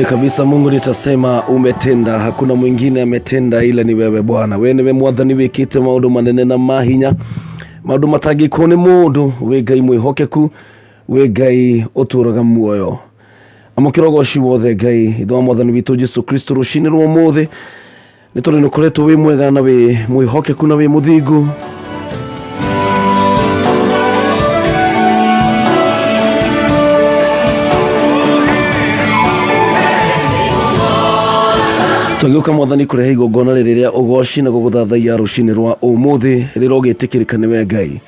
Kabisa Mungu nitasema umetenda, hakuna mwingine ametenda ila ni wewe Bwana. We niwe mwathani wikite maundu manene na mahinya, maundu matangikwo ni mundu. Wi Ngai mwihokeku, wi Ngai uturaga muoyo. Amũkĩra ũgoci wothe Ngai ithe wa mwathani witũ Jesu Kristo rũcinĩ rwa ũmũthĩ nĩ tondũ nĩ ũkoretwo wĩ mwega na wĩ mwĩhokeku na wĩ mũthingu. Tũgĩũka mwathani kũrehe igongona rĩrĩ rĩa ũgoci na gũgũthathaiya rũcinĩ rwa ũmũthĩ rĩrogĩtĩkĩrĩka nĩwe Ngai.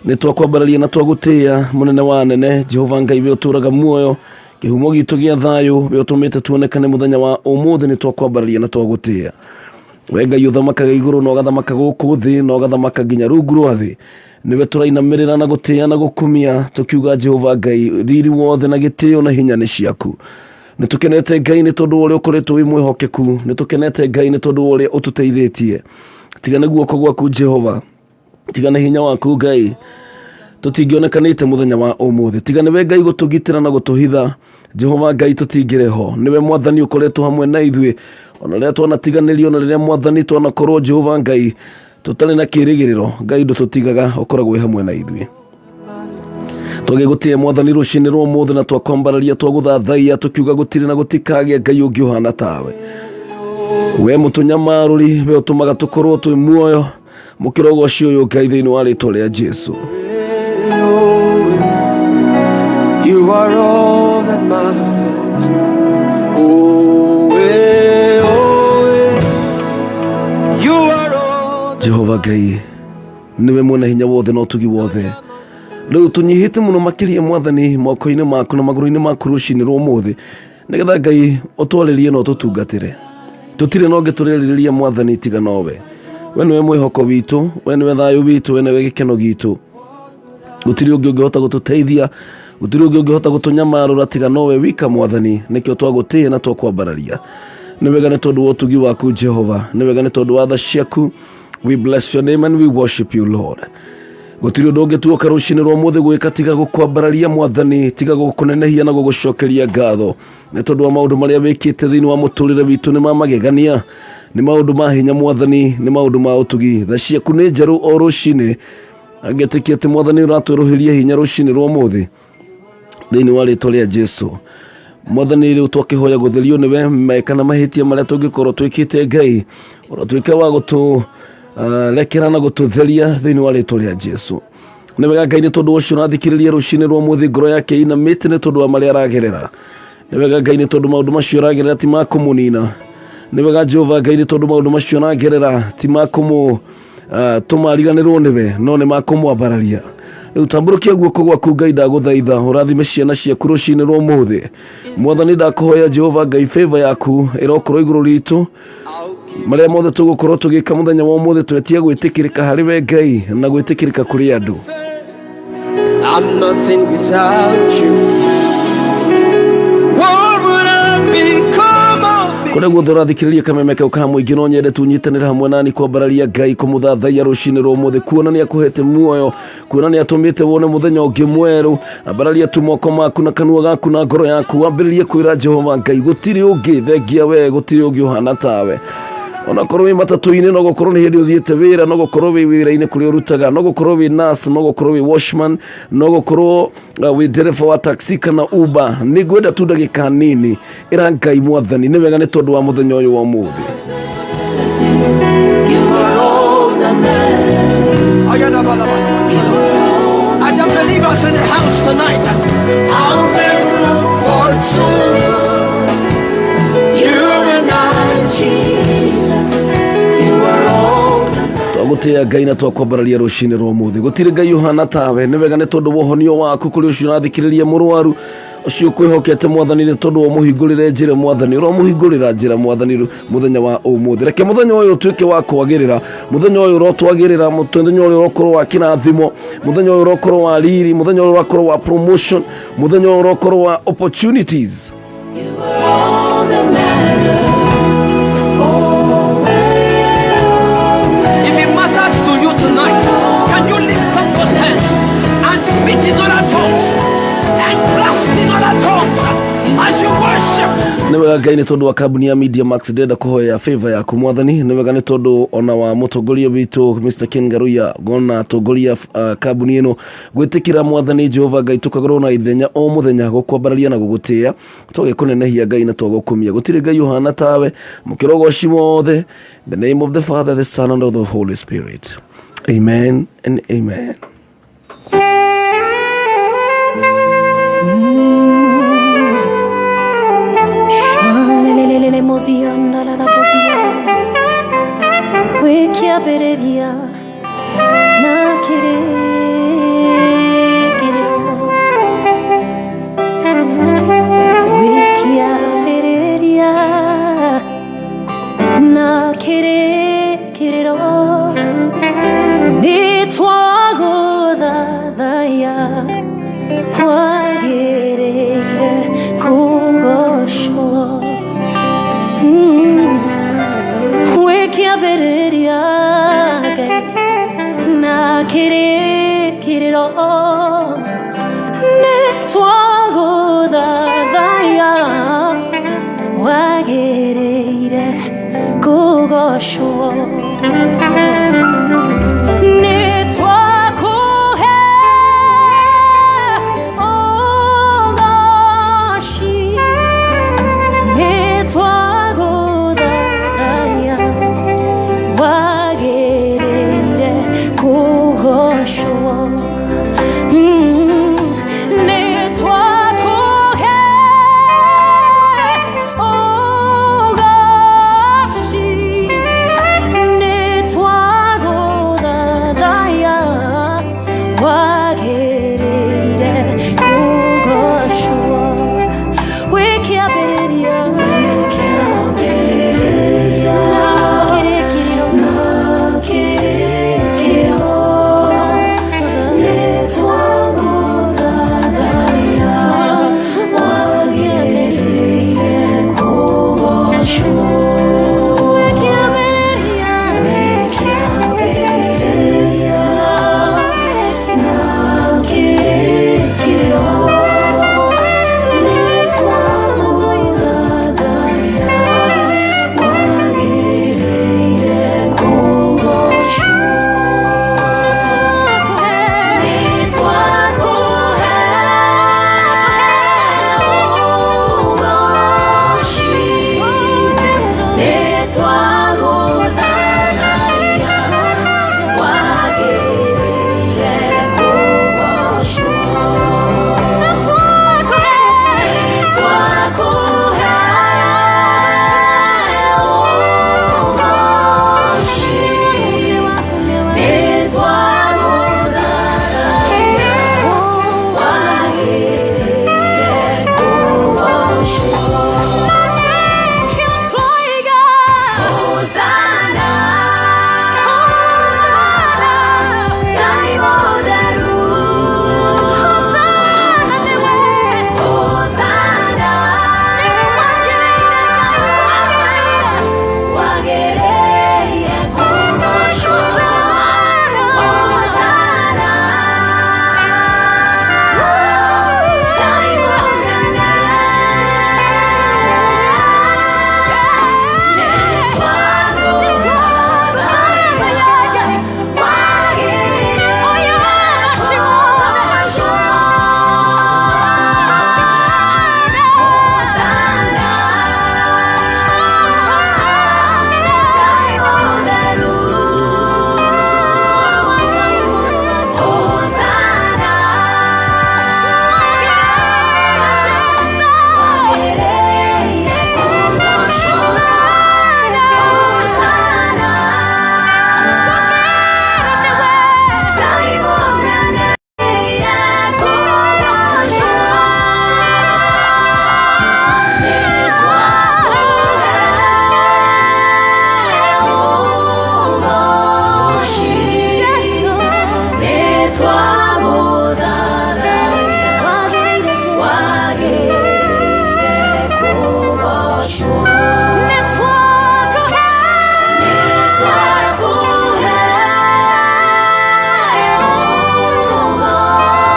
Nĩ twakwambararia na twagũtĩĩa mũnene wa anene Jehova Ngai we ũtũraga muoyo kĩhumo gitũ gĩa thayũ we ũtũmĩte tuonekane mũthenya wa ũmũthĩ nĩ twakwambararia na twagũtĩĩa. We Ngai ũthamakaga igũrũ na ũgathamaka gũkũ thĩ na ũgathamaka nginya rungu rwa thĩ nĩwe tũrainamĩrĩra na gũtĩĩa na gũkumia tũkiuga Jehova Ngai riri wothe na gĩtĩo na hinya nĩ ciaku. Nĩ tũkenete Ngai nĩ tondũ wa ũrĩa ũkoretwo wĩ mwĩhokeku, nĩ tũkenete Ngai nĩ tondũ wa ũrĩa ũtũteithĩtie. Tiga nĩ guoko gwaku Jehova, tiga nĩ hinya waku Ngai, tũtingĩonekanĩte mũthenya wa ũmũthĩ. Tiga nĩwe Ngai gũtũgitĩra na gũtũhitha, Jehova Ngai tũtingĩrĩ ho. Nĩwe mwathani ũkoretwo hamwe na ithuĩ ona rĩrĩa twanatiganĩrio, na rĩrĩa mwathani twanakorwo Jehova Ngai tũtarĩ na kĩrĩgĩrĩro, Ngai ndũtũtigaga, ũkoragwo wĩ hamwe na ithuĩ. Twagĩgũtĩĩa mwathani rũcinĩ rwa ũmũthĩ na twakwambararia twagũthathaiya tũkiuga gũtirĩ na gũtikagĩa Ngai ũngĩ ũhana tawe. We mũtũnyamarũri, we ũtũmaga tũkorwo twĩ muoyo, mũkĩra ũgoci ũyũ Ngai thĩinĩ wa rĩtwa rĩa Jesu. You are all that matters. Oh, eh, oh, eh. You are all that Jehova Ngai nĩwe mwene hinya wothe na ũtugi wothe. Rĩu tũnyihĩte mũno makĩria mwathani moko-inĩ maku na magũrũ-inĩ maku rũcinĩ rwa ũmũthĩ nĩgetha Ngai ũtwarĩrie na ũtũtungatĩre. Tũtirĩ na ũngĩ tũrerirĩria mwathani tiga nowe. We nĩwe mwĩhoko witũ, we nĩwe thayũ witũ, we nĩwe gĩkeno gitũ. Gũtirĩ ũngĩ ũngĩhota gũtũteithia, gũtirĩ ũngĩ ũngĩhota gũtũnyamarũra tiga nowe wika mwathani. Nĩkĩo twagũtĩĩa na twakwambararia. Nĩ wega nĩ tondũ wa ũtugi waku Jehova, nĩ wega nĩ tondũ wa tha ciaku. We bless your name and we worship you Lord. Gũtirĩ ũndũ ũngĩ tuoka rũcinĩ rwa ũmũthĩ gwĩka tiga gũkwambararia mwathani, tiga gũkũnenehia na gũgũcokeria ngatho nĩ tondũ wa maũndũ marĩa wĩkĩte thĩinĩ wa mũtũrĩre witũ. Nĩ ma magegania, nĩ maũndũ ma hinya mwathani, nĩ maũndũ ma ũtugi. Tha ciaku nĩ njerũ o rũcinĩ. Angetĩkia atĩ mwathani ũratwerũhĩria hinya rũcinĩ rwa ũmũthĩ thĩinĩ wa rĩtwa rĩa Jesu. Mwathani rĩu twakĩhoya gũtherio nĩwe meka na mahĩtia marĩa tũngĩkorwo twĩkĩte Ngai, ũratuĩka wa gũtũ rekera na gũtũtheria thĩinĩ wa rĩtwa rĩa Jesu. Nĩ wega Ngai nĩ tondũ ũcio ũrathikĩrĩria rũcinĩ rwa ũmũthĩ ngoro yake ĩinamĩte nĩ tondũ wa marĩa aragerera. Nĩ wega Ngai nĩ tondũ maũndũ macio ũragerera ti ma kũmũnina. Nĩ wega Jehova Ngai nĩ tondũ maũndũ macio ũragerera ti ma kũmũ tũma ariganĩrwo nĩwe no nĩ makũmwambararia. Rĩu tambũrũkia guoko gwaku Ngai ndagũthaitha ũrathime ciana ciaku rũcinĩ rwa ũmũthĩ. Mwathani ndakũhoya Jehova Ngai favor yaku ĩrokorwo igũrũ ritũ marĩa mothe tũgũkorwo tũgĩka mũthenya wa ũmũthĩ twetie gwĩtĩkĩrĩka harĩ we Ngai na gwĩtĩkĩrĩka kũrĩ andũ. I'm nothing without you. What would I become of me? Kũrĩa guothe ũrathikĩrĩria kameme kau ka mũingĩ no nyende tunyitanĩre hamwe nani kwambararia Ngai kũmũthathaiya rũcinĩ rwa ũmũthĩ kuona nĩ akũhete muoyo, kuona nĩ atũmĩte wone mũthenya ũngĩ mwerũ. Ambararia tu moko maku na kanua gaku na ngoro yaku wambĩrĩrie kwĩra Jehova Ngai gũtirĩ ũngĩ thengia we, gũtirĩ ũngĩ ũhana tawe. Onakorwo wĩ matatũ-inĩ no gũkorwo nĩ hĩndĩ ũthiĩte wĩra, no gũkorwo wĩ wĩra-inĩ kũrĩa ũrutaga, no gũkorwo wĩ nurse, no gũkorwo wĩ washman, no gũkorwo wĩ ndereba wa taxi kana Uber. Nĩ ngwenda tu ndagĩka nini ĩra Ngai mwathani nĩ wega nĩ tondũ wa mũthenya ũyũ wa ũmũthĩ. You are all that matters. I don't believe us in the house tonight. I'll make room for two. You and I, Jesus. You are all that Twagũtĩĩa Ngai na twakwambararia rũcinĩ rwa ũmũthĩ. Gũtirĩ Ngai ũhana tawe. Nĩ wega nĩ tondũ wa ũhonio waku kũrĩ ũcio ũrathikĩrĩria mũrwaru ũcio ũkwĩhokete mwathani nĩ tondũ wa ũmũhingũrĩre njĩra mwathani, ũramũhingũrĩra njĩra mwathani mũthenya wa ũmũthĩ. Reke mũthenya ũyũ ũtuĩke wa kwagĩrĩra, mũthenya ũyũ ũrotwagĩrĩra, mũthenya ũyũ ũrokorwo wa kĩrathimo, mũthenya ũyũ ũrokorwo wa riri, mũthenya ũyũ ũrokorwo wa promotion, mũthenya ũyũ ũrokorwo wa opportunities. You are all that matters. Oh, eh, oh, eh. If it matters to you tonight, can you lift up those hands and speak in other tongues and blast in other tongues as you worship? Nĩ wega. Wega Ngai nĩ tondũ wa kambuni ya Media Max, ndĩrenda kũhoya favor yaku Mwathani. Nĩ wega nĩ tondũ ona wa mũtongoria witũ Mr. Ken Ngaruiya, ngona atongoria kambuni ĩno gwĩtĩkĩra Mwathani Jehova Ngai tũkagorwo na ithenya o mũthenya gũkwambararia na gũgũtĩĩa, twagĩkũnenehia Ngai na twagũkumia. Gũtirĩ Ngai ũhana tawe, mũkĩra ũgoci wothe. In the name of the Father, the Son and of the Holy Spirit, amen and amen. Gwĩkĩambĩrĩria na kĩrĩkĩrĩro, gwĩkĩambĩrĩria na kĩrĩkĩrĩro, nĩ twagũthathaiya, wagĩrĩire kũgocwo. Gwĩkĩambĩrĩria Ngai na kĩrĩkĩrĩro, nĩ twagũthathaiya, wagĩrĩire kũgocwo. Nĩ twakũhe ũgoci, nĩ twagũthathaiya, wagĩrĩire kũgocwo. Nĩ twakũhe ũgoci, nĩ twagũthathaiya, wagĩrĩire kũgocwo. Wĩkĩambĩrĩria na kĩrĩkĩrĩro, na kĩrĩkĩrĩro, nĩ twagũthathaiya, wagĩrĩire kũgocwo. Wĩkĩambĩrĩria, wĩkĩambĩrĩria na kĩrĩkĩrĩro, nĩ twagũthathaiya, wagĩrĩire kũgocwo. Nĩ twakũhe ũgoci, nĩ twagũthathaiya, wagĩrĩire kũgocwo. Nĩ twakũhe ũgoci, nĩ twagũthathaiya, wagĩrĩire kũgocwo. Hosanna, Ngai mũtheru. Hosanna, wagĩrĩire kũgocwo. Hosanna, Ngai mũnene. Nĩ twagũthathaiya, wagĩrĩire kũgocwo. Hosanna, Ngai mũtheru. Hosanna, wagĩrĩire kũgocwo. Hosanna, Ngai mũnene. Kũgocwo. Nĩ twakũhe ũgoci, nĩ twagũthathaiya, wagĩrĩire kũgocwo. Nĩ twakũhe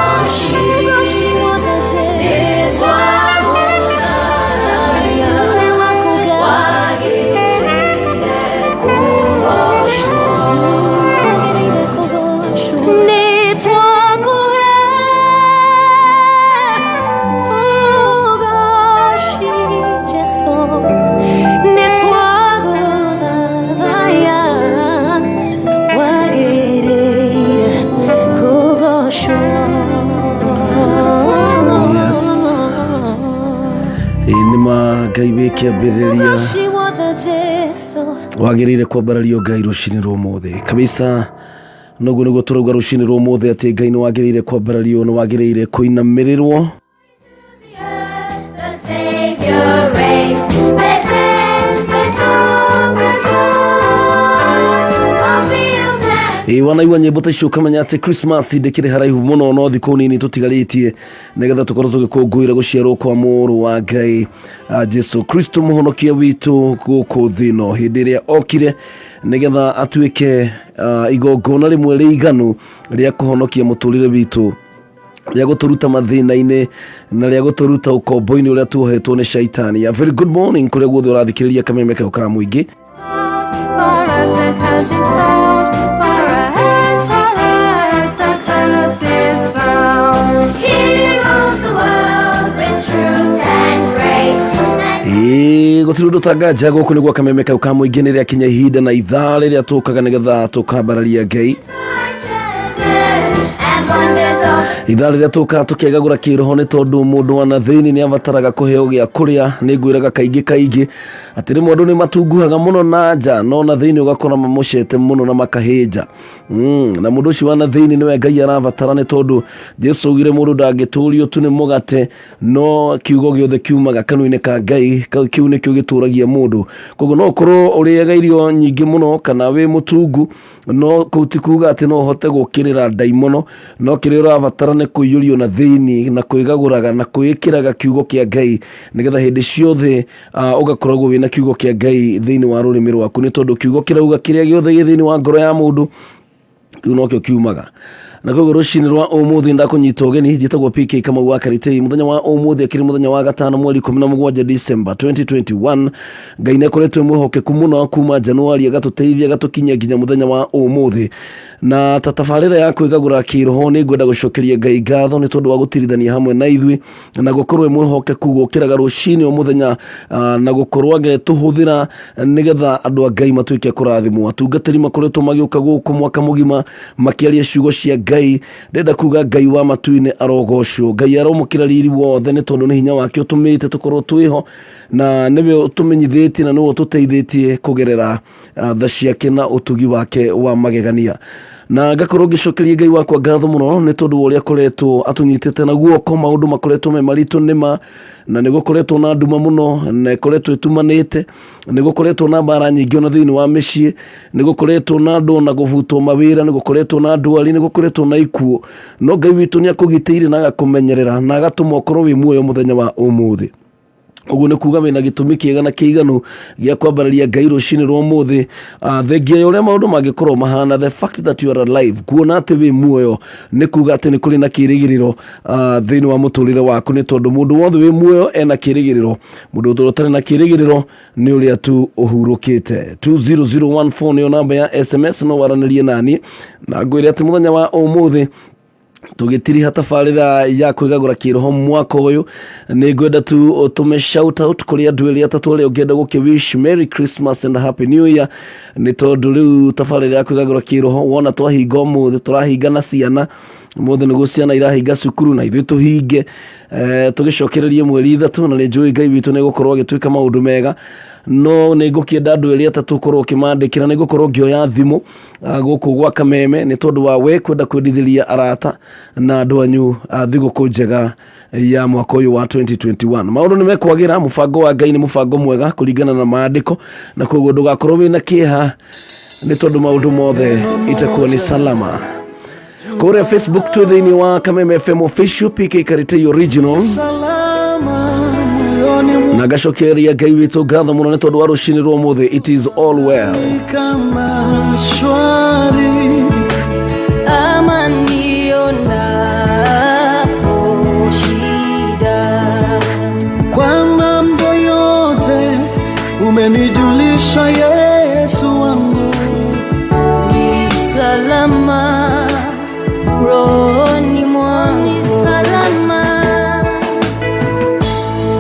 ũgoci, nĩ twagũthathaiya, Ngai wĩ kĩambĩrĩria. Ũgoci wothe Jesu. Wagĩrĩire kwambarario Ngai rũcinĩ rwa ũmũthĩ kabisa. Noguo nĩguo tũrauga rũcinĩ rwa ũmũthĩ atĩ Ngai nĩ wagĩrĩire kwambarario, nĩ wagĩrĩire kũinamĩrĩrwo. The Savior reigns. Let men play songs of joy of fields and Ĩ wanaigua nyĩmbo ta icio ũkamenya atĩ Christmas ndĩkĩrĩ haraihu mũno, no thikũ nini tũtigarĩtie nĩgetha tũkorwo tũgĩkũngũĩra gũciarwo kwa mũrũ wa Ngai, Jesu Kristo mũhonokia witũ gũkũ thĩ ĩno, hĩndĩ ĩrĩa okire nĩgetha atuĩke igongona rĩmwe rĩiganu rĩa kũhonokia mũtũrĩre witũ, rĩa gũtũruta mathĩna-inĩ na rĩa gũtũruta ũkombo-inĩ ũrĩa tuohetwo nĩ shaitani. A very good morning kũrĩa guothe ũrathikĩrĩria Kameme kau ka mũingĩ. For us the curse installed, for us the curse is found. He rules the world with truth and grace. And Ĩĩ, gũtirĩ ũndũ tanganja gũkũ nĩ gwa Kameme kau ka mũingĩ. Nĩ rĩakinya ihinda na ithaa rĩrĩa tũkaga nĩgetha tũkambararia Ngai, righteousness and wonders of ithaa rĩrĩa tũkaga tũkĩgagũra kĩroho, nĩ tondũ mũndũ wa na thĩinĩ nĩ abataraga kũheo gĩa kũrĩa. Nĩ ngwĩraga kaingĩ kaingĩ atĩ rĩmwe andũ nĩ matunguhaga mũno na nja, no na thĩinĩ ũgakora mamũcete mũno na makahĩnja. Na mũndũ ũcio wa na thĩinĩ nĩwe Ngai arabatara, nĩ tondũ Jesu augire mũndũ ndangĩtũrio tu nĩ mũgate, no kiugo gĩothe kiumaga kanua-inĩ ka Ngai, kĩu nĩkĩo gĩtũragia mũndũ. Koguo no ũkorwo ũrĩaga irio nyingĩ mũno kana wĩ mũtungu, no kũu ti kuga atĩ no ũhote gũkĩrĩra ndaimono. No kĩrĩa ũrabatara nĩ kũiyũrio na thĩinĩ na kwĩgagũraga na kwĩĩkĩraga kiugo kĩa Ngai, nĩgetha hĩndĩ ciothe ũgakoragwo wĩna kiugo kĩa Ngai thĩinĩ wa rũrĩmĩ rwaku, nĩ tondũ kiugo kĩrauga kĩrĩa gĩothe gĩ thĩinĩ wa ngoro ya mũndũ, kĩu nokĩo kiumaga. Na koguo rũcinĩ rwa ũmũthĩ ndakũnyita ũgeni. Njĩtagwo PK Kamau wa Karitei. Mũthenya wa ũmũthĩ akĩrĩ mũthenya wa gatano, mweri 17 December 2021. Ngai nĩ akoretwo mwĩhokeku mũno kuma Januari, agatũteithia, agatũkinyia nginya mũthenya wa ũmũthĩ. Na ta tabarĩra ya kwĩgagũra kĩroho, nĩ ngwenda gũcokeria Ngai ngatho nĩ tondũ wa gũtirithania hamwe na ithuĩ na gũkorwo mwĩhokeku gũkĩraga rũcinĩ o mũthenya, na gũkorwo agĩtũhũthĩra nĩgetha andũ a Ngai matuĩke kũrathimwo. Atungatĩri makoretwo magĩũka gũkũ mwaka mũgima makĩaria ciugo cia Ngai. Ndĩrenda kuga Ngai wa matu-inĩ arogocwo, Ngai aromũkĩra riri wothe, nĩ tondũ nĩ hinya wake ũtũmĩte tũkorwo twĩho, na nĩwe ũtũmenyithĩtie na nĩwe ũtũteithĩtie kũgerera tha ciake na ũtugi wake wa magegania. Na ngakorwo ngĩcokeria Ngai wakwa ngatho mũno nĩ tondũ wa ũrĩa akoretwo atũnyitĩte na guoko. Maũndũ makoretwo me maritũ nĩma, na nĩ gũkoretwo na nduma mũno na ĩkoretwo ĩtumanĩte, nĩ gũkoretwo na mbara nyingĩ ona thĩinĩ wa mĩciĩ, nĩ gũkoretwo na andũ na gũbutwo mawĩra, nĩ gũkoretwo na ndwari, nĩ gũkoretwo na ikuũ, no Ngai witũ nĩ akũgitĩire na agakũmenyerera na agatũma ũkorwo wĩ muoyo mũthenya wa ũmũthĩ. Ũguo nĩ kuga wĩna gĩtũmi kĩega na kĩiganu gĩa kwambararia Ngai rũcinĩ rwa ũmũthĩ. Thengia ya ũrĩa maũndũ mangĩkorwo mahana, the fact that you are alive, kuona atĩ wĩ muoyo, nĩ kuga atĩ nĩ kũrĩ na kĩrĩgĩrĩro thĩinĩ wa mũtũrĩre waku, nĩ tondũ mũndũ wothe wĩ muoyo ena kĩrĩgĩrĩro. Mũndũ ũtarĩ na kĩrĩgĩrĩro nĩ ũrĩa tu ũhurũkĩte. 20014 nĩyo namba ya SMS, no waranĩrie nani na ngwĩre atĩ mũthenya wa ũmũthĩ, tũgĩtiriha tabarĩra ya kwĩgagũra kĩroho mwaka ũyũ, nĩ ngwenda tu ũtũme shout out kũrĩ andũ erĩ atatũ arĩa ũngĩenda gũkĩ wish Merry Christmas and Happy New Year, nĩ tondũ rĩu tabarĩra ya kwĩgagũra kĩroho wona twahinga ũmũthĩ, tũrahinga na ciana. Ũmũthĩ nĩguo ciana irahinga cukuru na ithuĩ tũhinge, tũgĩcokererie mweri 3, na nĩ njũĩ Ngai witũ nĩ egũkorwo agĩtwĩka maũndũ mega. No nĩ ngũkĩenda andũ erĩ atatũ ũkorwo ũkĩmandĩkĩra. Nĩ ngũkorwo ngĩoya thimũ gũkũ gwa Kameme nĩ tondũ wa we kwenda kwendithĩria arata na andũ anyu thigũkũ njega ya mwaka ũyũ wa 2021. Maũndũ nĩ mekwagĩra. Mũbango wa Ngai nĩ mũbango mwega kũringana na maandĩko, na koguo ndũgakorwo wĩna kĩeha, nĩ tondũ maũndũ mothe itakuwa ni salama. Kũrĩa Facebook twĩ thĩinĩ wa Kameme FM Official, PK Karitei Original. Salama moyoni. Na ngacokeria Ngai witũ ngatho mũno nĩ tondũ wa rũcinĩ rwa ũmũthĩ. It is all well. Kama shwari. Amani onapo shida. Kwa mambo yote umenijulisha, Yesu wangu. Ni salama rohoni mwangu. Ni salama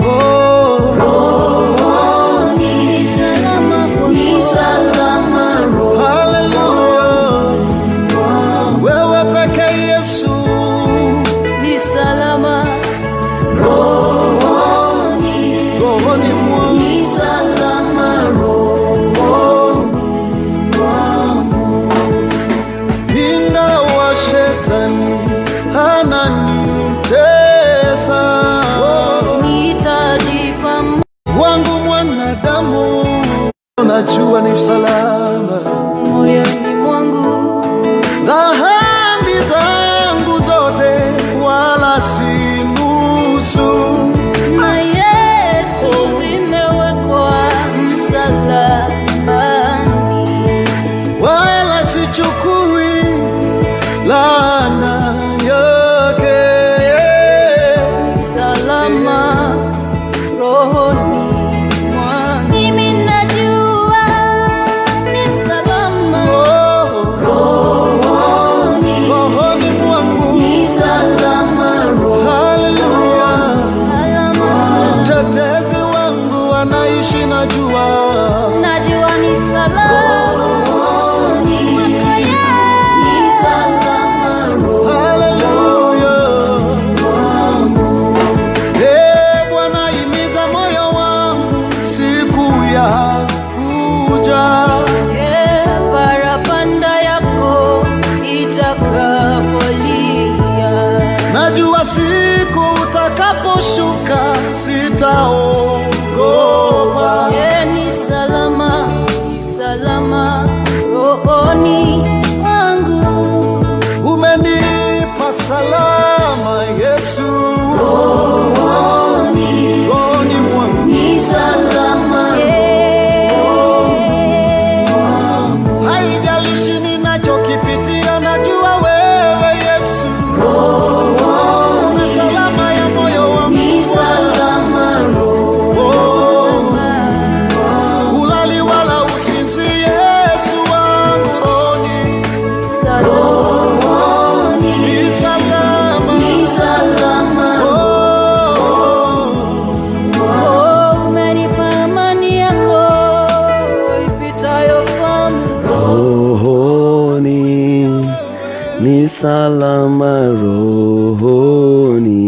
Oh, ni salama, ni salama. Haleluya, wewe peke Yesu. Ni salama rohoni. Rohoni mwangu. Najua ni salama moyoni mwangu. Dhambi zangu zote wala si nusu. Na Yesu zimewekwa msalabani. Wala sichukui laana yake. Salama rohoni mwangu. Mimi najua ni salama Oh, rohoni, rohoni mwangu. ni salama rohoni, Haleluya. salama salama. Mtetezi wangu anaishi, najua. Najua ni salama rohoni, ni salama rohoni. Haleluya. Ee Bwana, himiza moyo wangu siku ya kuja. Parapanda yako itakapolia, Najua siku utakaposhuka sitaogopa. Ni salama, ni salama rohoni mwangu. Umenipa salama Yesu, Rohoni, rohoni mwangu. ni salama rohoni. Haijalishi ninachokipitia, najua wewe Yesu una salama ya moyo wangu. Ni salama rohoni. Oh, hulali wala usinzi, Yesu wangu rohoni. Rohoni, Ni salama. ni salama. Oh, Oh, umenipa amani yako ipitayo fahamu. Rohoni ni salama rohoni.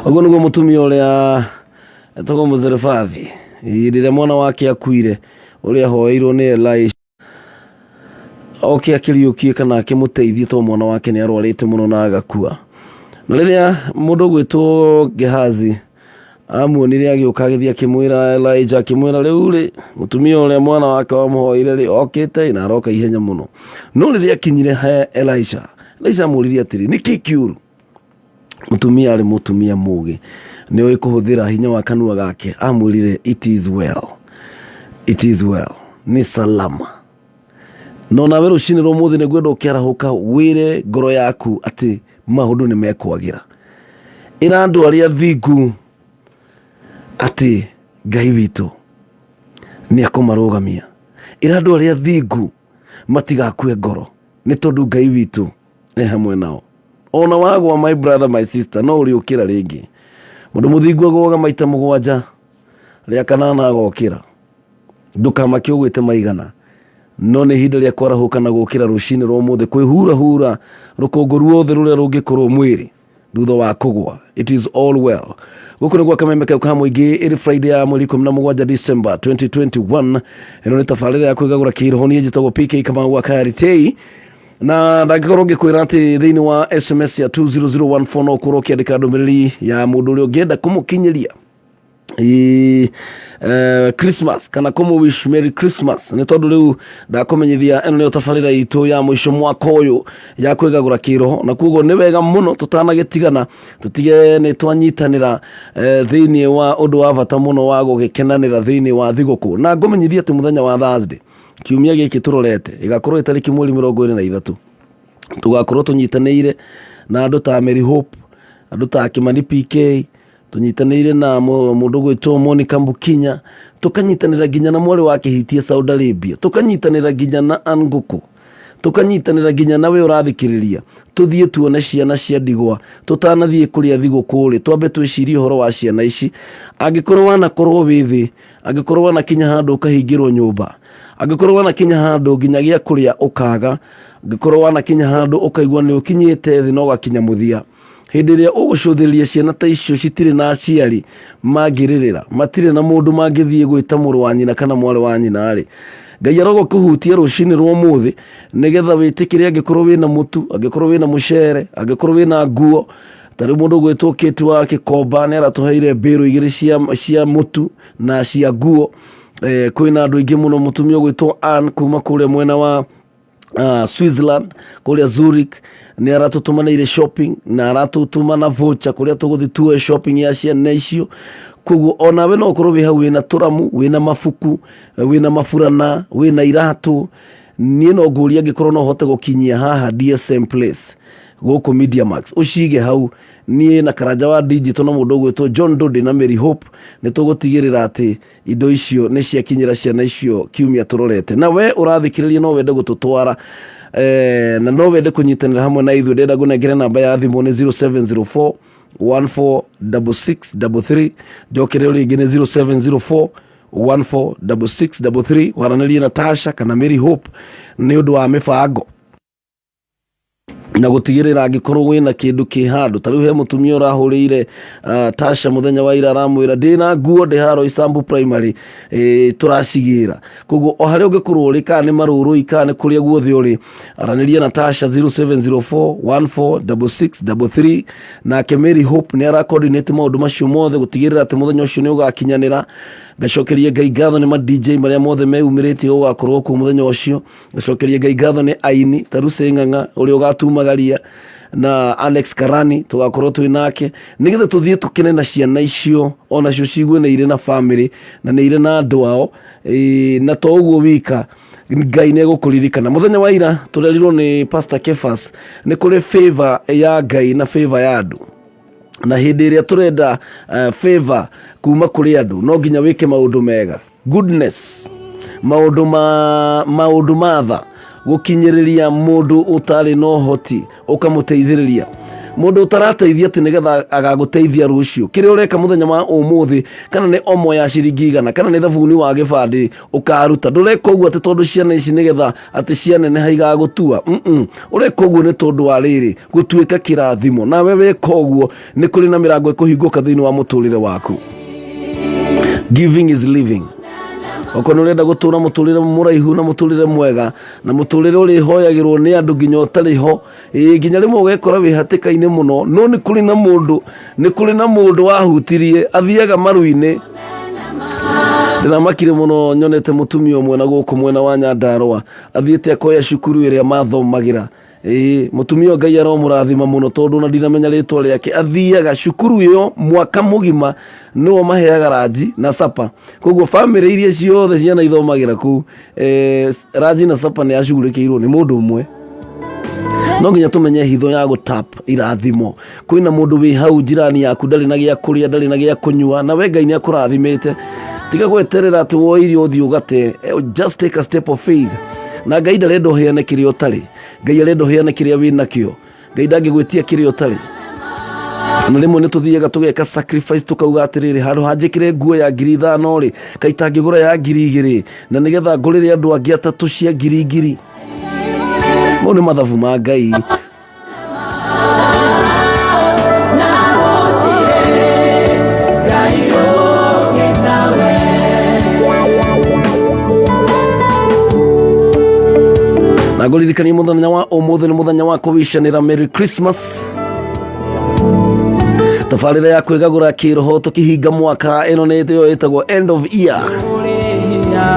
Ũguo nĩguo mũtumia ũrĩa etagwo Mũzerefathi rĩrĩa mwana wake akuire, ũrĩa ahoeirwo nĩ Elisha oke akĩriũkie kana akĩmũteithie tondũ mwana wake nĩ arwarĩte mũno na agakua. Na rĩrĩa mũndũ ũgwĩtwo Gehazi amuonire agĩũka, agĩthiĩ akĩmwĩra Elijah, akĩmwĩra, rĩu rĩ, mũtumia ũrĩa mwana wake wamũhoire rĩ, okĩte na aroka ihenya mũno. No rĩrĩa akinyire he Elisha, Elisha amũririe atĩrĩ, nĩkĩ kĩũru? Mũtumia arĩ mũtumia mũgĩ, nĩ oĩ kũhũthĩra hinya wa kanua gake. Amwĩrire, "It is well, it is well," nĩ salama. No nawe rũcinĩ rwa ũmũthĩ nĩngwenda ũkĩarahũka wĩre ngoro yaku atĩ maũndũ nĩ mekwagĩra. Ĩra andũ arĩa thingu atĩ Ngai witũ nĩ akũmarũgamia. Ĩra andũ arĩa thingu matigakue ngoro nĩ tondũ Ngai witũ e hamwe nao. Ona wagwa, my brother, my sister, no ũrĩũkĩra rĩngĩ. Mũndũ mũthingu agũaga maita 7, rĩa kanana agokĩra. Ndũkamake ũgwĩte maigana, no nĩ ihinda rĩa kwarahũka na gũkĩra rũcinĩ rwa ũmũthĩ, kwĩhurahura rũkũngũ ruothe rũrĩa rũngĩkorwo mwĩrĩ thutha wa kũgwa. It is all well. Gũkũ nĩ gwa Kameme kau ka mũingĩ, ĩrĩ Friday ya mweri 17 December 2021. Ĩno nĩ tabarĩra ya kwĩgagũra kĩroho. Niĩ njĩtagwo PK Kamau wa Karitei, na ndangĩkorwo ngĩkwĩra atĩ thĩinĩ wa SMS ya 20014 no ũkorwo ũkĩandĩka ndũmĩrĩri ya mũndũ ũrĩa ũngĩenda kũmũkinyĩria Christmas kana kũmũ wish Merry Christmas, nĩ tondũ rĩu ndakũmenyithia ĩno nĩyo tabarĩra itũ ya mũico mwaka ũyũ ya kwĩgagũra kĩroho, na koguo nĩ wega mũno tũtanagĩtigana tũtige nĩ twanyitanĩra thĩinĩ wa ũndũ wa bata mũno wa gũgĩkenanĩra thĩinĩ wa thigũkũ. Na ngũmenyithia atĩ mũthenya wa Thursday kiumia gĩkĩ tũrorete, ĩgakorwo ĩtarĩki mweri 23, tũgakorwo tũnyitanĩire na andũ ta Mary Hope, andũ ta Kimani PK, tũnyitanĩire na mũndũ gwĩtwo Monica Mbukinya, tũkanyitanĩra nginya na mwarĩ wa Kĩhitia Saudi Arabia, tũkanyitanĩra nginya na Ann Ngũkũ, tũkanyitanĩra nginya na we ũrathikĩrĩria, tũthiĩ tuone ciana cia ndigwa. Tũtanathiĩ kũrĩa thigũkũ rĩ, twambe twĩcirie ũhoro wa ciana ici. Angĩkorwo wanakorwo wĩ thĩ, angĩkorwo wanakinya handũ ũkahingĩrwo nyũmba, angĩkorwo wanakinya handũ nginya gĩa kũrĩa ũkaga, angĩkorwo wanakinya handũ ũkaigua nĩ ũkinyĩte thĩ na ũgakinya mũthia, hĩndĩ ĩrĩa ũgũcũthĩrĩria ciana ta icio citirĩ na aciari mangĩrĩrĩra, matirĩ na mũndũ mangĩthiĩ gwĩta mũrũ wa nyina kana mwarĩ wa nyina rĩ, Ngai arogũkũhutia rũcinĩ rwa ũmũthĩ nĩgetha wĩtĩkĩre. Angĩkorwo wĩna mũtu, angĩkorwo wĩna mũcere, angĩkorwo wĩna nguo, ta rĩu mũndũ ũgwĩtwo Kate wa Gĩkomba nĩ aratũheire mbĩrũ 2 cia mũtu na cia nguo. Kwĩna andũ aingĩ mũno, mũtumia ũgwĩtwo Ann kuma kũrĩa mwena wa Switzerland, kũrĩa Zurich, nĩ aratũtũmanĩire shopping na aratũtũma na voucher kũrĩa tũgũthiĩ tuoe shopping ya ciana icio. Koguo onawe no ũkorwo wĩ hau wĩna tũramu, wĩna mabuku, wĩna maburana, wĩna iratũ. Niĩ no ngũrie angĩkorwo no hote gũkinyia haha DSM Place gũkũ Media Max, ũcige hau. Niĩ na Karanja wa Digital na mũndũ ũgwĩtwo John Dode na Mary Hope nĩ tũgũtigĩrĩra atĩ indo icio nĩ ciakinyĩra ciana icio kiumia tũrorete. Na we ũrathikĩrĩria no wende gũtũtwara, na no wende kũnyitanĩra hamwe na ithuĩ, ndĩrenda ngũnengere namba ya thimũ nĩ 0704 146633. Njokere rĩngĩ nĩ 0704 146633. Waranĩrie na Tasha kana Mary Hope nĩ ũndũ wa mĩbango na gũtigĩrĩra angĩkorwo wĩna kĩndũ kĩ handũ. Ta rĩu he mũtumia ũrahũrĩire Tasha mũthenya wa ira, aramwĩra ndĩna nguo ndĩ haro Isambu Primary, tũracigĩra. Koguo o harĩa ũngĩkorwo ũrĩ, kana nĩ marũrũi kana nĩ kũrĩa guothe ũrĩ, aranĩria na Tasha 0704 146633. Nake Mary Hope nĩ ara coordinate maũndũ macio mothe gũtigĩrĩra atĩ mũthenya ũcio nĩ ũgakinyanĩra. Ngacokeria Ngai ngatho nĩ ma DJ marĩa mothe meyumĩrĩtie gũgakorwo kuo mũthenya ũcio. Ngacokeria Ngai ngatho nĩ aini ta Lucy Ng'ang'a ũrĩa ũgatumagaria na Alex Karani tũgakorwo twĩ nake, nĩgetha tũthiĩ tũkene na ciana icio, onacio cigue nĩ irĩ na family na nĩ irĩ na andũ ao. Na to ũguo wika, Ngai nĩ egũkũririkana. Mũthenya wa ira tũrerirwo nĩ Pastor Kefas nĩ kũrĩ favor ya Ngai na favor ya andũ, na hĩndĩ ĩrĩa tũrenda favor kuma kũrĩ andũ, no nginya wĩke maũndũ mega, goodness, maũndũ ma tha, gũkinyĩrĩria mũndũ ũtarĩ na ũhoti ũkamũteithĩrĩria, mũndũ ũtarateithia atĩ nĩgetha agagũteithia rũciũ. Kĩrĩa ũreka mũthenya wa ũmũthĩ, kana nĩ omo ya ciringi 100, kana nĩ thabuni wa gĩbandĩ ũkaruta, ndũreka ũguo atĩ tondũ ciana ici nĩgetha atĩ cianeneha igagũtua. Ũreka ũguo nĩ tondũ wa rĩrĩ gũtuĩka kĩrathimo. Nawe weka ũguo nĩ kũrĩ na mĩrango ĩkũhingũka thĩinĩ wa mũtũrĩre waku. Giving is living. Okorwo nĩ ũrenda gũtũra mũtũrĩre mũraihu na mũtũrĩre mwega na mũtũrĩre ũrĩhoyagĩrwo nĩ andũ nginya ũtarĩ ho, ĩĩ, nginya rĩmwe ũgekora wĩ hatĩka-inĩ mũno, no nĩ kũrĩ na mũndũ, nĩ kũrĩ na mũndũ wahutirie athiaga maru-inĩ. Ndĩramakire mũno nyonete mũtumia ũmwe na gũkũ mwena wa Nyandarũa athiĩte akoya cukuru ĩrĩa mathomagĩra. Ĩĩ, mũtumia ũyũ Ngai aromũrathima mũno, tondũ ona ndinamenya rĩtwa rĩake. Athiaga cukuru ĩyo mwaka mũgima, nĩo maheaga ranji na sapa. Koguo bamĩrĩ iria ciothe ciana ithomagĩra kũu, ranji na sapa nĩ acugurĩkĩirwo nĩ mũndũ ũmwe. No nginya tũmenye hitho ya gũtap irathimo. Kwĩna mũndũ wĩ hau jirani yaku ndarĩ na gĩa kũrĩa, ndarĩ na gĩa kũnyua, na we Ngai nĩ akũrathimĩte. Tiga gweterera atĩ woe irio ũthiĩ ũgate. Just take a step of faith. Na Ngai ndarenda ũheane kĩrĩa ũtarĩ, Ngai arenda ũheane kĩrĩa wĩ nakĩo. Ngai ndangĩgwĩtia kĩrĩa ũtarĩ. Na rĩmwe nĩ tũthiaga tũgeka sacrifice, tũkauga atĩrĩrĩ, handũ ha njĩkĩre nguo ya 5000 rĩ, kaĩ itangĩgũra ya 2000, na nĩgetha ngũrĩre andũ angĩ atatũ cia ngiri ngiri. Mau nĩ mathabu ma Ngai. Na gũtirĩ Ngai ũngĩ tawe. Na ngũririkania mũthenya wa ũmũthĩ nĩ mũthenya wa kũwicanĩra Merry Christmas, tabarĩra ya kwĩgagũra kĩroho tũkĩhinga mwaka. Ĩno nĩ ĩyo ĩtagwo end of year. Ũrĩ hinya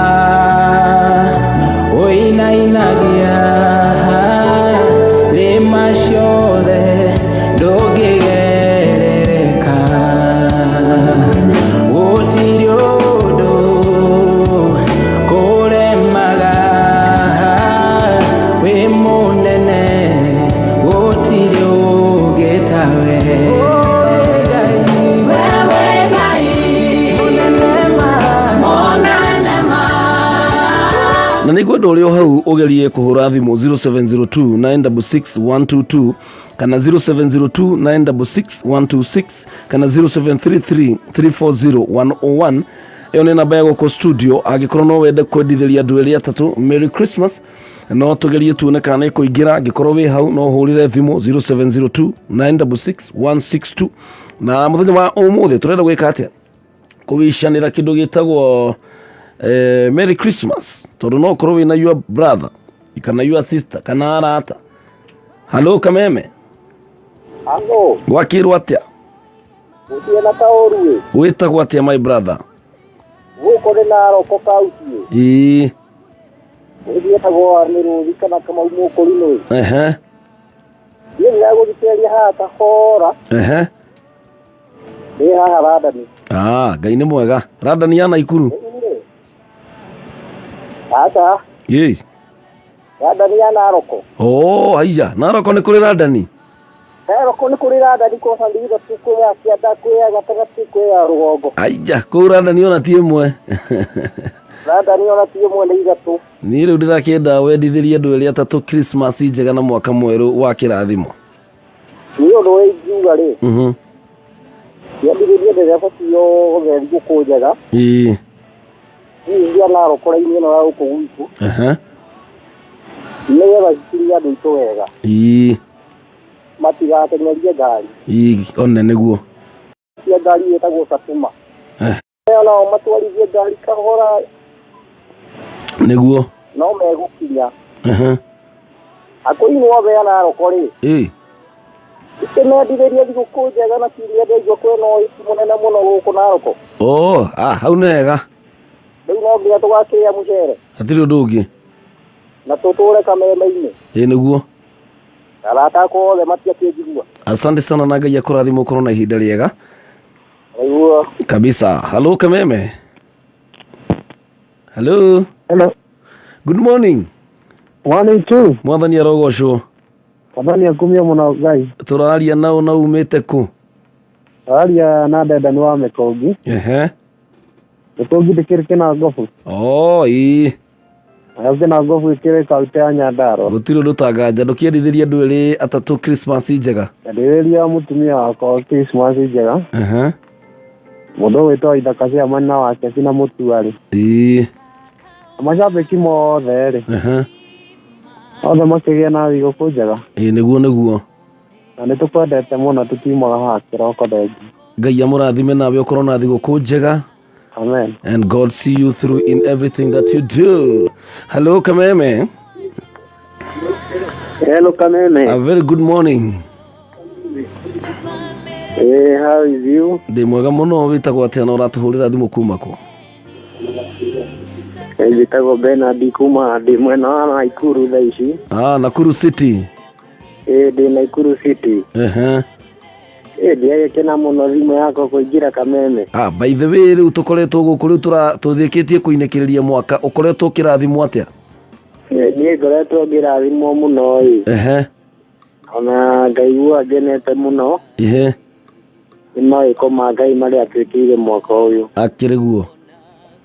ũinainagia rĩma ciothe, ndũngĩgerereka, gũtirĩ ũndũ kũremaga, wĩ mũnene, gũtirĩ ũngĩ tawe. Wewe Ngai Mũnene ma mũnene ma. Na nĩ ngwenda ũrĩ o hau ũgerie kũhũra thimũ 0702 966 122, kana 0702 966 126, kana 0733 340 101. Ĩyo nĩ namba ya gũkũ studio. Angĩkorwo no wende kwendithĩria andũ erĩ atatũ Merry Christmas, no tũgerie tuone kana nĩ kũingĩra. Angĩkorwo wĩ hau no ũhũrĩre thimũ 0702 966 162. Na mũthenya wa ũmũthĩ tũrenda gwĩka atĩa? Kũwicanĩra kĩndũ gĩtagwo Merry Christmas, tondũ no ũkorwo wĩna your brother kana your sister kana arata. Halo Kameme. Halo, Gwakĩrwo atĩa? Gũtirĩ na kaũru ĩ. Wĩtagwo atĩa, my brother? Gũkũ nĩ Naroko kaunti. Ĩĩ. Gũthiĩtagwo Mĩrũthi kana Kamau Mũkũrinũ. Ehe. Niĩ ndĩragũthikĩrĩria haha kahora. Ehe. Ndĩ haha Randani. Ah, Ngai nĩ mwega. Randani ya Naikuru. Aca. Ĩĩ. Randani ya Naroko. Oh, haiya. Naroko nĩ kũrĩ Randani. Naroko nĩ kũrĩ Randani kwa bandi ithatũ, kwĩ ya kĩanda, kwĩ ya gatagatĩ, kwĩ ya rũgongo. Aija, kũu Randani ona ti ĩmwe. Randani ona ti ĩmwe nĩ ithatũ. Niĩ rĩu ndĩrakĩenda wendithĩrie andũ erĩ atatũ Christmas njega na mwaka mwerũ wa kĩrathimo. Niĩ ũndũ ũrĩa ingiuga rĩ, nyendithĩrie ndereba ciothe thigũkũ njega. Ĩĩ. Hihi cia Naroko raini ĩno ya gũkũ gwitũ. Ehe. Nĩgetha cikinyie andũ aitũ wega. Ĩĩ. Matigateng'erie ngari. Ĩĩ, one nĩguo. Cia ngari ĩtagwo Fatuma. Eh. Nao matwarithie ngari kahora Nĩguo. no megũkinya. Ehe. Akũrinũ othe a Naroko rĩ, Ĩĩ. ikĩmendithĩrie thigũkũ njega na kiumia ndĩraigua kwĩna ũhiki mũnene mũno gũkũ Naroko. Oh, ah, hau nĩ hega. Rĩu no nginya tũgakĩrĩa mũcere Hatirĩ ũndũ ũngĩ. na tũtũre kameme-inĩ. Ĩĩ nĩguo. Arata akwa othe matiakĩnjigua. Asante sana na Ngai akũrathime ũkorwo na ihinda rĩega. Nĩguo. Kabisa. Hello Kameme. Hello. Hello. Good morning. Morning too. Mwathani arogocwo. Mwathani akumio mũno Ngai. Tũraria nao na umĩte kũ? Tũraria na Dedan wa Mĩkũngi. Ehe. Mĩkũngi ndĩkĩrĩ Kĩnangobu. Oh, ĩĩ. Nayo Kĩnangobu ĩkĩrĩ kaũntĩ ya Nyandarua. Gũtirĩ ũndũ tanganja. Ndũkĩendithĩrie andũ erĩ atatũ Christmas njega. Nyendithĩria mũtumia wakwa Christmas njega. Ehe. Mũndũ ũgwĩtwo Ithaka cia mwena wake cina Mũtuarĩ. Ĩĩ. Na macambĩki mothe rĩ. Ehe. Othe makĩgĩa na thigũkũ njega. Ĩĩ nĩguo nĩguo. Na nĩ tũkwendete mũno tũtiumaga haha kĩroko thengi. Ngai amũrathime nawe ũkorwo na thigũkũ njega. Amen. And God see you through in everything that you do. Hello Kameme. Hello Kameme. A very good morning. Hey, how is you? Ndĩ mwega mũno wĩtagwo atĩa na ũratũhũrĩra thimũ kuma kũ? Njĩtagwo Bernard kuma ndĩ mwena wa Naikuru thaa ici. Ah, Nakuru City. Ĩĩ ndĩ Naikuru City. Ehe. Ĩĩ ndiagĩkena mũno thimũ yakwa kũingĩra Kameme. Ah, by the way rĩu tũkoretwo gũkũ rĩu tũthĩkĩtie kũinĩkĩrĩria mwaka ũkoretwo ũkĩrathimwo atĩa? Ĩĩ niĩ ngoretwo ngĩrathimwo mũno ĩ. Ehe. Ona ngaigua ngenete mũno Ehe. nĩ mawĩko ma Ngai marĩa atwĩkĩire mwaka ũyũ. Akĩrĩ guo.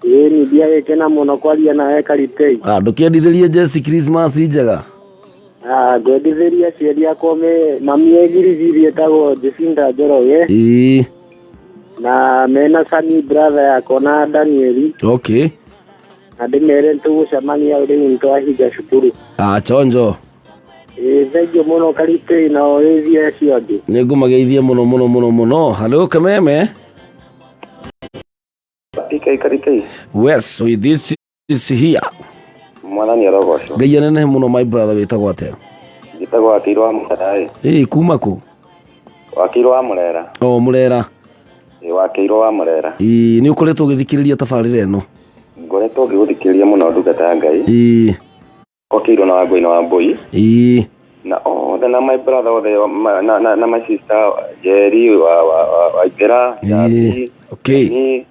Ĩĩ ni ndiagĩkena mũno kwaria nawe Karitei. Ah, ndũkĩendithĩrie Jesse Christmas njega. Ah, ngwendithĩria aciari akwa me mami e Girigiri etagwo Jacinda Njoroge. Ĩĩ. Na mena Sani brother yakwa na Danieli. Okay. Na ndĩmere nĩtũgũcemania rĩu nĩtwahinga cukuru. Ah, chonjo. Ĩĩ thengiũ mũno Karitei na ũrĩithie acio angĩ. Nĩ ngũmageithia mũno mũno mũno mũno. Hello Kameme. PK Karitei. Yes, with this is here. Mwathani arogocwo. Ngai anenehe mũno my brother wĩtagwo atĩa? Njĩtagwo Wakĩirwo wa Mũrera ĩ. Ĩĩ kuma kũ? Wakĩirwo wa Mũrera. O Mũrera. Ĩ Wakĩirwo wa Mũrera. Ĩĩ nĩ ũkoretwo ũgĩthikĩrĩria tabarĩra ĩno. Ngoretwo ngĩgũthikĩrĩria mũno ndungata ya Ngai. Ĩĩ. Wakĩirwo na Wangũi na Wambũi. Ĩĩ. Na othe na my brother othe na my sister Jerry wa wa wa Waithera. Ĩĩ. Okay. Ni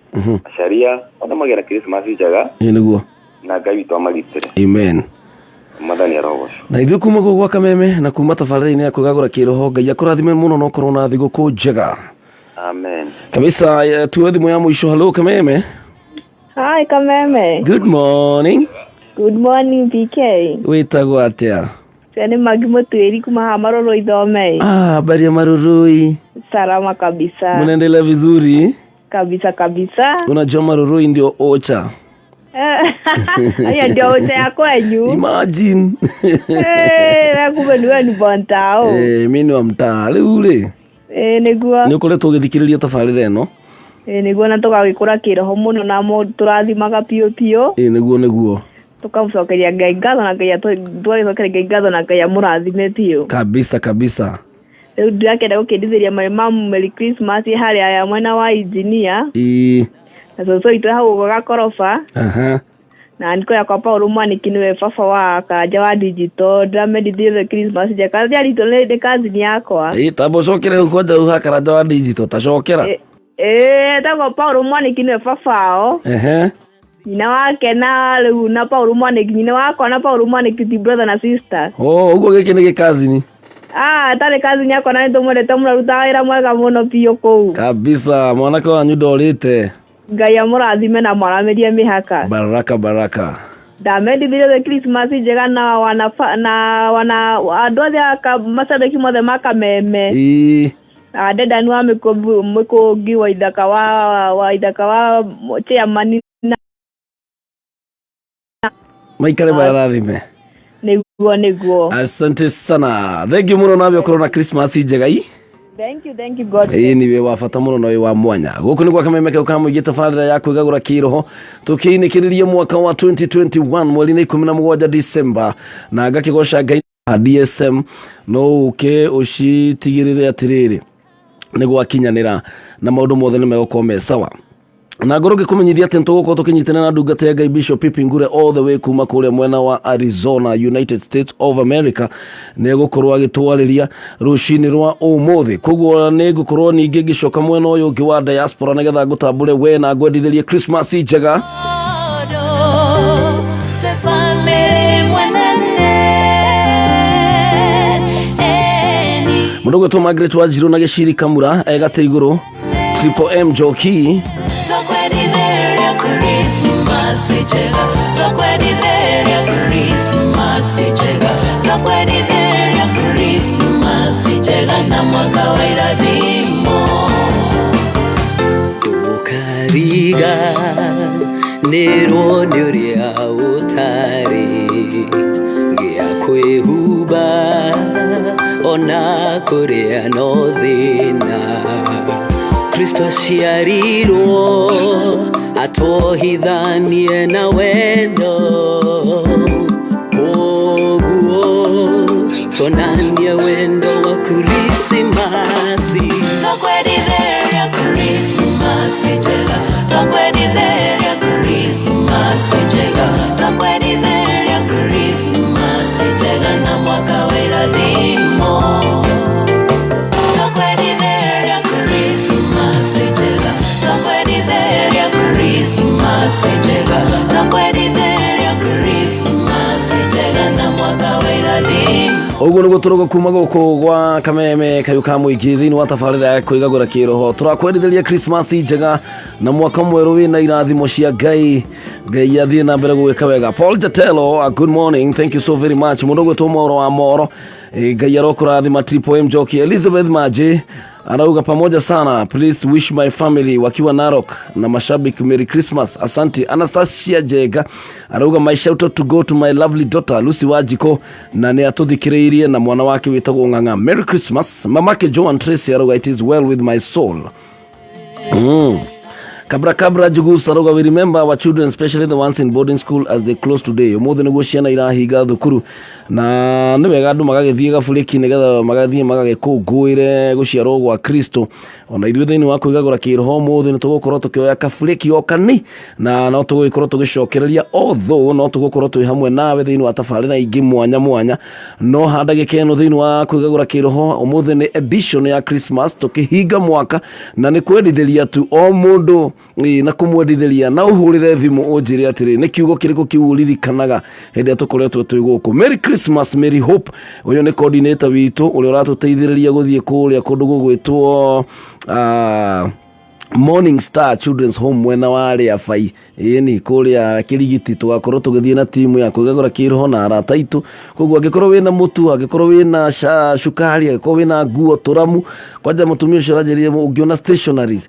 Acaria othe magĩe na Christmas njega Ĩĩ nĩguo. na Ngai witũ amagitĩre. Amen. Mwathani arogocwo. Na ithuĩ kuma gũkũ gwa Kameme na kuma tabarĩra-inĩ ya kwĩgagũra kĩroho Ngai akũrathime mũno na ũkorwo na thigũkũ njega. Amen. Kabisa tuoe thimũ ya mũico. Hello Kameme. Hi Kameme. Good morning. Good morning PK. Wĩtagwo atĩa? Cia nĩ Magi Mũtuĩri kuma haha Marũrũ Ithome. Ah, habari ya Marurui. Salama kabisa. Mnaendelea vizuri? Kabisa kabisa. Unajua Marurui ndio ocha. Aya ndio ocha ya kwenyu. Imagine. Eh, we kumbe ni we ni bontao. Eh, mimi ni wa mtaa rĩu rĩ. Eh, nĩguo. Nĩ ũkoretwo ũgĩthikĩrĩria tabarĩra ĩno? Eh, nĩguo na tũgagĩkũra kĩroho mũno na tũrathimaga piũ piũ. Ĩĩ nĩguo nĩguo. Tũkamũcokeria Ngai ngatho na Ngai tũgagĩcokeria Ngai ngatho na Ngai amũrathime biũ. Kabisa kabisa. Rĩu ndĩrakĩenda gũkĩndithĩria my mom Merry Christmas harĩa ya mwena wa engineer. Ĩĩ. Na cũcũ witũ hau ũguo gakoroba. Aha. Na niko yakwa Paul Mwaniki nĩwe baba wa Karanja wa digital. Ndĩramendithia othe Christmas njega. Karanja ritũ nĩ cousin yakwa. Ĩ tamba ũcokere hau kwanja hau ha Karanja wa digital tacokera. Ĩĩ etagwo Paul Mwaniki nĩwe baba wao. Ehe. Nyina wake na rĩu na Paul Mwaniki, nyina wakwa na Paul Mwaniki ti brother na sister. Oh, ũguo gĩkĩ nĩ gĩkazini. Ah, tarĩ cousin yakwa na nĩtũmwendete mũno, arutaga wĩra mwega mũno biũ kũu. Kabisa, mwanake wanyu ndorĩte. Ngai amũrathime na mwaramĩrie mĩhaka. Baraka baraka. Ndamendithirie othe Christmas njega na wana na wana andũ othe a macabĩki mothe ma Kameme. Ĩĩ. Ndendani wa Mĩkũngi wa ithaka wa ithaka wa chairman na Maikare mararathime. Nĩguo nĩguo. Asante sana. Thank you mũno nawe ũkorwo na Christmas njega i. Thank you, thank you God. Ĩĩ nĩ wĩ wa bata mũno na wĩ wa mwanya. Gũkũ nĩ gwa Kameme kau ka mũingĩ tabarĩra ya kwĩgagũra kĩroho tũkĩinĩkĩrĩria mwaka wa 2021 mweri-inĩ 17 December na ngakĩgoca Ngai DSM no ũke ũcitigĩrĩre atĩrĩrĩ nĩ gwakinyanĩra na maũndũ mothe nĩ megũkorwo me sawa. Na ngorwo ngĩkũmenyithia atĩ nĩtũgũkorwo tũkĩnyitana na ndungata ya Ngai Bishop Pipi Ngure all the way kuma kũrĩa mwena wa Arizona, United States of America, nĩ egũkorwo agĩtwarĩria rũcinĩ rwa ũmũthĩ. Koguo nĩ ngũkorwo ningĩ ngĩcoka mwena ũyũ ũngĩ wa diaspora nĩgetha ngũtambũre we na ngwendithĩrie Christmas njega. Mũndũ ũgwĩtwo Margaret Wanjirũ na Gĩciri Kamura egate igũrũ Triple M Njoki Ndũkariga nĩrwo nĩ ũrĩa ũtarĩ gĩa kwĩhumba ona kũrĩa no thĩna. Kristo aciarirwo atohithanie na wendo, koguo tonanie wendo wa Krismasi. Twakwendithĩria Krismasi njega, twakwendithĩria Krismasi njega, twakwendithĩria Krismasi njega na mwaka wa irathimo. Twakwendithĩria Krismasi njega, twakwendithĩria Krismasi njega, twakwendithĩria Krismasi njega na mwaka wa irathimo. Ũguo nĩguo tũrauga kuma gũkũ gwa Kameme kayũ ka mũingĩ thĩinĩ wa tabarĩra ya kwĩgagũra kĩroho. Tũrakwendithĩria Christmas njega na mwaka mwerũ wĩna irathimo cia Ngai. Ngai athiĩ na mbere gũgĩka wega. Paul Jatelo, good morning, thank you so very much. Mũndũ ũgwĩtwo Moro wa Moro, Ngai arokũrathima. Triple M Njoki. Elizabeth Maje arauga pamoja sana, please wish my family wakiwa Narok na mashabiki Merry Christmas. Asante. Anastasia Jega arauga my shout out to go to my lovely daughter Lucy Wajiko na nĩ atũthikĩrĩirie na mwana wake wĩtagwo Ng'ang'a. Merry Christmas. Mamake Joan Tracy arauga it is well with my soul. Kabra Kabra Jugus arauga we remember our children, especially the ones in boarding school, as they close today. Ũmũthĩ nĩguo ciana irahinga thukuru na nĩ wega andũ magagĩthiĩ gaburĩki nĩgetha magathiĩ magagĩkũngũĩre gũciarwo gwa Kristo. Ona ithuĩ thĩinĩ wa kwĩgagũra kĩroho ũmũthĩ nĩ tũgũkorwo tũkĩoya kaburĩki o kani na no tũgũgĩkorwo tũgĩcokereria, although no tũgũkorwo twĩ hamwe nawe thĩinĩ wa tabarĩra ingĩ mwanya mwanya, no ha ndagĩka ĩno thĩinĩ wa kwĩgagũra kĩroho ũmũthĩ nĩ edition ya Christmas tũkĩhinga mwaka na nĩ kwendithĩria tu o mũndũ na kũmwendithĩria na ũhũrĩre thimũ ũnjĩre atĩrĩ nĩ kiugo kĩrĩkũ kĩu ũririkanaga hĩndĩ ĩrĩa tũkoretwo twĩ gũkũ. Merry Christmas, Merry Hope. Ũyũ nĩ coordinator witũ ũrĩa ũratũteithĩrĩria gũthiĩ kũrĩa kũndũ gũgwĩtwo Morning Star Children's Home mwena wa Rĩabai, ĩni kũrĩa Kĩrigiti. Tũgakorwo tũgĩthiĩ na timu ya kwĩgagũra kĩroho na arata aitũ. Koguo angĩkorwo wĩna mũtu, angĩkorwo wĩna cukari, angĩkorwo wĩna nguo tũramu, kwanja mũtumia ũcio aranjĩrire ũngĩona stationaries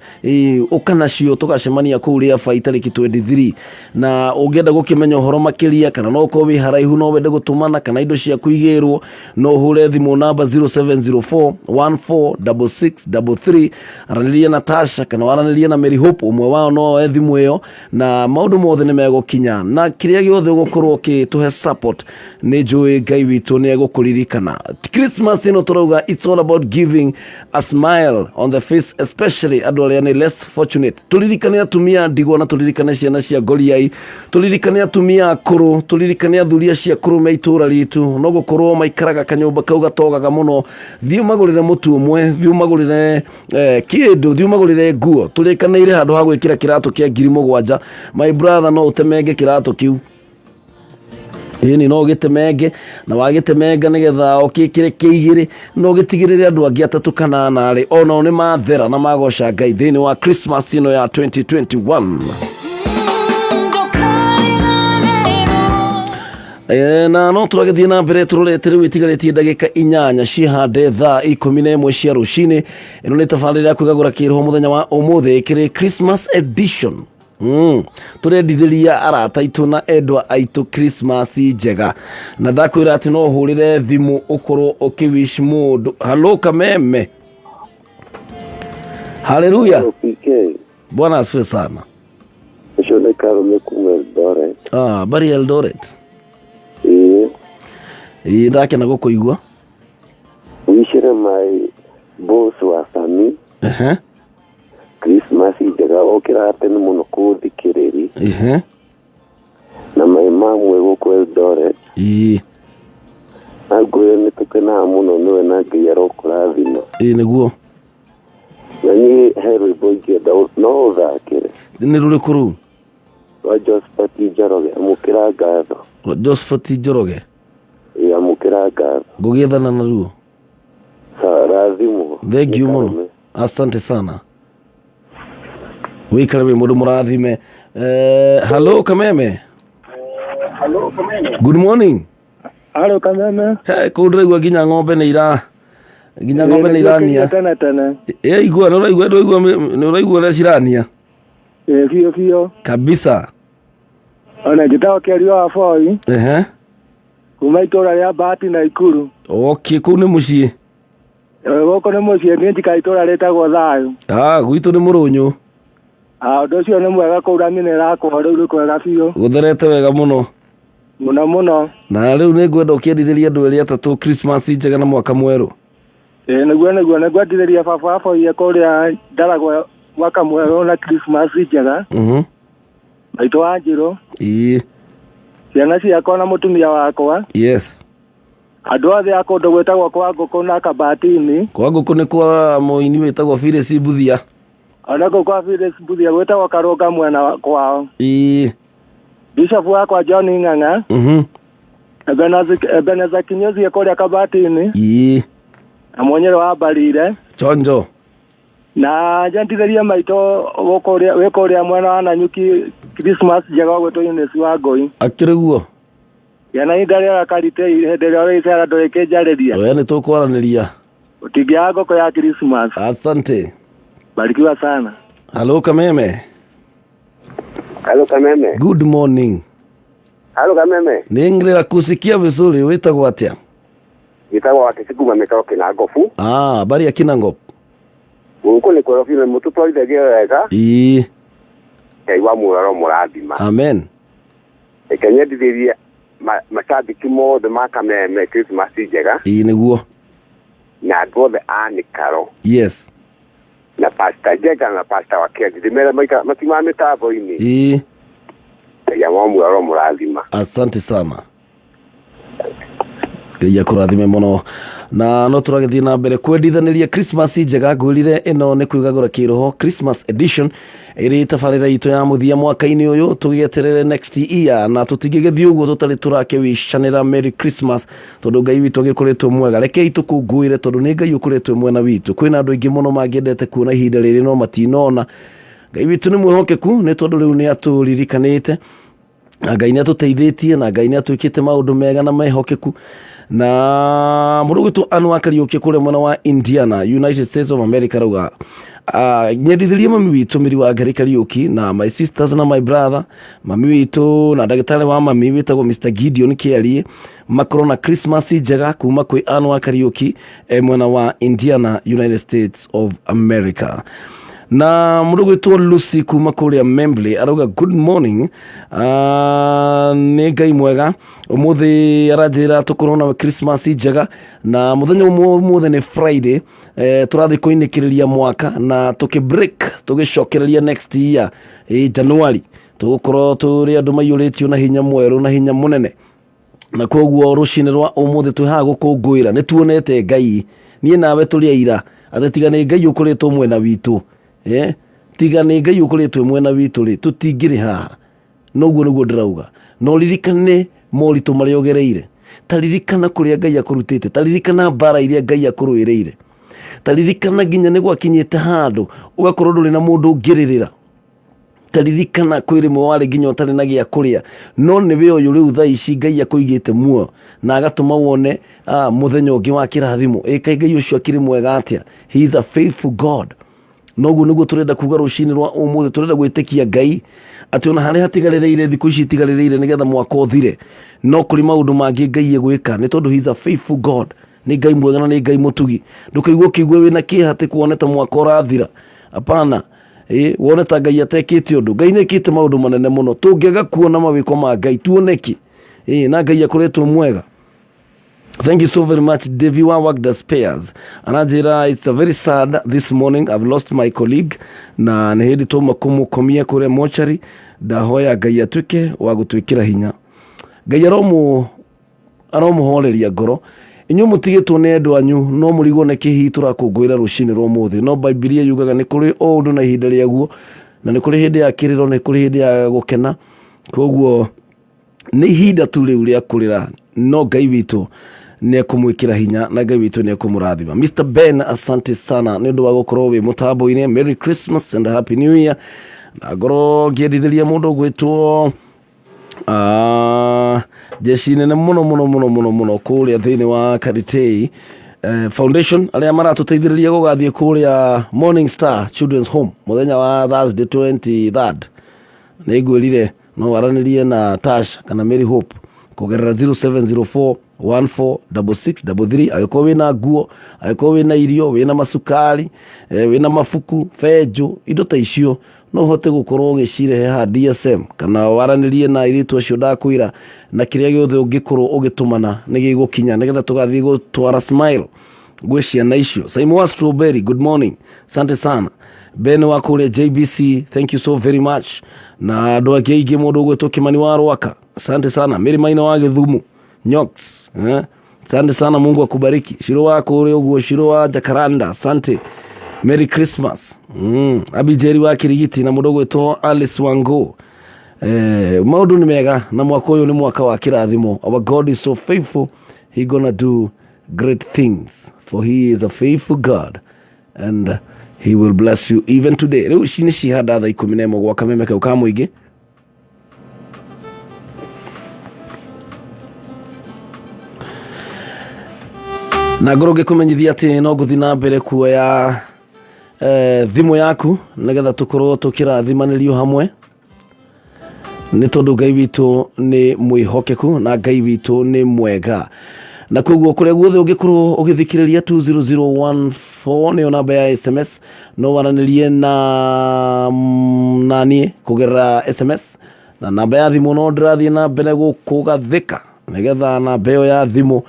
ũka nacio tũgacemania kũu Rĩabai tarĩki 23. Na ũngĩenda gũkĩmenya ũhoro makĩria kana no ũkorwo wĩ haraihu no wende gũtũmana kana indo ciaku igĩrwo, no ũhũre thimũ namba 0704 146633, aranĩria na Tasha kana waranĩrie na Mary Hope ũmwe wao no oe thimũ ĩyo na maũndũ mothe nĩ megũkinya na kĩrĩa gĩothe ũgũkorwo ũkĩtũhe support nĩ njũĩ Ngai witũ nĩ egũkũririkana. Christmas ĩno tũrauga it's all about giving a smile on the face, especially andũ arĩa nĩ less fortunate. Tũririkane atumia ndigwa na tũririkane ciana cia ngoriai, tũririkane atumia akũrũ, tũririkane athuri acio akũrũ me itũra ritũ, no gũkorwo maikaraga kanyũmba kau gatogaga mũno. Thiĩ ũmagũrĩre mũtu ũmwe, thiĩ ũmagũrĩre kĩndũ, thiĩ ũmagũrĩre nguo. Tũrĩkanĩire handũ ha gwĩkĩra kĩratũ kĩa 7,000, my brother, no ũtemenge kĩratũ kĩu. Ĩni no ũgĩtemenge, na wagĩtemenga nĩgetha ũkĩkĩre kĩigĩrĩ, no ũgĩtigĩrĩre andũ angĩ atatũ kana ana rĩ onao nĩ mathera na magoca Ngai thĩinĩ wa Christmas ĩno ya 2021. Na no tũragĩthiĩ na mbere tũrorete rĩu ĩtigarĩtie ndagĩka 8 cihande thaa 11 cia rũcinĩ. Ĩno nĩ tabarĩra ya kwĩgagũra kĩroho mũthenya wa ũmũthĩ ĩkĩrĩ Christmas edition. Tũrendithĩria arata aitũ na endwa aitũ Christmas njega, na ndakwĩra atĩ no ũhũrĩre thimũ ũkorwo ũkĩwish mũndũ. Halo Kameme. Haleluya. Hello, PK. Bwana asifiwe sana. Ũcio nĩ Karume kuma Eldoret. Ah, bari Eldoret. Ĩĩ. Ĩĩ, ndakena gũkũigua. Wicĩre my boss wa Sami. Christmas njega, okĩraga tene mũno kũthikĩrĩri. Na my mamwe gũkũ Eldoret. Na ngwĩre nĩ tũkenaga mũno nĩwe na Ngai arokũrathima. Ĩĩ nĩguo. Na niĩ he rwĩmbo ingĩenda no ũthakĩre. Nĩ rũrĩkũ rũu? Rwa Josephat Njoroge, amũkĩra ngatho. Josephat Njoroge. Ĩĩ, amũkĩra ngatho. Ngũgĩethana naruo. Sawa, rathimwo. Thank you mũno. Asante sana. Wĩikare wĩ mũndũ mũrathime. Hello Kameme. Hello, Kameme. Good morning. Hello, Kameme. Hey, kũu ndĩraigua nginya ng'ombe nĩ ira nginya ng'ombe nĩ irania. Tene tene. Ĩ igua nĩ ũraigua nĩ ũraigua ũrĩa cirania. Ĩ biũ biũ. Kabisa. Ona njĩtagwo Kĩario wa Boi. Kuma itũra rĩa Bahati na Ikuru. Okay, kũu nĩ mũciĩ. Gũkũ nĩ mũciĩ, niĩ njikara itũra rĩtagwo Thayũ. Ah, gwitũ nĩ Mũrũnyũ. Ah, ũndũ ũcio nĩ mwega kũu rami nĩ ĩrakwo rĩu nĩ kwega biũ. Gũtherete wega mũno. Mũno mũno. Na rĩu nĩ ngwenda ũkĩendithĩrie andũ erĩ atatũ Christmas njega na mwaka mwerũ. Ĩĩ nĩguo nĩguo, nĩ ngwendithĩria baba wa Boi kũrĩa Ndaragwa mwaka mwerũ na Christmas njega. Maitũ wa Njirũ. Ĩĩ. Ciana ciakwa na mũtumia wakwa. Yes. Andũ othe a kũndũ gwĩtagwo kwa ngũkũ na Kabatini. Kwa ngũkũ nĩ kwa mũini wĩtagwo Phyllis Mbuthia. Ona kũu kwa Phyllis Mbuthia gwĩtagwo Karũnga mwena kwao. Ĩĩ. Bishop wakwa John Ng'ang'a. Ebenezer Kinyozi kũrĩa Kabatini. Ĩĩ. Na Mũnyĩrĩ wa Mbarire. Chonjo. Na njendithĩrie maitũ wĩ kũrĩa mwena wa Nanyuki Christmas njega ũgwĩtwo Eunice wa Ngũi. Akĩrĩ guo? Gĩa na ihinda rĩega Karite, hĩndĩ ĩrĩa ũrĩcera ndũrĩkĩnjarĩria. We nĩ tũkwaranĩria. Ũtingĩaga ngũkũ ya Christmas. Asante. Barikiwa sana. Hello Kameme. Hello Kameme. Good morning. Hello Kameme. Nĩ kusikia vizuri, wĩtagwo atĩa? Gĩtagwo Wakĩci kuma mĩkaro Kĩnangobu. Ah, bari ya Kinangop. Gũkũ nĩ kwega biũ, nĩ mũtũtwarithagia wega. Ĩĩ. Ngai wa muoyo mũrathima. Amen. Reke nyendithĩrie macambĩki mothe ma Kameme Christmas njega. Ĩĩ nĩguo. Na andũ othe a Nĩkaro. Yes. Na Pastor Njega na Pastor Wakĩanji ndĩmere matiuma mĩtambo-inĩ. Ĩĩ. Ngai wa muoyo mũrathima. Asante sana. Ngai akũrathime mũno. Na no tũragĩthiĩ na mbere kwendithanĩria Christmas njega. Ngwĩrire ĩno nĩ kwĩgagũra kĩroho Christmas edition ĩrĩ tabarĩra itũ ya mũthia mwaka-inĩ ũyũ, tũgĩeterere next year, na tũtingĩgĩthiĩ ũguo tũtarĩ tũrakĩwishanĩra Merry Christmas, tondũ Ngai witũ agĩkoretwo mwega. Rekei tũkũngũĩre tondũ nĩ Ngai ũkoretwo mwena witũ. Kwĩna andũ aingĩ mũno mangĩendete kuona ihinda rĩrĩ no matinona. Ngai witũ nĩ mwĩhokeku, nĩ tondũ rĩu nĩ atũririkanĩte na Ngai nĩ atũteithĩtie na Ngai nĩ atwĩkĩte maũndũ mega na mehokeku. Na mũndũ ũgwĩtwo Ann wa Kariũki kũrĩa mwena wa Indiana, United States of America rauga, nyendithĩrie mami witũ Mĩri wa Ngarĩ Kariũki na my sisters na my brother, mami witũ na ndagĩtarĩ wa mami wĩtagwo Mr Gideon Kĩarie, makorwo na Christmas njega kuma kwĩ Ann wa Kariũki mwena wa Indiana, United States of America. Na mũndũ gwĩtwo Lucy kuma kũrĩa Membley arauga good morning. Nĩ Ngai mwega ũmũthĩ, aranjĩra tũkorwo na Christmas njega, na mũthenya ũmũthĩ nĩ Friday, tũrathiĩ kũinĩkĩrĩria mwaka na tũkĩ break tũgĩcokereria next year, January tũgũkorwo tũrĩ andũ maiyũrĩtio na hinya mwerũ na hinya mũnene. Na koguo rũcinĩ rwa ũmũthĩ twĩ haha gũkũngũĩra, nĩ tuonete Ngai, niĩ nawe tũrĩ aira atĩ tiga nĩ Ngai ũkoretwo mwena witũ, tiga nĩ Ngai ũkoretwo mwena witũ rĩ, tũtingĩrĩ haha. Noguo nĩguo ndĩrauga, na ũririkane moritũ marĩa ũgereire, ta ririkana kũrĩa Ngai akũrutĩte, ta ririkana mbara iria Ngai akũrũĩrĩire, ta ririkana nginya nĩ gwakinyĩte handũ ũgakorwo ndũrĩ na mũndũ ũngĩrĩrĩra, ta ririkana kwĩ rĩmwe warĩ nginya ũtarĩ na gĩa kũrĩa, no nĩwe ũyũ rĩu thaa ici Ngai akũigĩte muoyo na agatũma wone mũthenya ũngĩ wa kĩrathimo. Ĩ kaĩ Ngai ũcio akĩrĩ mwega atĩa? He is a faithful God. Noguo nĩguo tũrenda kuga rũcinĩ rwa ũmũthĩ, tũrenda gwĩtĩkia Ngai atĩ ona harĩa hatigarĩrĩire thikũ ici itigarĩrĩire nĩgetha mwaka ũthire, no kũrĩ maũndũ mangĩ Ngai egwĩka, nĩ tondũ he is a faithful God. Nĩ Ngai mwega na nĩ Ngai mũtugi. Ndũkaigua ũkĩigua wĩna kĩeha atĩ kuone ta mwaka ũrathira, hapana. Wone ta Ngai atekĩte ũndũ. Ngai nĩ ekĩte maũndũ manene mũno, tũngĩaga kuona mawĩko ma Ngai tuone kĩ? Na Ngai akoretwo mwega. Thank you so very much, Devi wa Wagda Spares. Anajira, it's a very sad this morning. I've lost my colleague. Na nĩ hĩndĩ twauma kũmũkomia kũrĩa mochari. Ndahoya Ngai atuĩke wa gũtwĩkĩra hinya. Ngai aromũhoreria ngoro. Inyuĩ mũtigĩtwo nĩ endwa anyu, no mũrigwo nĩ kĩ hihi tũrakũngũĩra rũcinĩ rwa ũmũthĩ. No Bibilia yugaga nĩ kũrĩ o ũndũ na ihinda rĩaguo, na nĩ kũrĩ hĩndĩ ya kĩrĩro, nĩ kũrĩ hĩndĩ ya gũkena. Koguo nĩ ihinda tu rĩu rĩa kũrĩra, no Ngai witũ nĩ ekũmwĩkĩra hinya na Ngai witũ nĩ ekũmũrathima. Mr Ben, asante sana nĩ ũndũ wa gũkorwo wĩ mũtambo-inĩ. Merry Christmas and Happy New Year. Na ngorwo ngĩendithĩria mũndũ ũgwĩtwo jeshi nene mũno mũno mũno mũno mũno kũrĩa thĩinĩ wa Karitei Foundation, arĩa maratũteithĩrĩria gũgathiĩ kũrĩa Morning Star Children's Home mũthenya wa Thursday 23rd. Nĩ ngwĩrire no waranĩrie na Tash kana Mary Hope kũgerera 0704 146633, angĩkorwo wĩna nguo, angĩkorwo wĩna irio, wĩna macukari, wĩna mabuku, benjũ, indo ta icio no ũhote gũkorwo ũgĩcirehe haha DSM, kana waranĩrie na airĩtu acio ndakwĩra, na kĩrĩa gĩothe ũngĩkorwo ũgĩtũmana nĩ gĩgũkinya, nĩgetha tũgathiĩ gũtwara smile gwĩ ciana icio. Simon wa Strawberry, good morning, asante sana. Ben wa kũrĩa JBC, thank you so very much. Na andũ angĩ aingĩ, mũndũ ũgwĩtwo Kimani wa Rwaka, asante sana. Mary Maina wa Gĩthumo Nyox, asante sana, Mungu akubariki. Shiro wa kũrĩa ũguo, Shiro wa Jacaranda, asante, Merry Christmas. Abijeri wa Kirigiti na mũndũ ũgwĩtwo Alice Wango. Maũndũ nĩ mega na mwaka ũyũ nĩ mwaka wa kĩrathimo. Our God is so faithful, he gonna do great things, for he is a faithful God and he will bless you even today. Rĩu ici nĩ cihanda thaa 11 gwa kameme kau ka mũingĩ. Na ngorwo ngĩkũmenyithia atĩ no ngũthiĩ na mbere kuoya thimũ yaku nĩgetha tũkorwo tũkĩrathimanĩrio hamwe, nĩ tondũ Ngai witũ nĩ mwĩhokeku na Ngai witũ nĩ mwega. Na koguo kũrĩa guothe ũngĩkorwo ũgĩthikĩrĩria, 20014 nĩyo namba ya SMS, no waranĩrie na naniĩ kũgerera SMS, na namba ya thimũ no ndĩrathiĩ na mbere gũkũgathĩka, nĩgetha namba ĩyo ya thimũ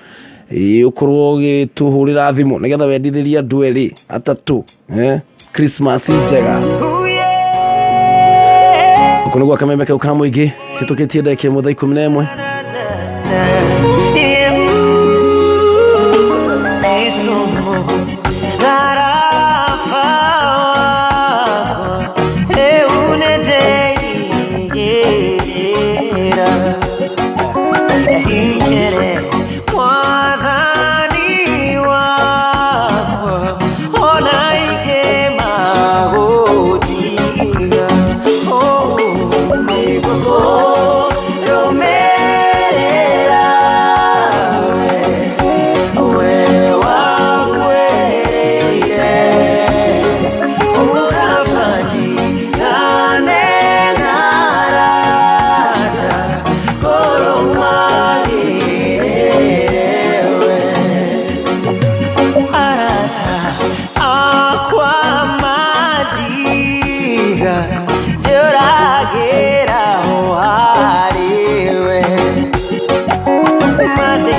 ũkorwo ũgĩtũhũrĩra thimũ nĩgetha wendithĩrie andũ erĩ atatũ, Christmas njega. Ũkũ nĩguo kameme kau ka mũingĩ hĩtũkĩtie ndagĩka 1 thaa 11.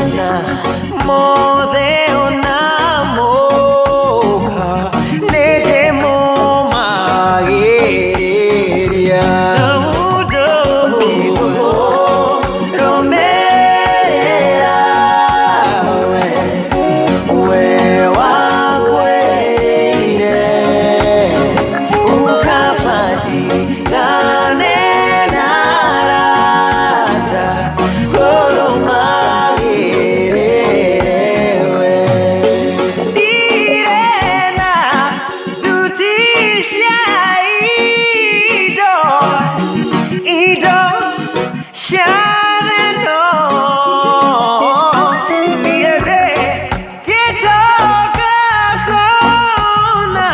Mathĩna mothe ona moka nĩndĩmũmagĩrĩria. Nĩngũkũrũmĩrĩra we, we wakwĩrĩire ũkabatigane na arata ngũrũmagĩrĩre we. Ndirĩ na thuti cia indo, indo cia thĩ-ĩno. Niĩ gĩtonga kũna,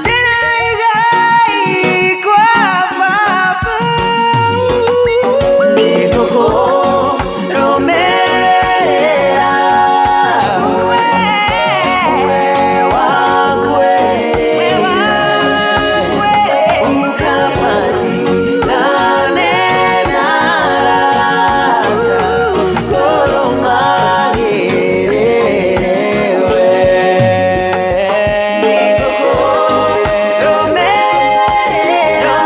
ndĩrĩ igai kwa baba. Nĩngũkũrũmĩrĩra we, we wakwĩrĩire ũkabatigane na arata ngũrũmagĩrĩre we. Nĩngũkũrũmĩrĩra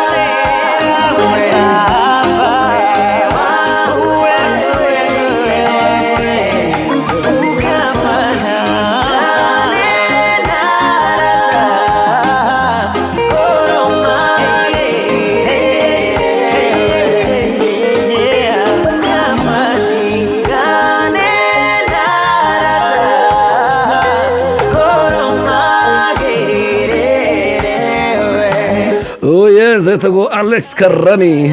we, ũkabatigane na arata ngũrũmagĩrĩre ũkabatigane na arata ngũrũmagĩrĩre we. Oh yes, etagwo Alex Karani.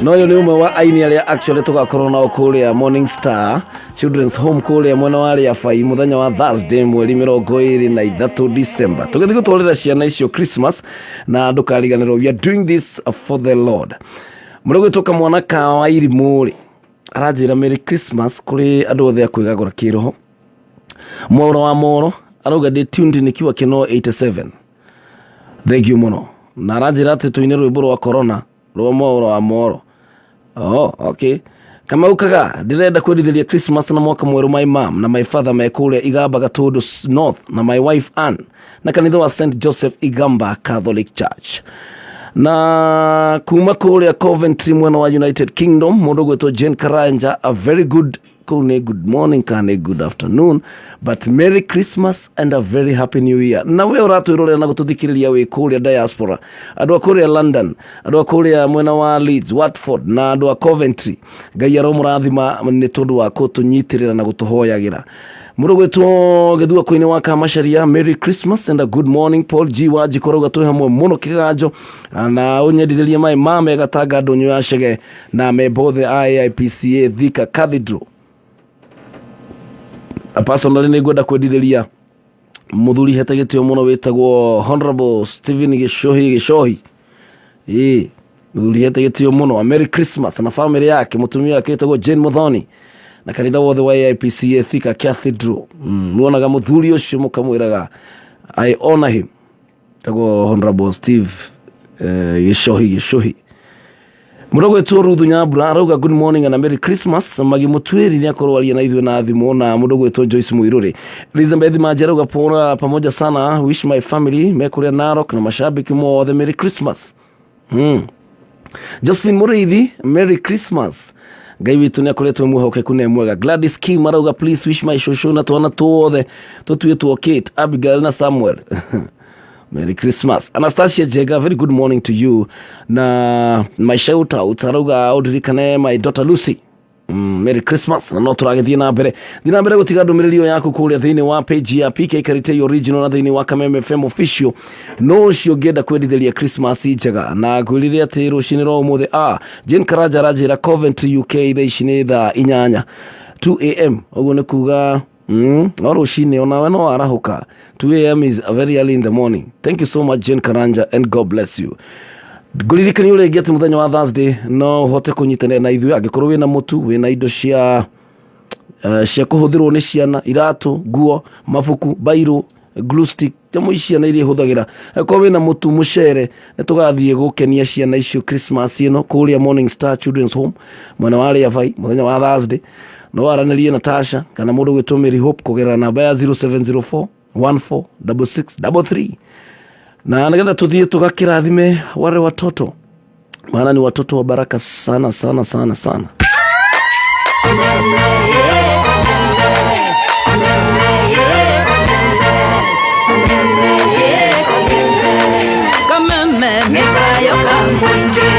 No ũyũ nĩ ũmwe wa aini arĩa actually tũgakorwo nao kũrĩa Morning Star Children's Home kũrĩa mwena wa Rĩabai mũthenya wa Thursday mweri 23 December. Tũgĩthiĩ gũtwarĩra ciana icio Christmas na ndũkariganĩrwo, we are doing this for the Lord. Mũrĩ kamwana ka Wairimũ rĩ, aranjĩra Merry Christmas kũrĩ andũ othe a kwĩgagũra kĩroho. Mwaũra wa Moro arauga ndĩ tuned nikiwa Kinoo 87. Thank you mũno. Na aranjĩra atĩ tũine rwĩmbo rwa Corona rwa Mwaũra wa Moro. Oh, okay. Kamau Kaga, ndĩrenda kwendithĩria Christmas na mwaka mwerũ my mom na my father me kũrĩa Igamba Gatũndũ North na my wife Ann na kanitha wa St Joseph Igamba Catholic Church. Na kuma kũrĩa Coventry mwena wa United Kingdom mũndũ gwĩtwo Jane Karanja, a very good kũu nĩ good morning kana nĩ good afternoon, but Merry Christmas and a very happy New Year. Na we ũratwĩrorera na gũtũthikĩrĩria wĩ kũrĩa diaspora, andũ a kũrĩa London, andũ a kũrĩa mwena wa Leeds, Watford na andũ a Coventry, Ngai aromũrathima nĩ tondũ wa gũtũnyitĩrĩra na gũtũhoyagĩra. Mũndũ gwĩtwo Gĩthua Kũinĩ wa Kamacharia, Merry Christmas and a good morning. Paul G Wanjikũ arauga twĩ hamwe mũno kĩganjo na ũnyendithĩrie maĩ ma mega tanga ndũnyũ ya Chege na memba othe a AIPCA Thika Cathedral. Personally nĩ ngwenda kwendithĩria mũthuri hete gĩtĩo mũno wĩtagwo Honorable Stephen Gĩcohi Gĩcohi, ĩĩ, mũthuri hete gĩtĩo mũno, a Merry Christmas na family yake, mũtumia wake wĩtagwo Jane Muthoni na kanitha wothe wa AIPCA Thika Cathedral. Muonaga mũthuri ũcio mũkamwĩraga I honor him. Tagwo Honorable Steve Gĩcohi Gĩcohi. Mũndũ gwĩtwo Ruthu Nyambura arauga good morning and a Merry Christmas. Magi Mũtwĩri nĩ akorwo aria na ithuĩ na thimũ na mũndũ gwĩtwo Joyce Muirũrĩ. Elizabeth Manje arauga pora pamoja sana, wish my family me kũrĩa Narok na mashabiki mothe Merry Christmas. Josephine Mũrĩithi, Merry Christmas. Ngai witũ nĩ akoretwo mwĩhokeku na mwega. Gladys Kim arauga please wish my shosho na twana tuothe tũtuĩtwo Kate, Abigail na Samuel Merry Christmas. Anastasia Jega, very good morning to you. Na my shout out arauga ũndirikane my daughter Lucy. Merry Christmas. Na no tũragĩthiĩ na mbere, thiĩ na mbere gũtiga ndũmĩrĩri ĩyo yaku kũrĩa thĩinĩ wa page ya PK Karitei Original na thĩinĩ wa Kameme FM Official. No ũcio ũngĩenda kwendithĩria Christmas njega na ngwĩrire atĩ rũcinĩ rwa ũmũthĩ, Jane Karanja aranjĩra Coventry UK thaa ici nĩ thaa 8, 2 a.m., ũguo nĩ kuga no rũcinĩ onawe no arahũka. 2 a.m. is very early in the morning. Thank you so much, Jane Karanja, and God bless you. Ngũririkania ũrĩa ĩngĩ atĩ mũthenya wa Thursday no ũhote kũnyitanĩra na ithuĩ angĩkorwo wĩna mũtu, wĩna indo cia kũhũthĩrwo nĩ ciana, iratũ, nguo, mabuku, bairũ, glue stick, nyamũ ici ciana iria ihũthagĩra. Angĩkorwo wĩna mũtu, mũcere, nĩ tũgathiĩ gũkenia ciana icio Christmas ĩno kũrĩa Morning Star Children's Home mwena wa Rĩabai mũthenya wa Thursday. No aranĩrie na Tasha kana mũndũ gwĩtwo Mary Hope kũgerera namba ya 0704 146633 na nĩgetha tũthiĩ tũgakĩrathime wale watoto, maana ni watoto wa baraka sana sana sana sana. Kameme nĩkayo ka mũingĩ.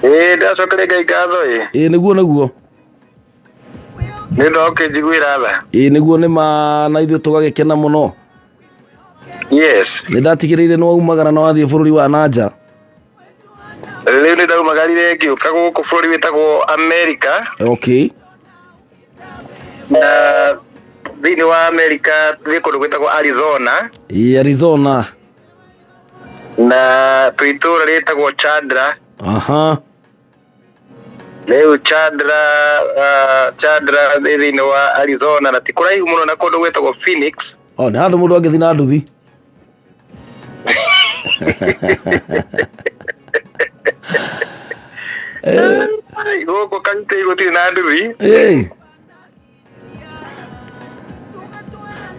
Ĩĩ, ndacokeria Ngai ngatho ĩ. Ĩĩ, nĩguo nĩguo. Nĩ ũndũ wa gũkĩnjiguĩra tha. Ĩĩ nĩguo nĩ ma na ithuĩ tũgagĩkena mũno. Yes. Nĩ ndatigĩrĩire nĩ waumagara na wathiĩ bũrũri wa nanja. Rĩu nĩ ndaumagarire ngĩũka gũkũ bũrũri wĩtagwo Amerika. Okay. Na thĩinĩ wa Amerika thĩ kũndũ gwĩtagwo Arizona. Ĩĩ Arizona. Na twĩ itũũra rĩtagwo Chandler. Aha. Rĩu Chandler, Chandler nĩ thĩinĩ wa Arizona na ti kũraihu mũno na kũndũ gwĩtagwo Phoenix. O nĩ handũ mũndũ angĩthiĩ na nduthi. Ai, Gũkũ Karutei gũtirĩ na nduthi. Ĩĩ.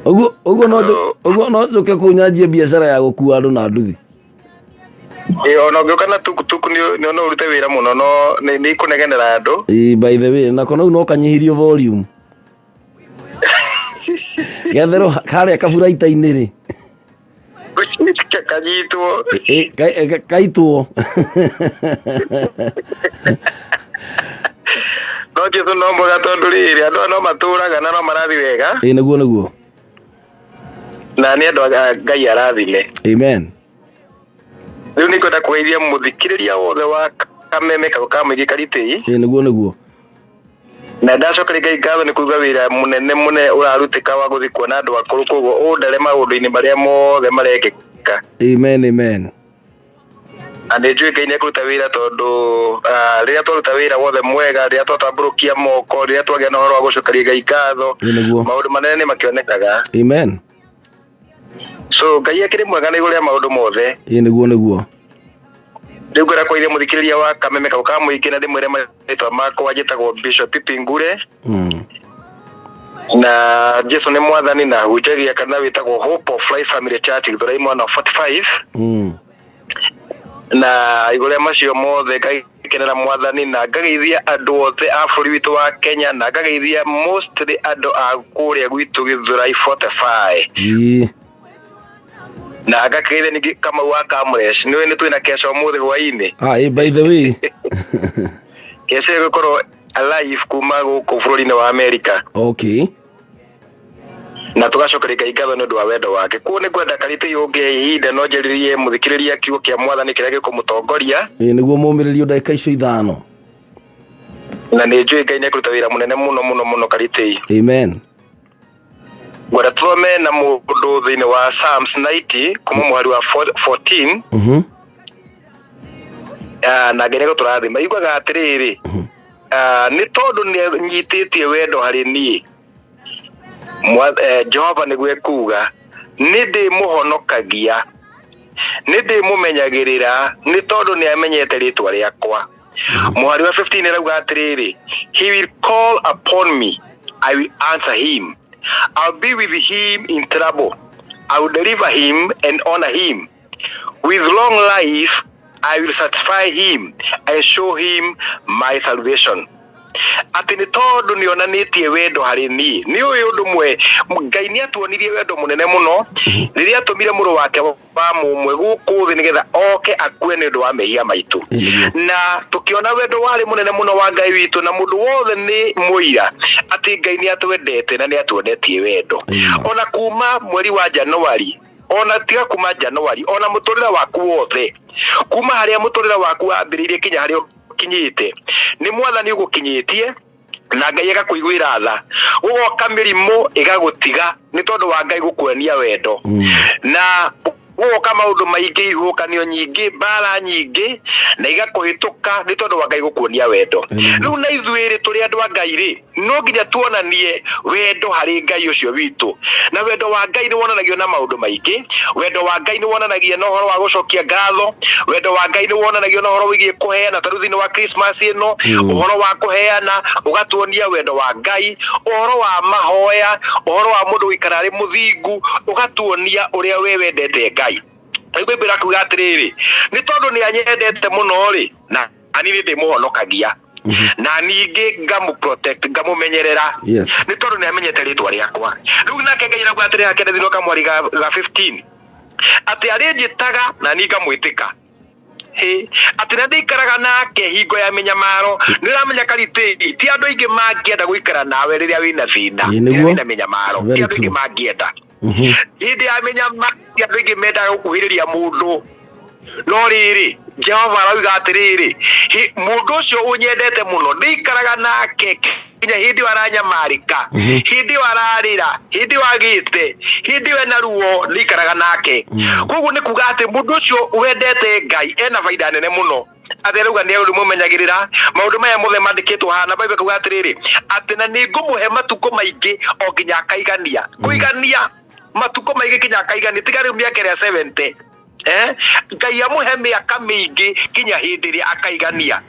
Ũguo ũguo no ũguo no njũke kũu nyanjie biacara ya gũkua andũ na nduthi. Ĩĩ, ona ũngĩũka na tukutuku nĩ no ũrute wĩra mũno no nĩ ikũnegenera andũ. Ĩĩ by the way nako nau no kanyihirio volume. Getherwo karĩa kaburaita-inĩ rĩ. Kanyitwo. Ĩ, kaitwo. No Jesu no mwega tondũ rĩrĩ andũ aya no matũraga na no marathiĩ wega. Ĩĩ nĩguo nĩguo. Na nĩ andũ a Ngai arathime. Amen. Rĩu nĩ ngwenda kũgeithia mũthikĩrĩria wothe wa kameme kau ka mũingĩ Karitei. Ĩĩ nĩguo nĩguo. Na ndacokeria Ngai ngatho nĩ kuga wĩra mũnene mũnene ũrarutĩka wa gũthiĩ kuona andũ akũrũ koguo ũndare maũndũ-inĩ marĩa mothe marekĩka. Amen amen. Na nĩ njũĩ Ngai nĩ ekũruta wĩra tondũ rĩrĩa twaruta wĩra wothe mwega, rĩrĩa twatambũrũkia moko, rĩrĩa twagĩa na ũhoro wa gũcokeria Ngai ngatho, Ĩĩ nĩguo. maũndũ manene nĩ makĩonekaga. Amen. So Ngai akĩrĩ mwega na igũrũ rĩa maũndũ mothe. Ĩĩ nĩguo nĩguo. Rĩu ngwenda kũgeithia mũthikĩrĩria wa kameme kau ka mũingĩ na ndĩmwĩre marĩtwa makwa njĩtagwo Bishop Pipi Ngure. Na Jesu nĩ mwathani na hunjagia kanitha wĩtagwo Hope of Life Family Church Githurai mwena wa 45. Na igũrũ rĩa macio mothe ngakenera mwathani na ngageithia andũ othe a bũrũri witũ wa Kenya na ngageithia mostly andũ a kũrĩa gwitũ Githurai 45. Ĩĩ. Na ngakĩgeithia ningĩ Kamau wa Kamresh, nĩũĩ nĩ twĩna kesha ũmũthĩ hwaĩ-inĩ. Ah, ĩĩ by the way. Kesha ĩgũkorwo live kuma gũkũ bũrũri-inĩ wa Amerika. Okay. Na tũgacokeria Ngai ngatho nĩ ũndũ wa wendo wake. Kuo nĩ ngwenda Karitei ũngĩhe ihinda no njarĩrie mũthikĩrĩria kiugo kĩa mwathani kĩrĩa gĩkũmũtongoria. Ĩĩ nĩguo mũmĩrĩrio ndagĩka icio ithano. Na nĩ njũĩ Ngai nĩ ekũruta wĩra mũnene mũno mũno mũno Karitei. Amen. Ngwenda tũthome na mũndũ thĩinĩ wa Psalms 90 kuma mũhari wa 14. Na Ngai nĩ egũtũrathima. Yugaga atĩrĩrĩ, nĩ tondũ nĩ anyitĩtie wendo harĩ niĩ, Jehova nĩguo ekuuga, nĩ ndĩmũhonokagia, nĩ ndĩmũmenyagĩrĩra, nĩ tondũ nĩ amenyete rĩĩtwa rĩakwa. Mũhari wa 15 ĩrauga atĩrĩrĩ, he will call upon me, I will answer him. I'll be with him in trouble. I will deliver him and honor him. With long life, I will satisfy him and show him my salvation. Atĩ nĩ tondũ nĩ onanĩtie wendo harĩ niĩ. Nĩ ũĩ ũndũ ũmwe, Ngai nĩ atuonirie wendo mũnene mũno rĩrĩa atũmire mũrũ wake wa mũmwe gũkũ thĩ nĩgetha oke akue nĩ ũndũ wa mehia maitũ. Na tũkĩona wendo warĩ mũnene mũno wa Ngai witũ, na mũndũ wothe nĩ mũira atĩ Ngai nĩ atwendete na nĩ atuonetie wendo. Ona kuma mweri wa Januari, ona tiga kuma Januari, ona mũtũrĩre waku wothe, kuma harĩa mũtũrĩre waku wambĩrĩirie kinya harĩa ũkinyĩte, nĩ mwathani ũgũkinyĩtie na Ngai agakũiguĩra tha, gũgoka mĩrimũ ĩgagũtiga nĩ tondũ wa Ngai gũkuonia wendo. Na gũgoka maũndũ maingĩ, ihuhũkanio nyingĩ, mbara nyingĩ, na igakũhĩtũka nĩ tondũ wa Ngai gũkuonia wendo. Rĩu na ithuĩ rĩ, tũrĩ andũ a Ngai rĩ, no nginya tuonanie wendo harĩ Ngai ũcio witũ. Na wendo wa Ngai nĩ wonanagio na maũndũ maingĩ. Wendo wa Ngai nĩ wonanagia na ũhoro wa gũcokia ngatho. Wendo wa Ngai nĩ wonanagio na ũhoro wĩgiĩ kũheana, ta rĩu thĩinĩ wa Christmas ĩno, ũhoro wa kũheana ũgatuonia wendo wa Ngai, ũhoro wa mahoya, ũhoro wa mũndũ gũikara arĩ mũthingu ũgatuonia ũrĩa we wendete Ngai. Rĩu Bible ĩrakuga atĩrĩrĩ, nĩ tondũ nĩ anyendete mũno rĩ, na niĩ nĩ ndĩmũhonokagia, na ningĩ ngamũ protect, ngamũmenyerera. Nĩ tondũ nĩ amenyete rĩtwa rĩakwa. Rĩu nake Ngai arauga atĩrĩ hake thĩinĩ wa kamwari ga 15, atĩ arĩnjĩtaga na niĩ ngamwĩtĩka, Hĩ, atĩ na ndĩikaraga nake hingo ya mĩnyamaro. Nĩ ũramenya Karitĩ, ti andũ aingĩ mangĩenda gũikara nawe rĩrĩa wĩna thĩna, Ĩĩ, rĩrĩa nĩguo. wĩna mĩnyamaro, ti Very andũ aingĩ true. mangĩenda. Hĩndĩ ya mĩnyamaro ti andũ aingĩ mendaga gũkuhĩrĩria mũndũ. No rĩrĩ, Jehova arauga atĩrĩrĩ, mũndũ ũcio ũnyendete mũno ndĩikaraga nake nginya hĩndĩ ĩyo aranyamarĩka, hĩndĩ ĩyo ararĩra, hĩndĩ ĩyo agĩte, hĩndĩ ĩyo ena ruo, ndĩikaraga nake. Koguo nĩ kuga atĩ mũndũ ũcio wendete Ngai ena baida nene mũno. Atĩ arauga nĩ ũrĩmũmenyagĩrĩra maũndũ maya mothe mandĩkĩtwo haha, na Bible ĩkauga atĩrĩrĩ, atĩ na nĩ ngũmũhe matukũ maingĩ o nginya akaigania. Kũigania matukũ maingĩ nginya akaigania, tiga rĩu mĩaka ĩrĩa 70. Ngai amũhe mĩaka mĩingĩ nginya hĩndĩ ĩrĩa akaigania.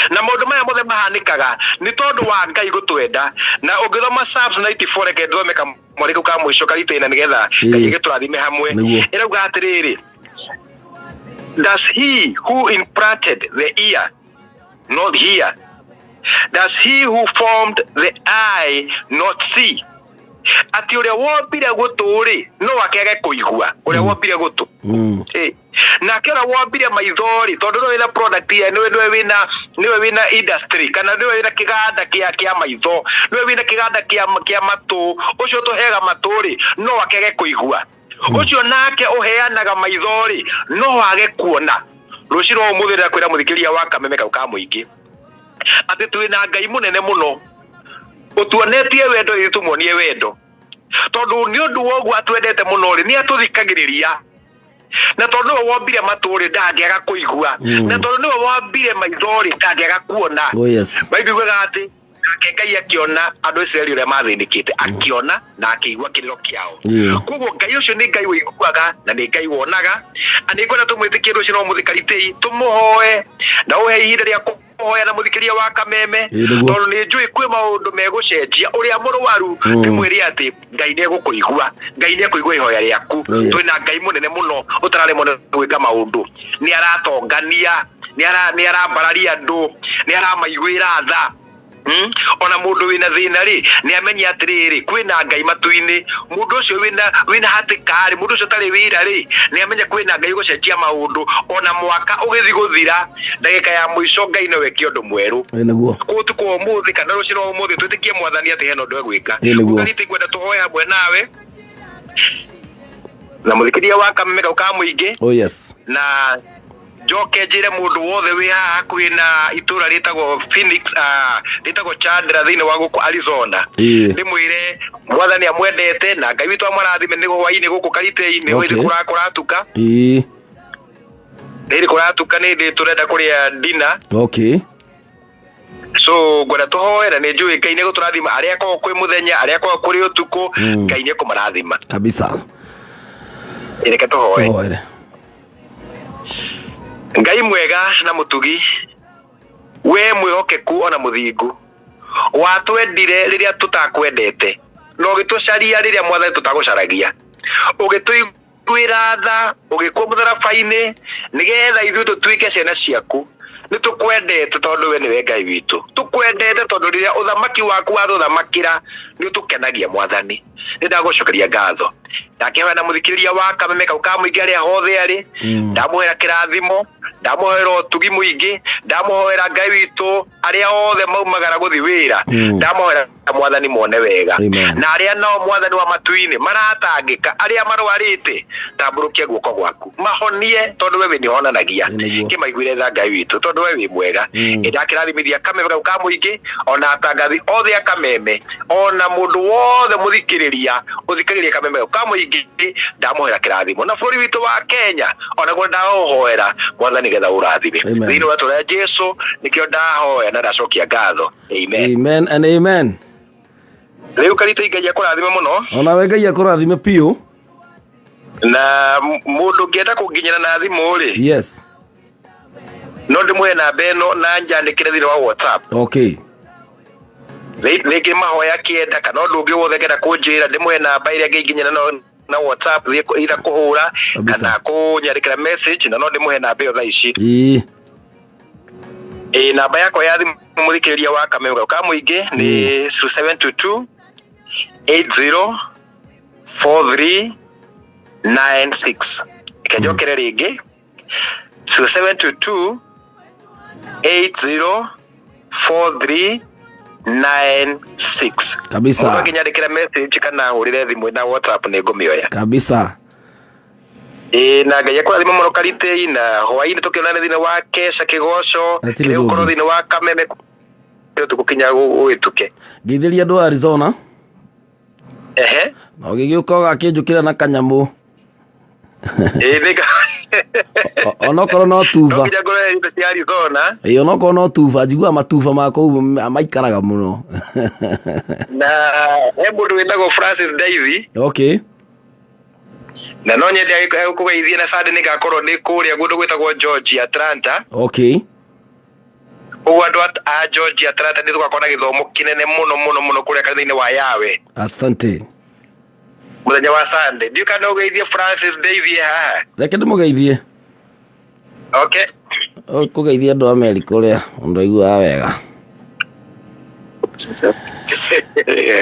Na maũndũ maya mothe mahanĩkaga nĩ tondũ wa Ngai gũtwenda. Na ũngĩthoma Psalms 94, reke nthome kamwarĩ kau ka mũico karitĩna nĩgetha Ngai agĩtũrathime hamwe. Nĩguo. Ĩrauga atĩrĩrĩ, does he who implanted the ear not hear? Does he who formed the eye not see? Atĩ ũrĩa wombire gũtũ rĩ, no akĩage kũigua? Ũrĩa wombire gũtũ. Nake ũrĩa wombire maitho rĩ, tondũ nĩwe wĩna product ya, nĩwe, nĩwe wĩna, nĩwe wĩna industry, kana nĩwe wĩna kĩganda kĩa maitho, nĩwe wĩna kĩganda kĩa matũ, ũcio ũtũheaga matũ rĩ, no akĩage kũigua. Ũcio nake ũheanaga maitho rĩ, no age kuona. Rũciũ rwa ũmũthĩ ndĩrakwĩra mũthikĩrĩria wa Kameme kau ka mũingĩ, atĩ twĩna Ngai mũnene mũno ũtuonetie wendo, ithuĩ tũmuonie wendo, tondũ nĩ ũndũ wa ũguo atwendete mũno rĩ, nĩ atũthikagĩrĩria. Na tondũ nĩwe wombire matũ rĩ, ndangĩaga kũigua. Na tondũ nĩwe wombire maitho rĩ, ndangĩaga kuona. Oh, yes. Bible yugaga atĩ nake Ngai akĩona andũ a Isiraeli ũrĩa mathĩnĩkĩte, akĩona na akĩigua kĩrĩro kĩao. Koguo Ngai ũcio nĩ Ngai ũiguaga na nĩ Ngai wonaga. Na nĩ ngwenda tũmwĩtĩkie rũciũ no mũthĩ Karitĩi, tũmũhoe na ũhe ihinda rĩa kũhoya na mũthikĩria wa Kameme, Ĩĩ, nĩguo. tondũ nĩ njũĩ kwĩ maũndũ megũcenjia. Ũrĩa mũrwaru, ndĩmwĩre atĩ Ngai nĩ egũkũigua, Ngai nĩ ekũigua ihoya rĩaku. Oh, yes. Twĩna Ngai mũnene mũno ũtararemwo nĩ gwĩka maũndũ. Nĩ aratongania, nĩ arambararia andũ, nĩ aramaiguĩra tha. Ona mũndũ wĩna thĩna rĩ, nĩ amenye atĩrĩrĩ, kwĩna Ngai matu-inĩ. Mũndũ ũcio wĩna hatĩka rĩ, mũndũ ũcio ũtarĩ wĩra rĩ, nĩ amenye kwĩna Ngai ũgũcenjia maũndũ. Ona mwaka ũgĩthiĩ gũthira, ndagĩka ya mũico Ngai no eke ũndũ mwerũ. Ĩĩ, nĩguo. Koguo ũtukũ wa ũmũthĩ kana rũciũ rwa ũmũthĩ, twĩtĩkie Mwathani atĩ hena ũndũ egwĩka. Ĩĩ, nĩguo. Ũkarĩte ngwenda tũhoe hamwe nawe na mũthikĩria wa Kameme kau ka mũingĩ. Oh, yes. Na njoke njĩre mũndũ wothe wĩ haha hakuhĩ na itũra rĩtagwo Phoenix, rĩtagwo Chandler thĩinĩ wa gũkũ Arizona. Ndĩmwĩre Mwathani amwendete na Ngai witũ amũrathime. Nĩ hwainĩ gũkũ Karitei, nĩ hwainĩ kũratuka. Nĩ hĩndĩ kũratuka, nĩ hĩndĩ tũrenda kũrĩa dinner. So ngwenda tũhoe na nĩ njũĩ Ngai nĩ egũtũrathima, arĩa akoragwo kwĩ mũthenya, arĩa akoragwo kũrĩ ũtukũ, Ngai nĩ ekũmarathima. Kabisa. Reke tũhoe. Tũhoere. Ngai mwega na mũtugi, we mwĩhokeku ona mũthingu, watwendire rĩrĩa tũtakwendete, na ũgĩtũcaria rĩrĩa Mwathani tũtagũcaragia, ũgĩtũiguĩra tha, ũgĩkua mũtharaba-inĩ nĩgetha ithuĩ tũtuĩke ciana ciaku. Nĩ tũkwendete tondũ we nĩwe Ngai witũ, tũkwendete tondũ rĩrĩa ũthamaki waku watũthamakĩra nĩ ũtũkenagia Mwathani. Nĩ ndagũcokeria ngatho. Ndakĩhoya na mũthikĩrĩria wa Kameme kau ka mũingĩ arĩa hothe arĩ, ndamũhoera kĩrathimo, ndamũhoera ũtugi mũingĩ, ndamũhoera Ngai witũ arĩa othe maumagara gũthiĩ wĩra, ndamũhoera Mwathani mone wega. Amen. Na arĩa nao Mwathani wa matu-inĩ maratangĩka, arĩa marwarĩte, tambũrũkia guoko gwaku mahonie, tondũ we nĩ ũhonanagia. Nĩguo. Kĩmaiguĩre tha Ngai witũ, tondũ we wĩ mwega. Ndakĩrathimithia Kameme kau ka mũingĩ, ona atangathi othe a Kameme, ona mũndũ wothe mũthikĩrĩria ũthikagĩrĩria Kameme kau ka mũingĩ, ndamũhoera kĩrathimo. Na bũrũri witũ wa Kenya onaguo ndaũhoera Mwathani getha ũrathime. Amen. Thĩinĩ wa rĩĩtwa rĩa Jesũ nĩkĩo ndahoya na ndacokia ngatho. Amen. Amen and amen. Rĩu Karitũ, Ngai akũrathime mũno. Ona we Ngai akũrathime biũ. Na mũndũ ũngĩenda kũnginyĩra na thimũ rĩ, Yes. no ndĩmũhe namba ĩno na njandĩkĩre thĩinĩ wa WhatsApp. Okay. Rĩngĩ mahoya kĩenda kana ũndũ ũngĩ wothe ngenda kũnjĩra, ndĩmũhe namba ĩrĩa ngĩnginyĩra na WhatsApp, thiĩ either kũhũra Kabisa. kana kũnyandĩkĩra message, na no ndĩmũhe namba ĩyo thaa ici. Ĩĩ. Ĩĩ, namba yakwa ya thimũ mũthikĩrĩria wa Kameme kau ka mũingĩ nĩ 722 80 43 96. Reke njokere rĩngĩ. 0722 80 43 96. Kabisa. Mũndũ angĩnyandĩkĩra message kana hũrĩre thimũ na WhatsApp nĩ ngũmĩoya. Kabisa. Ĩĩ, na Ngai akũrathime mũno Karitei, na hwaĩ-inĩ tũkĩonana thĩinĩ wa Kesha Kĩgoco, Hatirĩ kĩrĩa ũndũ gũkorwo ũngĩ. thĩinĩ wa Kameme tũgũkinya gũgĩtuke. Ngeithĩria andũ a Arizona. Ehe. Na ũgĩgĩũka ũgakĩnjũkĩra na kanyamũ. Ĩĩ, nĩ Onokorwo no tuba. No nginya ngũrehe indo cia Arizona. Ĩĩ, onokorwo no tuba, njiguaga matuba ma kũu maikaraga mũno. Na he mũndũ wĩtagwo Francis Davy. Okay. Na no nyende agĩkũgeithie, na Sunday nĩngakorwo nĩ kũrĩa kũndũ gwĩtagwo Georgia, Atlanta. Okay. Ũguo andũ a Georgia, Atlanta, nĩ tũgakorwo na gĩthomo kĩnene mũno mũno mũno kũrĩa kanitha-inĩ wa Yawe Asante. Mũthenya wa Sunday. Ndiũĩ kana ũgeithie Francis Davy haha. Reke ndĩmũgeithie. Okay. Kũgeithia andũ a Amerika ũrĩa ũndũ aiguaga wega.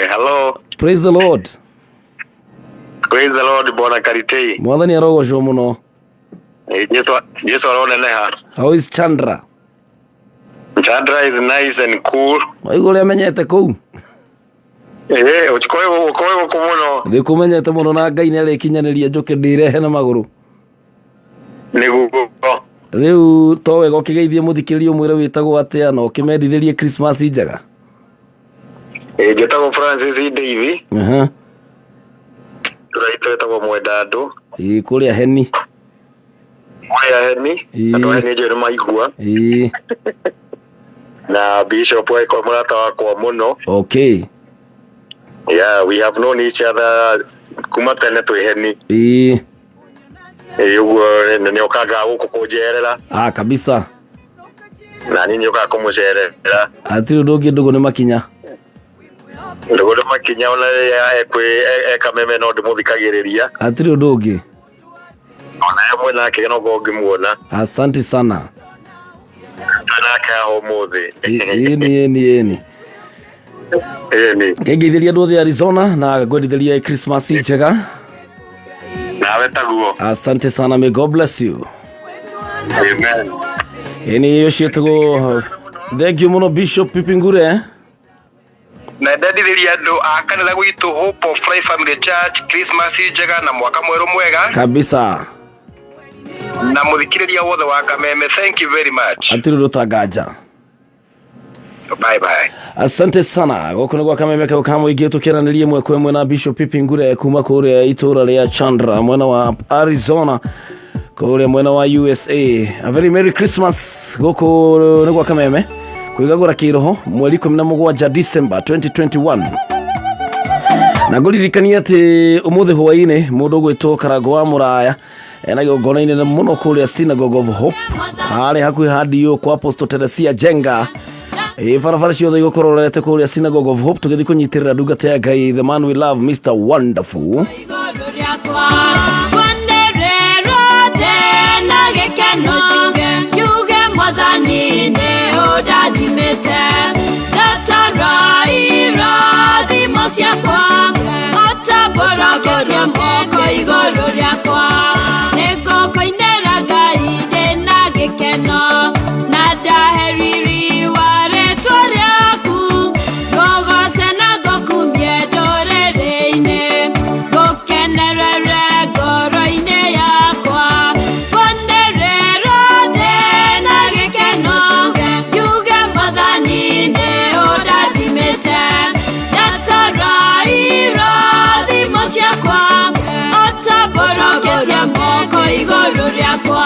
Hello. Praise the Lord. Praise the Lord, Bwana Karitei. Mwathani arogocwo mũno. Jesu Jesu aroneneha. How is Chandra? Chandra is nice and cool. Waigua ũrĩa menyete kũu? Ũkoe gũkũ mũno. Ndĩkũmenyete mũno, na Ngai nĩ arĩkinyanĩria njũke ndĩrehe na magũrũ. Nĩguo. Rĩu to wega ũkĩgeithie mũthikĩrĩria, ũmwĩre wĩtagwo atĩa na ũkĩmendithĩrie Christmas njega. Njĩtagwo Francis Davy. Tũraitũ wĩtagwo Mwendandũ. Ĩĩ, kũrĩa Heni. Kũrĩa Heni. Andũ a Heni njũĩ nĩ maigua. Na Bishop agĩkorwo mũrata wakwa mũno. Okay. Yeah, we have known each other kuma tene twĩ Heni. Ĩĩ, ũguo nĩ okaga gũkũ kũnjerera. Ah, kabisa. Na niĩ nĩũkaga kũmũcerera. Hatirĩ ũndũ ũngĩ, ndũgũ nĩ makinya. Ndũgũ nĩ makinya, ona rĩrĩa ekwĩ ekameme no ndĩmũthikagĩrĩria. Hatirĩ ũndũ ũngĩ. Ona he mwena nake no ngĩmuona. Asante sana. Twĩ nake haha ũmũthĩ. Ĩni, ĩni, ĩni. Ĩni. Ngeithĩria andũ othe Arizona na ngwendithĩria Christmas njega. Nawe taguo. Asante sana, may God bless you. Amen. Ĩni, ũcio tũgũ thank you mũno, Bishop Pipingure. Na ndendithĩria andũ a kanitha gwitũ Hope of Life Family Church Christmas njega na mwaka mwerũ mwega. Kabisa. Na mũthikĩrĩria wothe wa Kameme, thank you very much. Hatirĩ ũndũ tanganja. Bye bye. Asante sana. Gũkũ nĩ gwa Kameme kau ka mũingĩ, tũkĩaranĩria ĩmwe kwa ĩmwe na Bishop Pipingure kuma kũrĩa itũũra rĩa Chandra, mwena wa Arizona, kũrĩa mwena wa USA. A very merry Christmas. Gũkũ nĩ gwa Kameme kwĩgagũra kĩroho, mweri 17 December 2021, na ngũririkania atĩ ũmũthĩ hwaĩ-inĩ mũndũ ũgwĩtwo Karango wa Mũraya ena igongona inene mũno kũrĩa Synagogue of Hope, harĩa hakuhĩ handio kwa Apostle Teresia Jenga. Ĩ, barabara ciothe igũkorwo rorete kũrĩa Synagogue of Hope, tũgĩthiĩ kũnyitĩrĩra ndungata ya Ngai, the man we love, Mr Wonderful. Igũrũ rĩakwa kwanĩrĩrwo ndĩna gĩkeno, njuge Mwathani nĩ ũndathimĩte, ndatara irathimo ciakwa, ũtambũrũkĩtie moko igũrũ rĩakwa, nĩngũkũinĩra Ngai ndĩna gĩkeno, na ndahe riri wa rĩtwa rĩaku, ngũgoce na ngũkumie ndũrĩrĩ-inĩ, ngũkenerere ngoro-inĩ yakwa, kwanĩrĩrwo ndĩna gĩkeno, njuge Mwathani nĩ ũndathimĩte, ndatara irathimo ciakwa, ũtambũrũkĩtie moko igũrũ rĩakwa.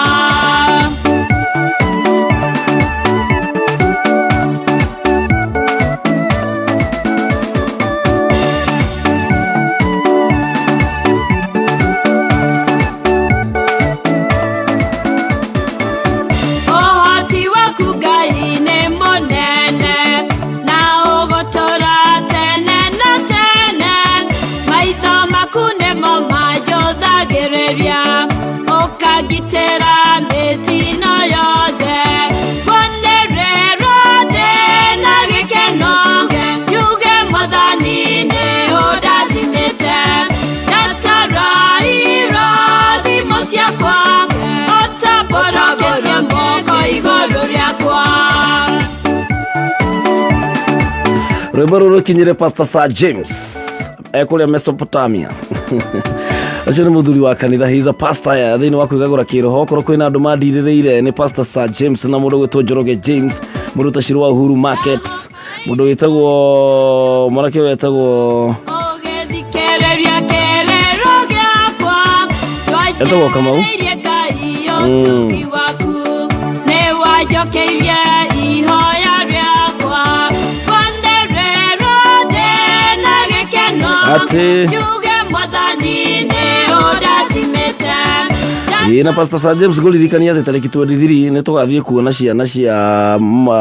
Ũhoti waku Ngai nĩ mũnene, na ũgũtũũra tene na tene, maitho maku nĩmo manjũthagĩrĩria, ũkangitĩra mĩtino yothe, kwanĩrĩrwo ndĩna gĩkeno, njuge Mwathani nĩ ũndathimĩte, ndatara irathimo ciakwa, ũtambũrũkĩtie Rwĩmbo rũrũ rũkinyĩre Pastor Sir James ekũrĩa Mesopotamia. Ũcio nĩ mũthuri wa kanitha, he is a pastor ya thĩinĩ wa kwĩgagũra kĩroho. Okorwo kwĩna andũ mandirĩrĩire nĩ Pastor Sir James na mũndũ gwĩtwo Njoroge James, mũndũ tacirũ wa Uhuru Market, mũndũ wĩtagwo mwanake ũyũ wetagwo Ũgĩthikĩrĩria kĩrĩro gĩakwa, Etagwo Kamau. twanjĩrĩirie Ngai ũtugi waku, nĩwanjokeirie ihoya rĩakwa. Kwanĩrĩrwo ndĩna gĩkeno, Atĩ. njuge Mwathani nĩũndathimĩte. Ĩĩ, na Pastor Sir James ngũririkania atĩ tarĩki 23 nĩ tũgathiĩ kuona ciana cia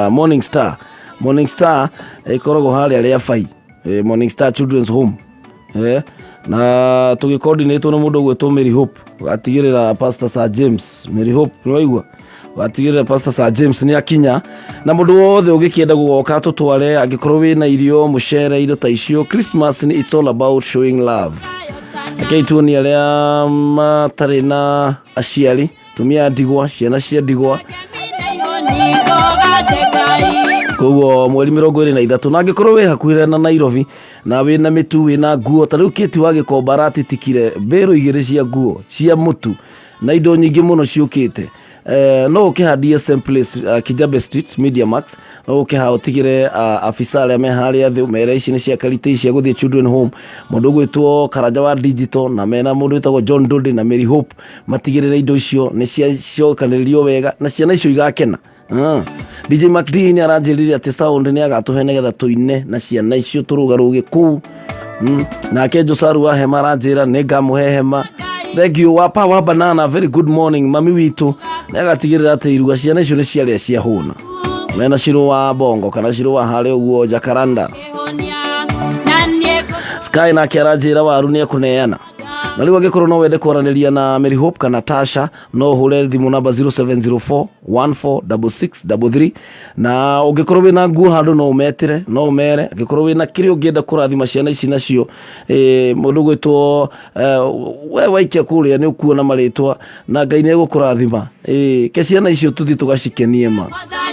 Morning Star. Morning Star ĩkoragwo harĩa Rĩabai, Morning Star Children's Home. Na tũgĩcoordinatwo nĩ mũndũ ũgwĩtwo Mary Hope, ũgatigĩrĩra Pastor Sir James, Mary Hope nĩwaigua, ũgatigĩrĩra Pastor Sir James nĩ akinya, na mũndũ wothe ũngĩkĩenda gũgoka tũtware, angĩkorwo wĩna irio, mũcere, indo ta icio. Christmas ni it's all about showing love. Rekei tuonie arĩa matarĩ na aciari, tumia ndigwa, ciana cia ndigwa. Koguo mweri 23, na angĩkorwo wĩ hakuhĩ na Nairobi na wĩna mĩtu, wĩna nguo, ta rĩu Kĩti wa Gĩkomba aratitikire mbĩrũ igĩrĩ cia nguo cia mũtu na indo nyingĩ mũno ciũkĩte. No ũkĩha DSM Place, Kijabe Street, Media Max, no ũkĩha ũtigĩre afisa arĩa me harĩa thĩ, ũmere ici nĩ cia karite cia gũthiĩ Children Home. Mũndũ ũgwĩtwo Karanja wa Digital na mena mũndũ wĩtagwo John Dode na Mary Hope matigĩrĩre indo icio nĩ ciacokanĩrĩrio wega na ciana icio igakena. DJ MacD nĩ aranjĩrire atĩ sound nĩ agatũhe nĩgetha tũine na ciana icio tũrũgarũge kũu. Nake Josaru wa hema aranjĩra nĩ ngamũhe hema. Thank you wa Power Banana, very good morning mami witũ. Nĩ agatigĩrĩra atĩ iruga ciana icio nĩ ciarĩa ciahũna. Mena Shiro wa Bongo kana Shiro wa harĩa ũguo Jacaranda. Sky nake aranjĩra waru nĩ ekũneana. Na rĩu angĩkorwo no wende kwaranĩria na Mary Hope kana Tasha, no ũhũre thimũ namba 0704 146633, na ũngĩkorwo wĩna nguo handũ no ũmetĩre, no ũmere. Angĩkorwo wĩna kĩrĩa ũngĩenda kũrathima ciana ici nacio, mũndũ gwĩtwo we waikia kũrĩa nĩ ũkuona marĩtwa na Ngai nĩ egũkũrathima. Ke ciana icio tũthiĩ tũgacikenie ma.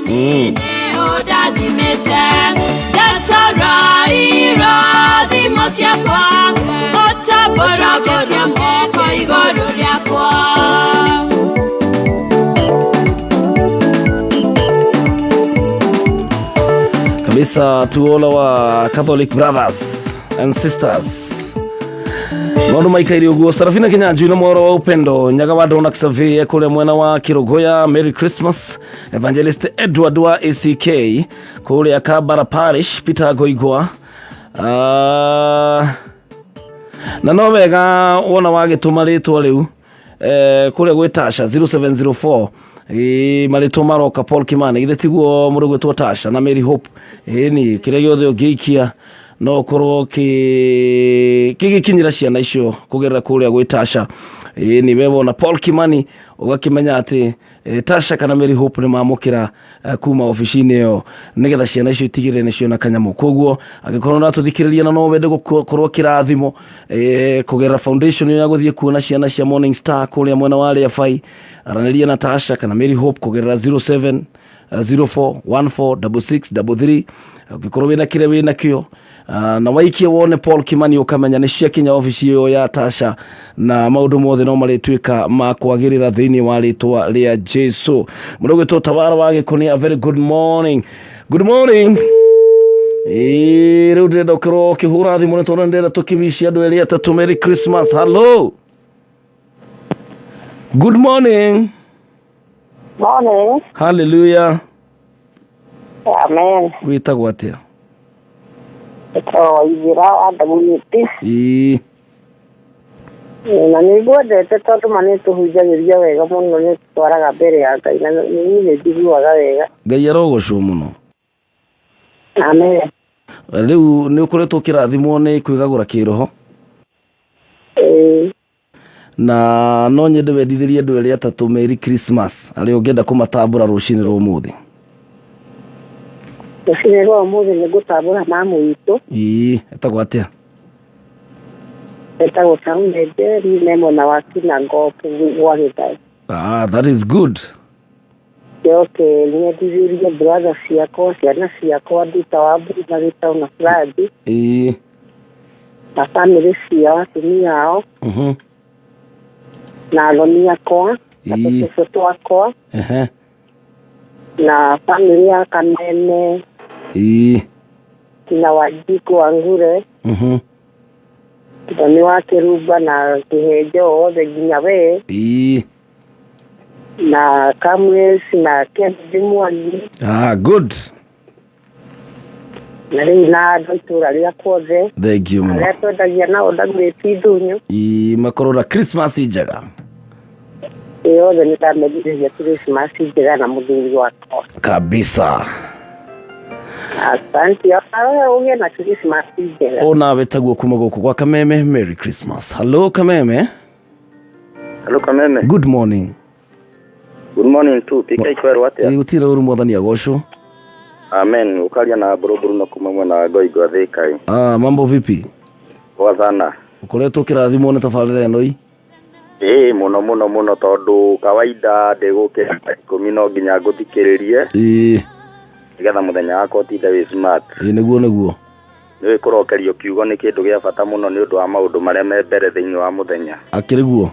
Nĩũndathimĩte, ndatara irathimo ciakwa, ũtambũrũkĩtie moko igũrũ rĩakwa. Kabisa, to all our Catholic brothers and sisters. Maũndũ maikaire ũguo. Sarafina Kinyanjui na mworo wa upendo, Nyaga wa Dona Xavier kũrĩa mwena wa Kĩrũgũya, Merry Christmas. Evangelist Edward wa ACK kũrĩa Kabara Parish, Peter Goigwa. Na no wega wona wagĩtũma rĩtwa rĩu kũrĩa gwĩ Tasha 0704, marĩtwa maroka Paul Kimani, githĩ tiguo mũndũ gwĩtwo Tasha na Mary Hope? Ĩni kĩrĩa gĩothe ũngĩikia no ũkorwo kĩgĩkinyĩra ciana icio kũgerera kũrĩa gwĩ Tasha. Ĩni we wona Paul Kimani ũgakĩmenya atĩ Tasha kana Mary Hope nĩ mamũkĩra kuma obici-inĩ ĩyo nĩgetha ciana icio itigĩrĩre nĩ ciona kanyamũ. Koguo angĩkorwo ũratũthikĩrĩria na no wende gũkorwo kĩrathimo kũgerera foundation ĩyo ya gũthiĩ kuona ciana cia Morning Star kũrĩa mwena wa Rĩabai, aranĩria na Tasha kana Mary Hope kũgerera 07 04 14 66 33. Ũngĩkorwo wĩna kĩrĩa wĩna kĩo, na waikie wone Paul Kimani, ũkamenya nĩ ciakinya obici ĩyo ya Tasha, na maũndũ mothe no marĩtuĩka ma kwagĩrĩra thĩinĩ wa rĩtwa rĩa Jesu. Mũndũ ũgwĩtwo Tawara wa Gĩkũnia, a very good morning. Good morning. Ĩĩ, rĩu ndĩrenda ũkorwo ũkĩhũra thimũ nĩ tondũ ndĩrenda tũkĩwici andũ erĩ atatũ Merry Christmas. Hello, good morning. Morning. Hallelujah. Amen. Wĩtagwo atĩa? Ĩtagwo Waithĩra wa Ndamunĩti. Ĩĩ. Na nĩ ngwendete tondũ ma nĩ tũhunjagĩria wega mũno, nĩ tũtwaraga mbere ya Ngai na niĩ nĩ njiguaga wega. Ngai arogocwo mũno. Amen. Rĩu nĩ ũkoretwo ũkĩrathimwo nĩ kwĩgagũra kĩroho? Ĩĩ. Na no nyende wendithĩrie andũ erĩ atatũ Merry Christmas arĩa ũngĩenda kũmatambũra rũcinĩ rwa ũmũthĩ. Rũcinĩ rwa ũmũthĩ nĩ ngũtambũra mamu witũ. Ĩĩ, etagwo atĩa? Etagwo Karume Njeri, me mwena wa Kinangop gwa Gĩthai. Ah, that is good. Njoke nyendithĩrie brother ciakwa, ciana ciakwa, Ndita wa Mbui na Gĩtaũ na Flag, Ĩĩ. Na bamĩrĩ ciao, atumia ao, Na athoni akwa, na tũcũcũ twakwa, Na bamĩrĩ ya Kameme, Na Wanjikũ wa Ngure, Thoni wa Kĩrumba na Kĩhenjo othe nginya we, Na Kamwes na Kennedy Mwangi, Ah, good. Na rĩu na andũ a itũũra rĩakwa othe, Thank you mũno. Arĩa twendagia nao ndagurĩti ndũnyũ. Ĩĩ, makorwo na Christmas njega. Ĩ othe nĩ ndamendithĩria Christmas njega na mũthuri wakwa. Kabisa. Asante, onawe ũgĩe na Christmas njega. Onawe taguo kuma gũkũ gwa Kameme. Merry Christmas. Hello Kameme. Hello Kameme. Good morning. Good morning too. PK kwerwo atia? Ĩ, gũtirĩ ũru, mwathani agocwo. Amen. Ukaria na Buruburu no kuma mwena wa Ngoingwa Thika. Ah, mambo vipi? Gwathana. Ũkoretwo ũkĩrathimwo nĩ tabarĩra ĩno ĩ? Ĩĩ, mũno mũno mũno, tondũ kawaida ndĩgũkĩra thaa 10 no nginya ngũthikĩrĩrie nĩgetha mũthenya wakwa ũtinde wĩ smart. Ĩĩ, nĩguo nĩguo. Nĩũĩ kũrokerio kiugo nĩ kĩndũ gĩa bata mũno nĩ ũndũ wa maũndũ marĩa me mbere thĩinĩ wa mũthenya. Akĩrĩ guo.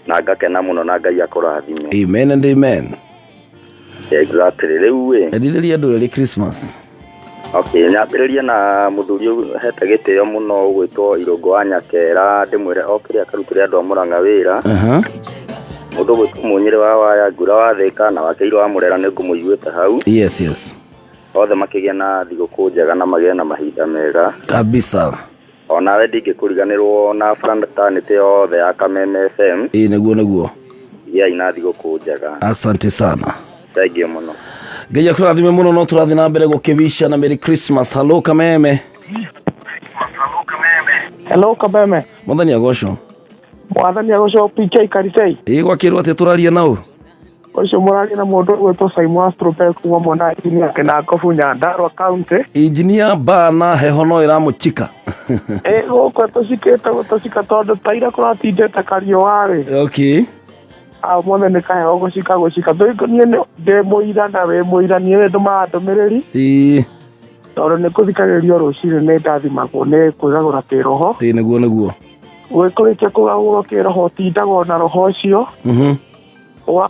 Na ngakena mũno na Ngai akũrathime. Amen and amen. Exactly. Rĩu ĩ. Endithĩria andũ erĩ Christmas. Okay, nyambĩrĩrie na mũthuri ũyũ hete gĩtĩo mũno ũgwĩtwo Irũngũ wa Nyakera, ndĩmwĩre okĩre akarutĩre andũ a Mũrang'a wĩra. Mũndũ ũgwĩtwo Mũnyĩrĩ wa Waya, Ngura wa Thĩka na Wakeirũ wa Mũrera nĩ ngũmũiguĩte hau. Yes. Othe makĩgĩa na thigũkũ njega na magĩe na mahinda mega. Kabisa. Onawe ndingĩkũriganĩrwo na fraternity yothe ya Kameme FM. Ĩĩ, nĩguo nĩguo. Gĩai na thigũkũ njega. Asante sana. Thank you mũno. Ngai akũrathime mũno, no tũrathiĩ na mbere gũkĩwisha na Merry Christmas. Hello Kameme. Hello Kameme. Mwathani agocwo. Mwathani agocwo PK Karitei. Ĩĩ, gwakĩrwo atĩa tũraria nau? Ũcio mũraria na mũndũ ũgwĩtwo Simon Astrobel kuma mwena engineer Kĩnangobu Nyandarua County. Engineer bana heho no ĩramũchika. Ĩ gũkũ tũcikĩte gũtũcika tondũ ta ira kũratindĩte kariũa rĩ. Ũmũthĩ nĩ kaheho gũcika gũcika. Niĩ ndĩ mũira na wĩ mũira, niĩ nĩ ndũmaga ndũmĩrĩri. Tondũ nĩ kũthikagĩrĩrio rũcinĩ nĩ ndathimagwo nĩ kwĩgagũra kĩroho. Ĩĩ, nĩguo nĩguo. Gwĩkũrĩkia kũgagũrwo kĩroho ũtindagwo na roho ũcio.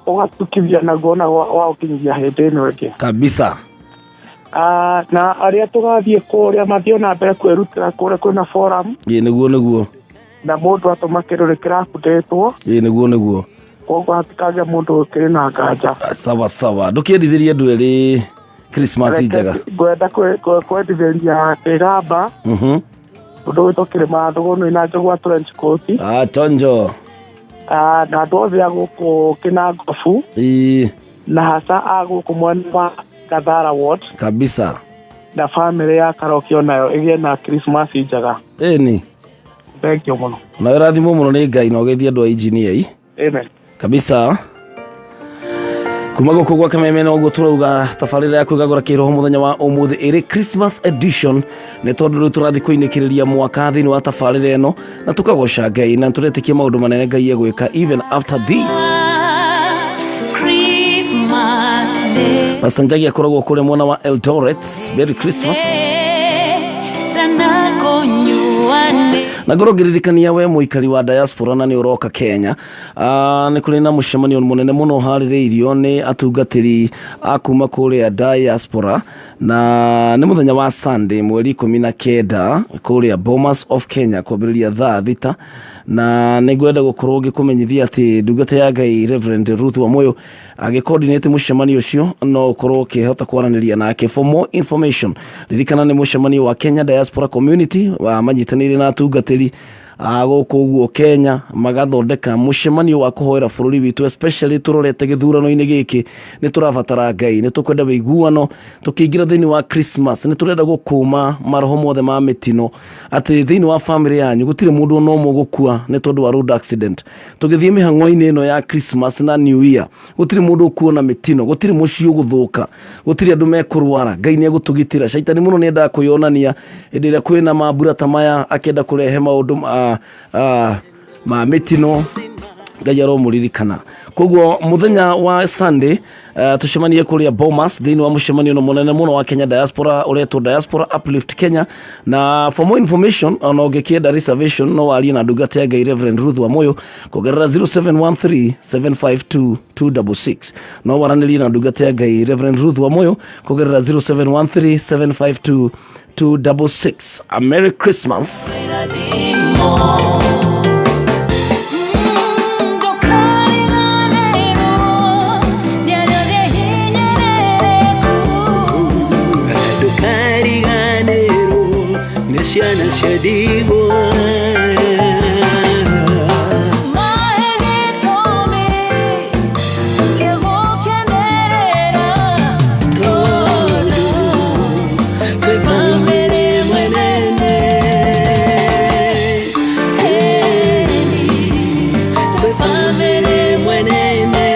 Ũgatukithia naguo na waũkinyithia hĩndĩ ĩno ĩngĩ. Kabisa. Na arĩa tũgathiĩ kũrĩa mathiĩ na mbere kwĩrutĩra kũrĩa kwĩna forum. Ĩĩ, nĩguo nĩguo. Na mũndũ atũma kĩndũ nĩ kĩrabundĩtwo. Ĩĩ, nĩguo nĩguo. Koguo hatikagĩa mũndũ ũkĩrĩ na nganja. Sawa sawa. Ndũkĩendithĩrie andũ erĩ Christmas njega. Ngwenda kwendithĩria Kĩgamba, ũndũ ũgwĩtwo Kĩrĩma Ndũgũnũ na Njũgũa trench coat. Ah, chonjo. Na andũ othe a gũkũ Kĩnangobu. Na hasa a gũkũ mwena wa Gathara ward. Kabisa. Na bamĩrĩ ya Karoki onayo ĩgĩe na Christmas njega. Ĩni. Thank you mũno. Na ũrathimwo mũno nĩ Ngai na ũgeithie andũ a engineer ĩ. Amen. Kabisa. Kuma gũkũ gwa Kameme noguo tũrauga tabarĩra ya kwĩgagũra kĩroho mũthenya wa ũmũthĩ ĩrĩ Christmas edition, nĩ tondũ rĩu tũrathiĩ kũinĩkĩrĩria mwaka thĩinĩ wa tabarĩra ĩno na tũkagoca Ngai na tũretĩkia maũndũ manene Ngai egwĩka even after this. Christmas Day. Pastor Njagi akoragwo kũrĩa mwena wa Eldoret. Merry Christmas. Na ngorwo ngĩririkania we mũikari wa diaspora na nĩ ũroka Kenya, nĩ kũrĩ na mũcemanio mũnene mũno ũharĩrĩirio nĩ atungatĩri a kuma kũrĩa diaspora, na nĩ mũthenya wa Sunday mweri 19 kũrĩa Bomas of Kenya kwambĩrĩria thaa 6, na nĩ ngwenda gũkorwo ngĩkũmenyithia atĩ ndungata ya Ngai Reverend Ruth Wamuyu agĩcoordinate mũcemanio ũcio, no ũkorwo ũkĩhota kwaranĩria nake for more information. Ririkana nĩ mũcemanio wa Kenya Diaspora Community wa manyitanĩire na atungatĩri a gũkũ ũguo Kenya, magathondeka mũcemanio wa kũhoera bũrũri witũ, especially tũrorete gĩthurano-inĩ gĩkĩ. Nĩ tũrabatara Ngai, nĩ tũkwenda wĩiguano tũkĩingĩra thĩinĩ wa Christmas, nĩ tũrenda gũkũma maroho mothe ma mĩtino, atĩ thĩinĩ wa family yanyu gũtirĩ mũndũ ona ũmwe ũgũkua nĩ tondũ wa road accident. Tũgĩthiĩ mĩhang'o-inĩ ĩno ya Christmas na New Year, gũtirĩ mũndũ ũkuona mĩtino, gũtirĩ mũciĩ ũgũthũka, gũtirĩ andũ mekũrwara. Ngai nĩ egũtũgitĩra. Caitani mũno nĩ endaga kwĩyonania hĩndĩ ĩrĩa kwĩna mambura ta maya, akĩenda kũrehe maũndũ ma mĩtino. Ngai aromũririkana. Koguo muthenya wa Sunday tucemanie kuria Bomas thiini wa mucemanio no munene muno wa Kenya Diaspora uretwo Diaspora Uplift Kenya. Na for more information ona ungikienda reservation no warie na ndungata ya Ngai Reverend Ruth Wamuyu kugerera 0713 752 266. No waranirie na ndungata ya Ngai Reverend Ruth Wamuyu kugerera 0713 752 266. A Merry Christmas. Ndũkariganĩrwo nĩ ciana cia ndigwa. Tondũ twĩ bamĩrĩ ĩmwe nene. Twĩ bamĩrĩ ĩmwe nene.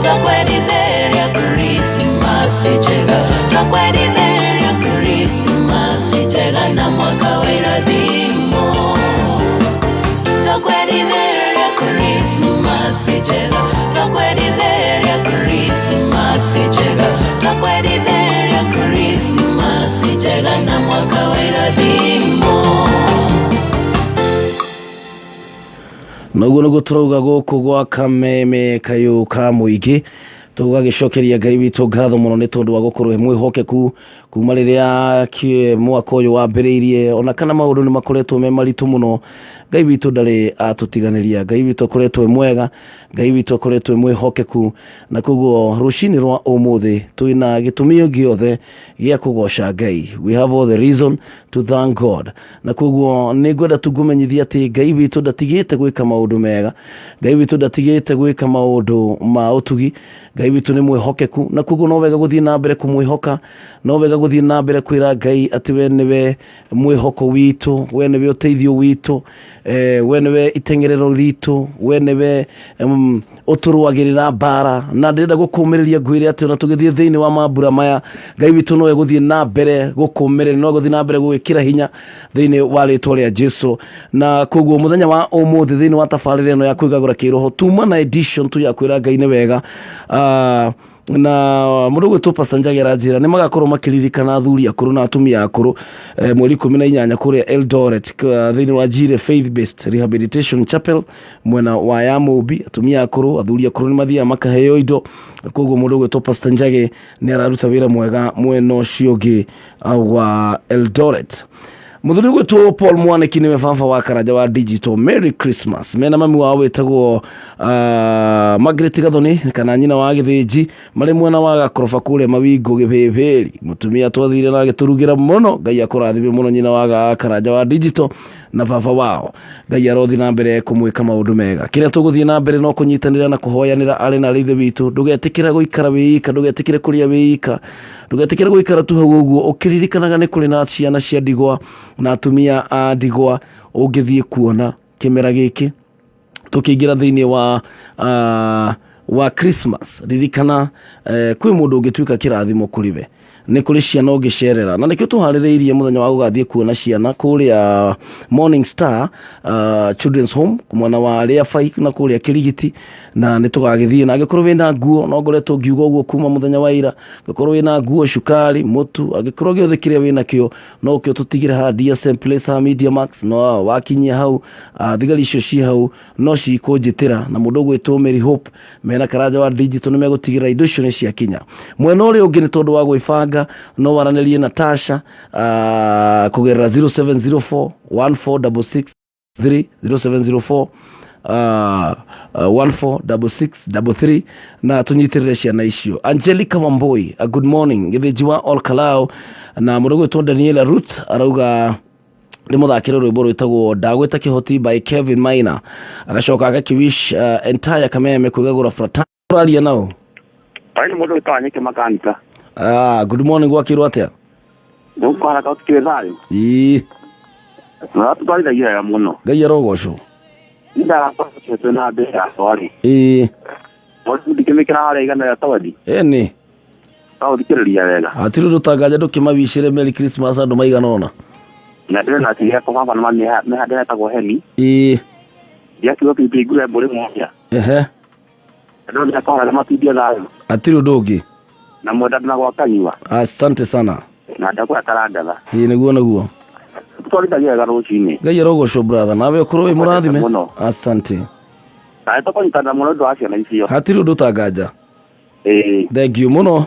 Twakwendithĩria Krismasi njega na mwaka wa irathimo. Twakwendithĩria Krismasi njega, twakwendithĩria Krismasi njega, twakwendithĩria Krismasi njega na mwaka wa irathimo. Noguo nĩguo tũrauga gũkũ gwa Kameme kayũ ka mũingĩ, tũgagĩcokeria Ngai witũ ngatho mũno nĩ tondũ wa gũkorwo e mwĩhokeku kuma rĩrĩa mwaka ũyũ wambĩrĩirie, ona kana maũndũ nĩ makoretwo me maritũ mũno, Ngai witũ ndarĩ atũtiganĩria. Ngai witũ akoretwo e mwega, Ngai witũ akoretwo e mwĩhokeku, na koguo rũcinĩ rwa ũmũthĩ twĩna gĩtũmi gĩothe gĩa kũgoca Ngai. We have all the reason to thank God. Na koguo nĩ ngwenda tu ngũmenyithia atĩ Ngai witũ ndatigĩte gwĩka maũndũ mega, Ngai witũ ndatigĩte gwĩka maũndũ ma ũtugi, Ngai witũ nĩ mwĩhokeku, na koguo no wega gũthiĩ na mbere kũmwĩhoka, no wega gũthiĩ na mbere kwĩra Ngai atĩ we nĩwe mwĩhoko witũ, we nĩwe ũteithio witũ, we nĩwe iteng'erero ritũ, we nĩwe ũtũrũagĩrĩra mbara. Na ndĩrenda gũkũmĩrĩria ngwĩre atĩ ona tũgĩthiĩ thĩinĩ wa mambura maya, Ngai witũ no egũthiĩ na mbere gũkũmĩrĩria, no egũthiĩ na mbere gũgĩkĩra hinya thĩinĩ wa rĩtwa rĩa Jesu. Na koguo mũthenya wa ũmũthĩ thĩinĩ wa tabarĩra ĩno ya kwĩgagũra kĩroho, tuma na edition tu ya kwĩra Ngai nĩ wega. Na mũndũ ũgwĩtwo Pastor Njagi aranjĩra nĩ magakorwo makĩririkana athuri akũrũ na atumia akũrũ mweri 18 kũrĩa Eldoret thĩinĩ wa Njire Faith Based Rehabilitation Chapel mwena wa Yamũmbi. Atumia akũrũ, athuri akũrũ nĩ mathiaga makaheo indo, koguo mũndũ ũgwĩtwo Pastor Njagi nĩ araruta wĩra mwega mwena ũcio ũngĩ wa Eldoret. Mũthuri ũgwĩtwo Paul Mwaniki nĩwe baba wa Karanja wa Digital. Merry Christmas. Mena mami wao wĩtagwo Margaret Gathoni kana nyina wa Gĩthĩnji, marĩ mwena wa Gakoroba kũrĩa Mawingo Gĩbĩbĩri. Mũtumia twathire na agĩtũrugĩra mũno, Ngai akũrathime mũno nyina wa Karanja wa Digital na baba wao. Ngai arothi na mbere kũmwĩka maũndũ mega. Kĩrĩa tũgũthiĩ na mbere no kũnyitanĩra na kũhoyanĩra arĩ na ithe witũ. Ndũgetĩkĩra gũikara wĩika, ndũgetĩkĩre kũrĩa wĩika, ndũgetĩkĩre gũikara tu hau ũguo ũkĩririkanaga nĩ kũrĩ na ciana cia ndigwa na atumia a ndigwa ũngĩthiĩ kuona kĩmera gĩkĩ tũkĩingĩra thĩinĩ wa Christmas. Ririkana kwĩ mũndũ ũngĩtuĩka kĩrathimo kũrĩ we, nĩ kũrĩ ciana ũngĩcerera, na nĩkĩo tũharĩrĩirie mũthenya wa gũgathiĩ kuona ciana kũrĩa Morning Star Children's Home mwena wa Rĩabai na kũrĩa Kĩrigiti, na nĩ tũgagĩthiĩ. Na angĩkorwo wĩna nguo, no ngoretwo ngiuga ũguo kuma mũthenya wa ira, angĩkorwo wĩna nguo, cukari, mũtu, angĩkorwo gĩothe kĩrĩa wĩna kĩo no kĩo tũtigĩre haha DSM Place, haha Media Max, no wakinyia hau thigari icio ci hau no cikũnjĩtĩra, na mũndũ ũgwĩtwo Mary Hope mena Karanja wa Digital nĩ megũtigĩrĩra indo icio nĩ ciakinya. Mwena ũrĩa ũngĩ nĩ tondũ wa gwĩbanga, no waranĩrie na Tasha kũgerera 0704 1466 3 0704 146633 na tũnyitĩrĩre ciana icio. Angelica Wamboi, a good morning. Gĩthĩnji wa Ol Kalou na mũndũ ũgwĩtwo Daniela Ruth arauga nĩ mũthakĩre rwĩmbo rwĩtagwo Ndagwĩta Kĩhoti by Kevin Maina, agacoka agakĩwish entire Kameme kwĩgagũra fraternity. Ũraria nao? Pai mũndũ wĩtagwo Nyeki Makanika. Good morning, gwakĩrwo atĩa? Gũkũ haraka tũtirĩ thayũ. Ĩĩ. Ũratũtwarithagia wega mũno. Ngai arogocwo. Nĩ ndagakorwo na mbere yakwa rĩ. Ĩĩ. Ndingĩmĩkĩra harĩa igana rĩa todi. Ĩni. No ũthikĩrĩria wega. Hatirĩ ũndũ ũtanganja ndũkĩmawicĩre Merry Christmas andũ maigana ũna. Na ndĩrona atĩ yakwa baba na mami me handũ hetagwo Heni. Ĩĩ. Ndiakiuga pipi ngure mbũrĩ moja. Ehe. Ndĩrona yakwa na matindie thayũ. Hatirĩ ũndũ ũngĩ. Na mwenda na gwa kanyua. Asante sana. Na ndakwa karangatha. Ĩĩ nĩguo nĩguo. Twarithagia wega rũcinĩ. Ngai arogocwo brother, nawe ũkorwo wĩ mũrathime. Mũno. Asante. Na tũkũnyitana mũno ũndũ wa ciana icio. Hatirĩ ũndũ ũtanganja. Ĩĩ. Thank you mũno.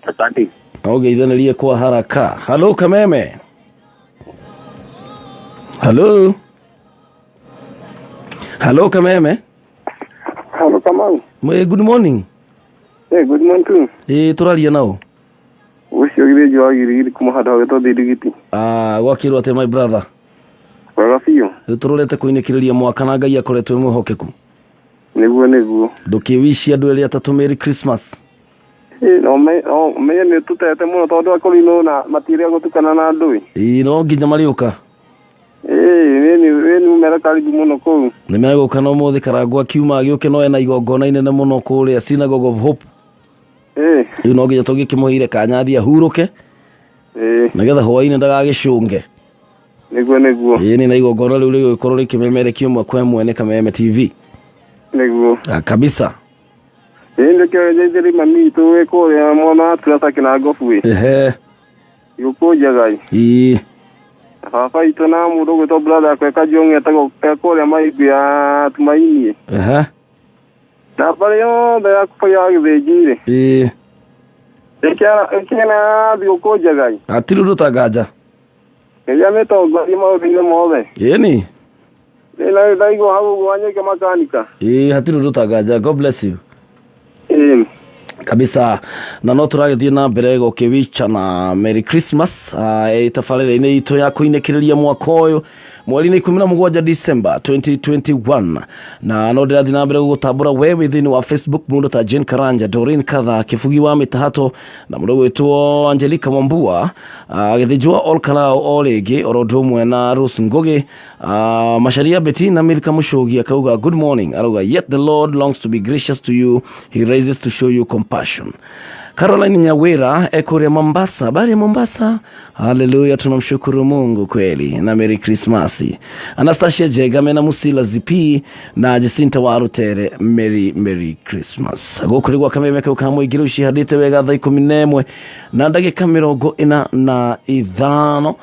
Asante. Na ũgeithanĩrie kwa haraka. Halo Kameme. Halo. Halo Kameme. Halo Kamau. Good morning. Hey, good morning too. Ĩĩ tũraria nao. Ũcio githĩnji wa girigiri kuma handũ hagĩtwo Thirigiti. Ah, gwakĩrwo atĩa my brother? Wega biũ. Rĩu tũrorete kũinĩkĩrĩria mwaka na Ngai akoretwo e mwĩhokeku. Nĩguo nĩguo. Ndũkĩwici andũ erĩ atatũ Merry Christmas. Ĩĩ no menye nĩ tũtete mũno tondũ akũrinũ na matirĩa gũtukana na andũ. Ĩĩ no nginya marĩũka. Ĩĩ nĩ mera karibu mũno kũu. Nĩ megũka na ũmũthĩ Karangũ akiuma agĩũke no ena igongona inene mũno kũrĩa Synagogue of Hope. Ĩĩ. Rĩu no nginya tũngĩkĩmũheire kanya athiĩ ahurũke. Ĩĩ. Nĩgetha hwaĩ-inĩ ndagagĩcũnge. Nĩguo nĩguo. Ĩĩ nĩ na igongona rĩu rĩgũgĩkorwo rĩkĩmemerekio ĩmwe kwa ĩmwe nĩ Kameme TV. Nĩguo. Ah, kabisa. Ĩĩ nĩkĩo njeithĩri mami witũ wĩ kũrĩa mwena wa Turasa Kĩnangobu ĩ. Ehe. Gũkũ Njagai. Ĩĩ. Baba witũ na mũndũ ũgwĩtwo brother yakwa Kajong'e etagwo kũrĩa Mahingu ya Tumaini. Ehe. Na mbarĩ yothe ya ya Gĩthĩnji rĩ. Ĩĩ. Ĩkĩna thigũkũ Njagai. Hatirĩ ũndũ ũtanganja. Ngai amĩtongorie maũndũ-inĩ mothe. Ĩni. Ĩĩ ndaigua hau ũguo Wanyike makanika. Ĩĩ hatirĩ ũndũ ũtanganja. God bless you. Ĩĩ. Kabisa. Na no tũragĩthiĩ na mbere gũkĩwicha na Merry Christmas tabarĩra-inĩ itũ ya kũinĩkĩrĩria mwaka ũyũ mweri-inĩ 17 December 2021. Na no ndĩrathiĩ na mbere gũgũtambũra we wĩ thĩinĩ wa Facebook mũndũ ta Jane Karanja, Doreen Katha, Kĩbugi wa Mĩtahato na mũndũ ũgwĩtwo Angelica Mwambua, Gĩthĩnji wa Ol Kalou o rĩngĩ oro ũndũ ũmwe na Rose Ngugi, Macharia Betty na Milka Mũcũgi akauga good morning, arauga yet the Lord longs to be gracious to you, he rises to show you compassion. Caroline Nyawira ekure Mombasa, habari ya Mombasa? Haleluya, tunamshukuru Mungu kweli na Merry Christmas. Anastasia Jegame na Musila Zipi na Jacinta Warutere, Merry Merry Christmas. Gũkũ nĩ gwa Kameme kau ka mũingĩ rĩu cihandĩte wega thaa 11 na ndagĩka 45.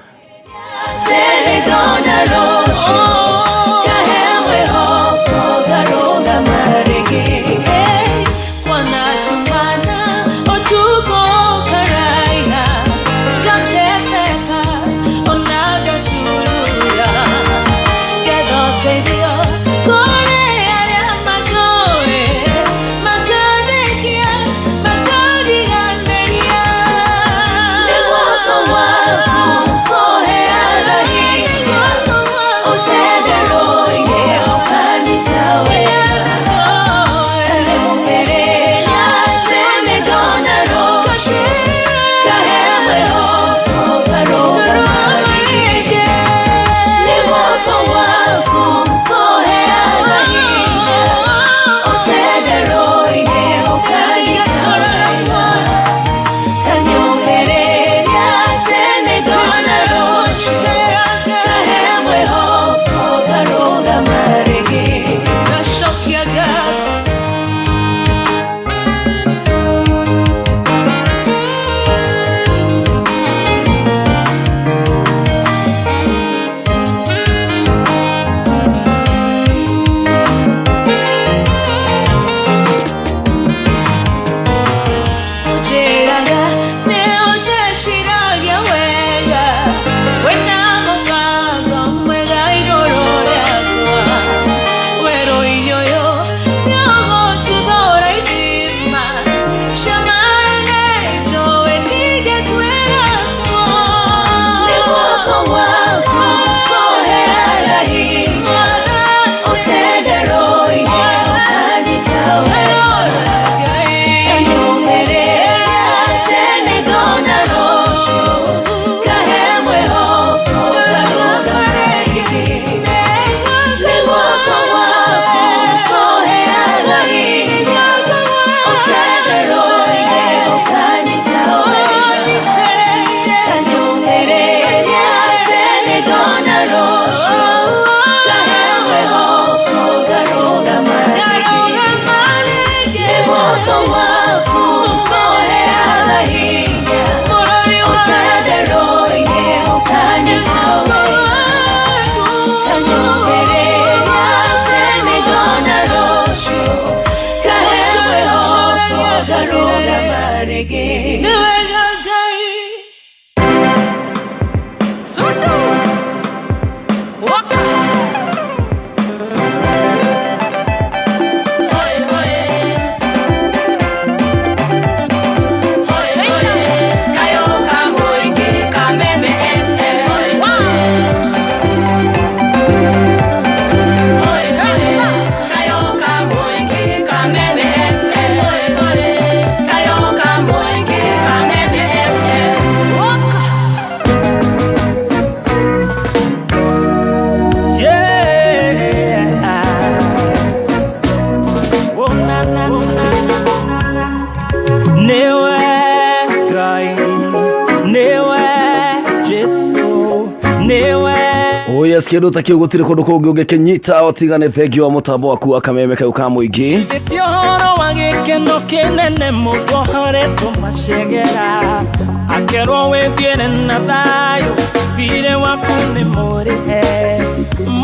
Oh yes, kĩndũ ta kĩu gũtirĩ kũndũ kũngĩ ũngĩkĩnyita ũtigane. Thengiũ wa mũtambo waku wa Kameme kau ka mũingĩ. Ti ũhoro wa gĩkeno kĩnene mũndũ ohoretwo macegera akerwo wĩthiĩre na thayũ thirĩ waku nĩ mũrĩhe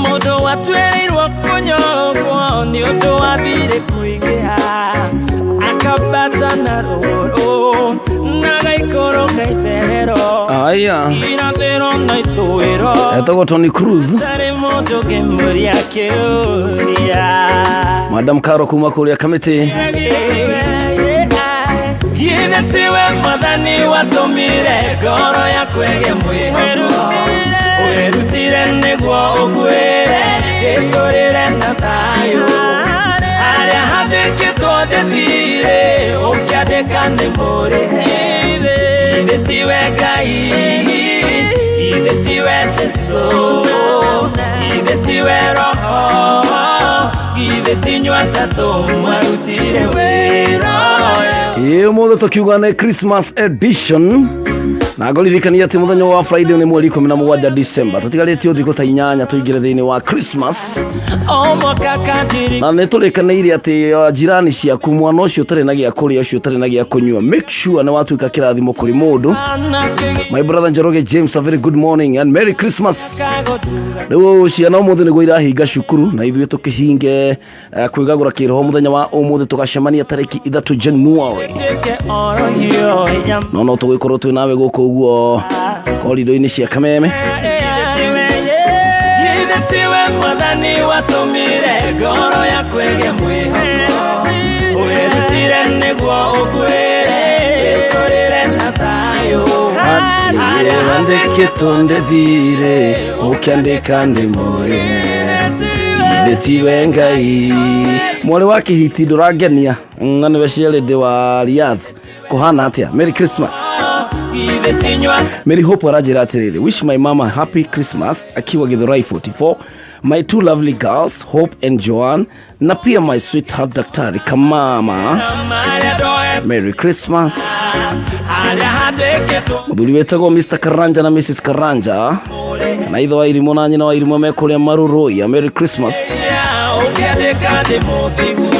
mũndũ watuĩrĩirwo kũnyongwo nĩ ũndũ wa thirĩ kũingĩha akambata na rũrũ na gaikũrũka itherero Aya. irathĩro na ithũĩro. Etagwo Tony Cruz. Tarĩ mũndũ ũngĩmũria kĩũria. Madam Caro kuma kũrĩa Kamĩtĩ. Githĩ tiwe Mwathani watũmire ngoro yaku ĩgĩe mwĩhoko wĩrutire nĩguo ũkuĩre ĩtũrĩre na thayũ harĩa hathĩkĩtwo ndĩthire ũkĩandĩka nĩ mũrĩhe. Githĩ tiwe Ngai, githĩ tiwe Jesũ, githĩ tiwe Roho, githĩ ti inyuĩ atatũ mwarutire wĩra ũyũ? Ĩ ũmũthĩ tũkiuga nĩ Christmas edition na ngũririkania atĩ mũthenya wa Friday nĩ mweri 17 December, tũtigarĩtie thikũ ta 8 tũingĩre thĩinĩ wa Christmas. O mwaka kadiri Na nĩ tũrĩkanĩire atĩ jirani ciaku, mwana ũcio ũtarĩ na gĩa kũrĩa, ũcio ũtarĩ na gĩa kũnyua, make sure nĩ watuĩka kĩrathimo kũrĩ mũndũ. My brother Njoroge James, a very good morning and Merry Christmas. Rĩu ciana ũmũthĩ nĩguo irahinga cukuru na ithuĩ tũkĩhinge kwĩgagũra kĩroho mũthenya wa ũmũthĩ, tũgacemania tarĩki 3 January. No no tũgĩkorwo twĩ nawe gũkũ ũguo korido-inĩ cia Kameme. Githĩ tiwe Mwathani watũmire ngoro yaku ĩgĩe mwĩhoko wĩrutire nĩguo ũkuĩre ĩtũrĩre na thayũ harĩa handĩkĩtwo ndĩthire ũkĩandĩka ndĩ mũrĩhe. Githĩ tiwe Ngai? Mwarĩ wa kĩhiti ndũrangenia na nĩwe ciarĩ wa Riyadh, kũhana atĩa? Merry Christmas. Githĩ ti inyuĩ Mary Hope aranjĩra atĩrĩrĩ, "Wish my mama happy Christmas akiwa Githurai 44, my two lovely girls Hope and Joan, na pia my sweetheart Daktari Kamama. Marĩa ndoe Merry Christmas." Harĩa handĩkĩtwo Mũthuri wĩtagwo Mr Karanja na Mrs Karanja kana ithe wa irimũ na nyina wa irimũ mekũrĩa Marũrũia, Merry Christmas. Ũkĩandĩka ndĩ mũthingu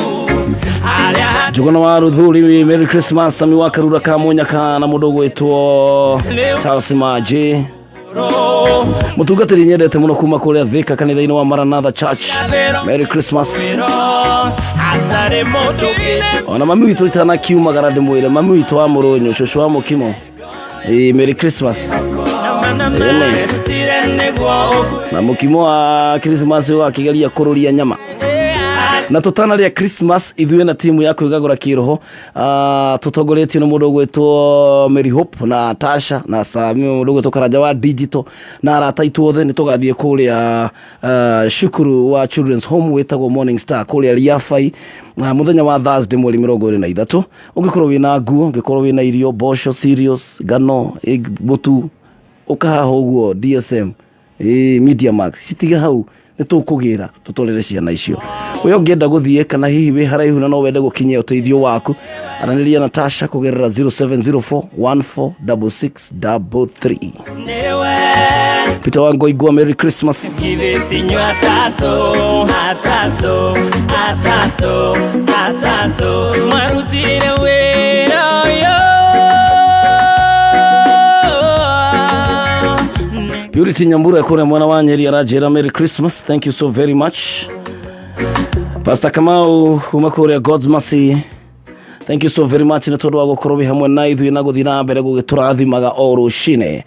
harĩa Njũgũna wa Rũthuri, Merry Christmas. Sami wa Karura ka Mũnyaka na mũndũ ũgwĩtwo Charles Maji, mũtungatĩri nyendete mũno kuma kũrĩa Thika kanitha-inĩ wa Maranatha Church, Merry Christmas. Hatarĩ mũndũ ũngĩ. Ona mami witũ itanakiumagara ndĩmwĩre mami witũ wa mũrũnyũ, cũcũ wa mũkimo. Ĩĩ, Merry Christmas. Ĩni. Wĩrutire nĩguo ũkuĩre Na mũkimo wa Christmas ũgakĩgeria kũrũria nyama na tũtanarĩa Christmas ithuĩ na timu ya kwĩgagũra kĩroho, tũtongoretio nĩ mũndũ ũgwĩtwo Mary Hope na Tasha na Sami, mũndũ ũgwĩtwo Karanja wa Digital na arata aitũ othe, nĩ tũgathiĩ kũrĩa cukuru wa Children's Home wĩtagwo Morning Star kũrĩa Riabai mũthenya wa Thursday mweri 23. Ũngĩkorwo wĩna nguo, ũngĩkorwo wĩna irio, mboco, cereals, ngano, egg, mũtu, ũkahaha ũguo DSM, ĩ Media Max, citige hau nĩ tũkũgĩra tũtwarĩre ciana icio. Ũyũ ũngĩenda gũthiĩ kana hihi wĩ haraihu na no wende gũkinyia ũteithio waku, aranĩria na Tasha kũgerera 0704 146633. Nĩwe. Peter Wangoigua, Merry Christmas. Githĩ ti inyuĩ atatũ atatũ atatũ atatũ mwarutire wĩra ũyũ? Purity Nyambura kũrĩa mwena wa Nyeri aranjĩra Merry Christmas, thank you so very much. Pastor Kamau kuma kũrĩa God's Mercy, thank you so very much nĩ tondũ wa gũkorwo wĩ hamwe na ithuĩ na gũthiĩ na mbere gũgĩtũrathimaga o rũcinĩ.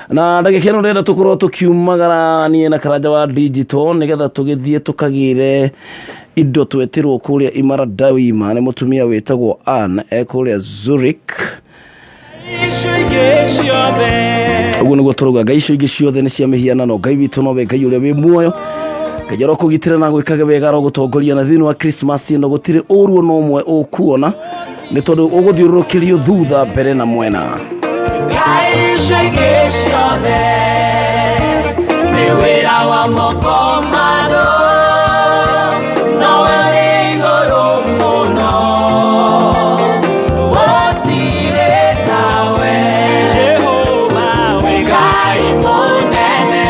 Na ndagĩka ĩno ndĩrenda tũkorwo tũkiumagara niĩ na Karanja wa Digital nĩgetha tũgĩthiĩ tũkagĩre indo twetĩrwo kũrĩa Imara Daima nĩ mũtumia wĩtagwo Ann e kũrĩa Zurich. Icio ingĩ ciothe Ũguo nĩguo tũrauga, ngai icio ingĩ ciothe nĩ cia mĩhianano, Ngai witũ nowe Ngai ũrĩa wĩ muoyo. Ngai arokũgitĩra na gwĩkage wega, arogũtongoria na thĩinĩ wa Christmas ĩno gũtirĩ ũru ona ũmwe ũkuona nĩ tondũ ũgũthiũrũrũkĩrio thutha, mbere na mwena. Ngai icio ingĩ ciothe nĩ wĩra wa moko ma andũ, nowe ũrĩ igũrũ mũno gũtirĩ tawe. Jehova wĩ Ngai mũnene.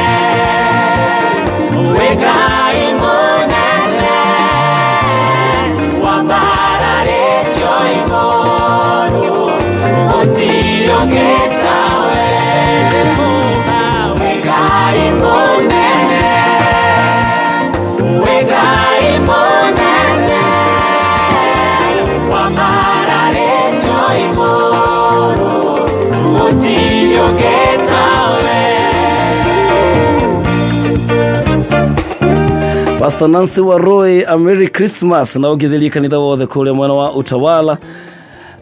Ũngĩtawe. Pastor Nancy Waroi, a Merry Christmas na ũngĩthĩrie kanitha wothe kũrĩa mwena wa Utawala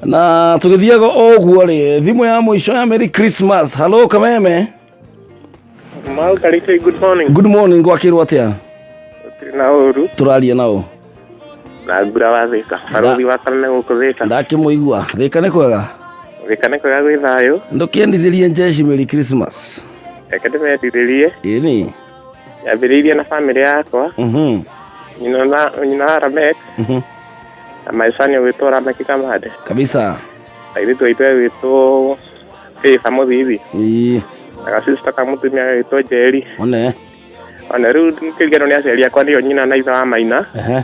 na tũgĩthiaga o ũguo rĩ thimũ ya mũico ya Merry Christmas. Hello Kameme. Mau Karite, good morning. Good morning, gwakĩrwo atĩa? Gũtirĩ na ũru. Tũraria nao. Na mbura wa Thika. Barũthi wa Karne gũkũ Thika. Ndakĩmũigua. Thika nĩ kwega? Thika nĩ kwega gwĩ thayũ. Ndũkĩendithĩrie njeshi Merry Christmas. Reke ndĩmendithĩrie. Ĩni. Nyambĩrĩirie na bamĩrĩ yakwa. Nyina na nyina wa Ramek. Na maicani ũgwĩtwo Ramek Kamande. Kabisa. Airĩtu aitũ egwĩtwo Favor Mũthithi. Ĩĩ. Na gacista ka mũtumia gagĩtwo Njeri. One. Ona rĩu kĩririkano nĩ aciari akwa nĩo nyina na ithe wa Maina. Ehe.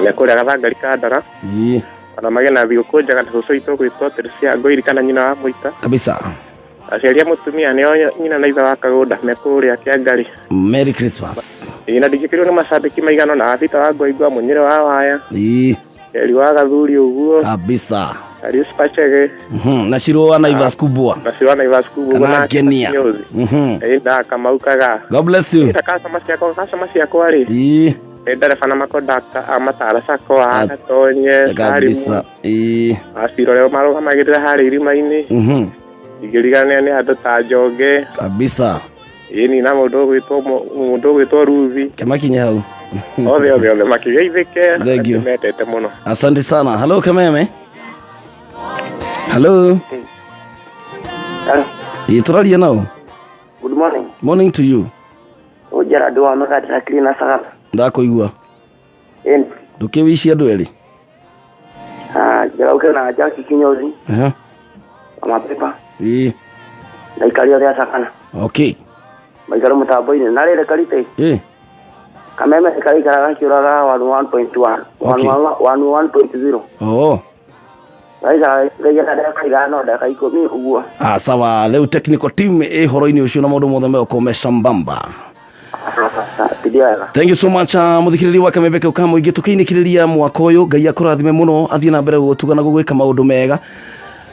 Na kũrĩa gathangari ka Ndara. Ĩĩ. Ona magĩe na thigũkũ njega na cũcũ witũ ũgwĩtwo Teresia Ngoiri kana nyina wa Mũita. Kabisa. Aciari a mũtumia nĩo nyina na ithe wa Kagũnda me kũrĩa Kĩangarĩ. Merry Christmas. Ĩĩ na ndingĩkĩrwo nĩ macambĩki maigana na Abita wa Ngoingwa Mũnyĩrĩ wa Waya. Ĩĩ. Eri wa Gathuri ũguo. Kabisa. Arius Pachege. Na Shiro wa Naivas Kubwa. Na Shiro wa Naivas Kubwa. Kana Kenya. Ĩĩ na Kamau Kaga. God bless you. Ĩĩ customer ciakwa customer ciakwa rĩ. Ĩĩ. Nĩ ndereba na makondakta a matara sako a Gatonye. Kabisa. Ĩĩ. Aciro rĩo marũgamagĩrĩra harĩa irima-inĩ. Ingĩrigania nĩ andũ ta Njonge. Kabisa. Ĩni na mũndũ ũgwĩtwo Ruthi. Kĩmakinye hau. Othe othe othe makĩgeithĩke. Thank you. Mendete mũno. Asante sana. Hello Kameme. Hello. Hello. Ĩĩ tũraria nao. Good morning. Morning to you. Ũ Gerard wa Mũgati na Cleaner Sagala. Ndakũigua. Ĩni. Ndũkĩwicie andũ erĩ. Ah, Njoroge na Jackie Kinyozi. Aha. Wa mapepa. Ĩĩ. Na ikari othe a Sagana. Okay. Maikaro mũtambo-inĩ. Na rĩrĩ Karite. Ĩĩ. Kameme karaikara gakiũraga 101.1. Okay. 101.0. Oh. Raikara rĩgĩra ndagĩka ithano ndagĩka ikũmi ũguo. Ah, sawa. Rĩu technical team ĩ horo-inĩ ũcio na maũndũ mothe megũkorwo me sambamba. Thank you so much muthikiriri wa Kameme kau ka mũingĩ tũkĩinĩkĩrĩria mwaka ũyũ Ngai akũrathime mũno athiĩ na mbere gũgũtuga na gũgwĩka maũndũ mega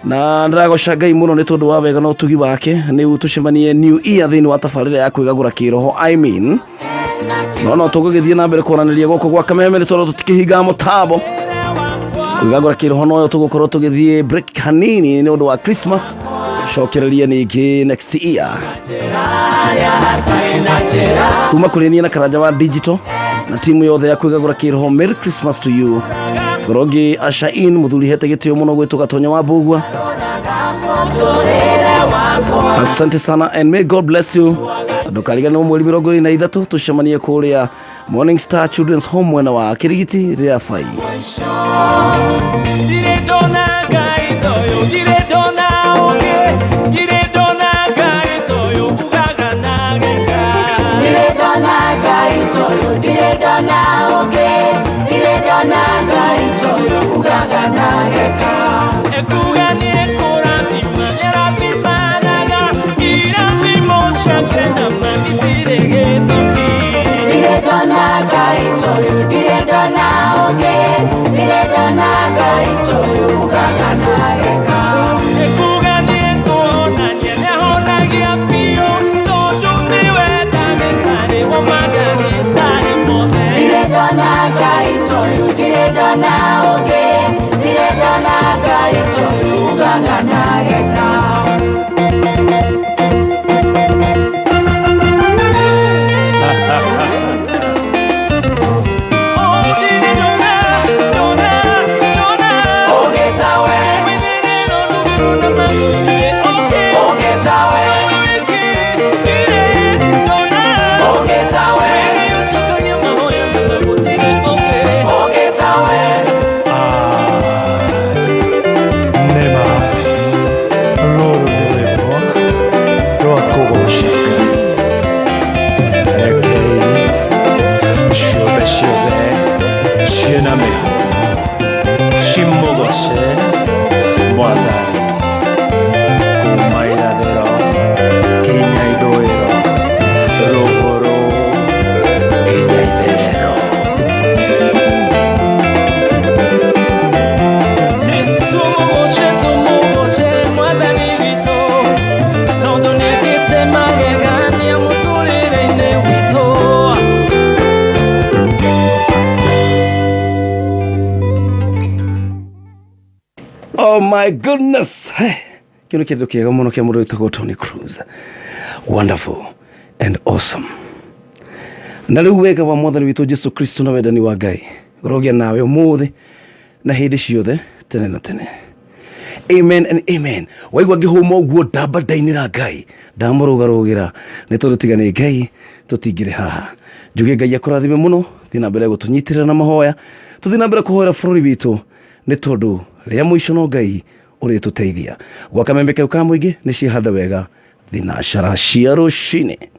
na ndĩragoca Ngai mũno nĩ tondũ wa wega na ũtugi wake nĩ tũcemanie new year thĩinĩ wa tabarĩra ya kwĩgagũra kĩroho I mean no tũgũgĩthiĩ na mbere kwaranĩria gũkũ gwa Kameme nĩ tondũ tũtikĩhingaga mũtambo kwĩgagũra kĩroho noyo tũgũkorwo tũgĩthiĩ break hanini nĩ ũndũ wa Christmas cokereria ningĩ next year kuma kũrĩ niĩ na Karanja wa digital na timu yothe ya kwĩgagũra kĩroho Merry Christmas to you Ngorogi Ashain mũthuri hete gĩtĩo mũno gwĩtwo Gatonya wa Mbũgua. Asante sana and may God bless you. Ndũkariganĩrwo mweri 23 tũcemanie kũrĩa Morning Star Children's Home mwena wa Kirigiti rĩa Bai. Tumugoce, mwathani witũ. Oh my goodness. Hey, kĩu nĩ kĩndũ kĩega mũno kĩa mũndũ wĩtagwo Tony Cruz. Wonderful and awesome. Na rĩu wega wa mwathani witũ Jesu Kristo na wendani wa Ngai ũrogĩa nawe ũmũthĩ na hĩndĩ ciothe tene na tene. Amen and amen. Waigua ngĩhũma ũguo ndamba ndainĩra Ngai ndamũrũgarũgĩra nĩ tondũ tiga nĩ Ngai tũtingĩrĩ haha. Njuge Ngai akũrathime mũno, thiĩ na mbere gũtũnyitĩrĩra na mahoya, tũthiĩ na mbere kũhoera bũrũri witũ nĩ tondũ rĩa mũico no Ngai ũrĩtũteithia. Gwa kamembe kau ka mũingĩ nĩ ciĩhanda wega thinacara cia rũcinĩ.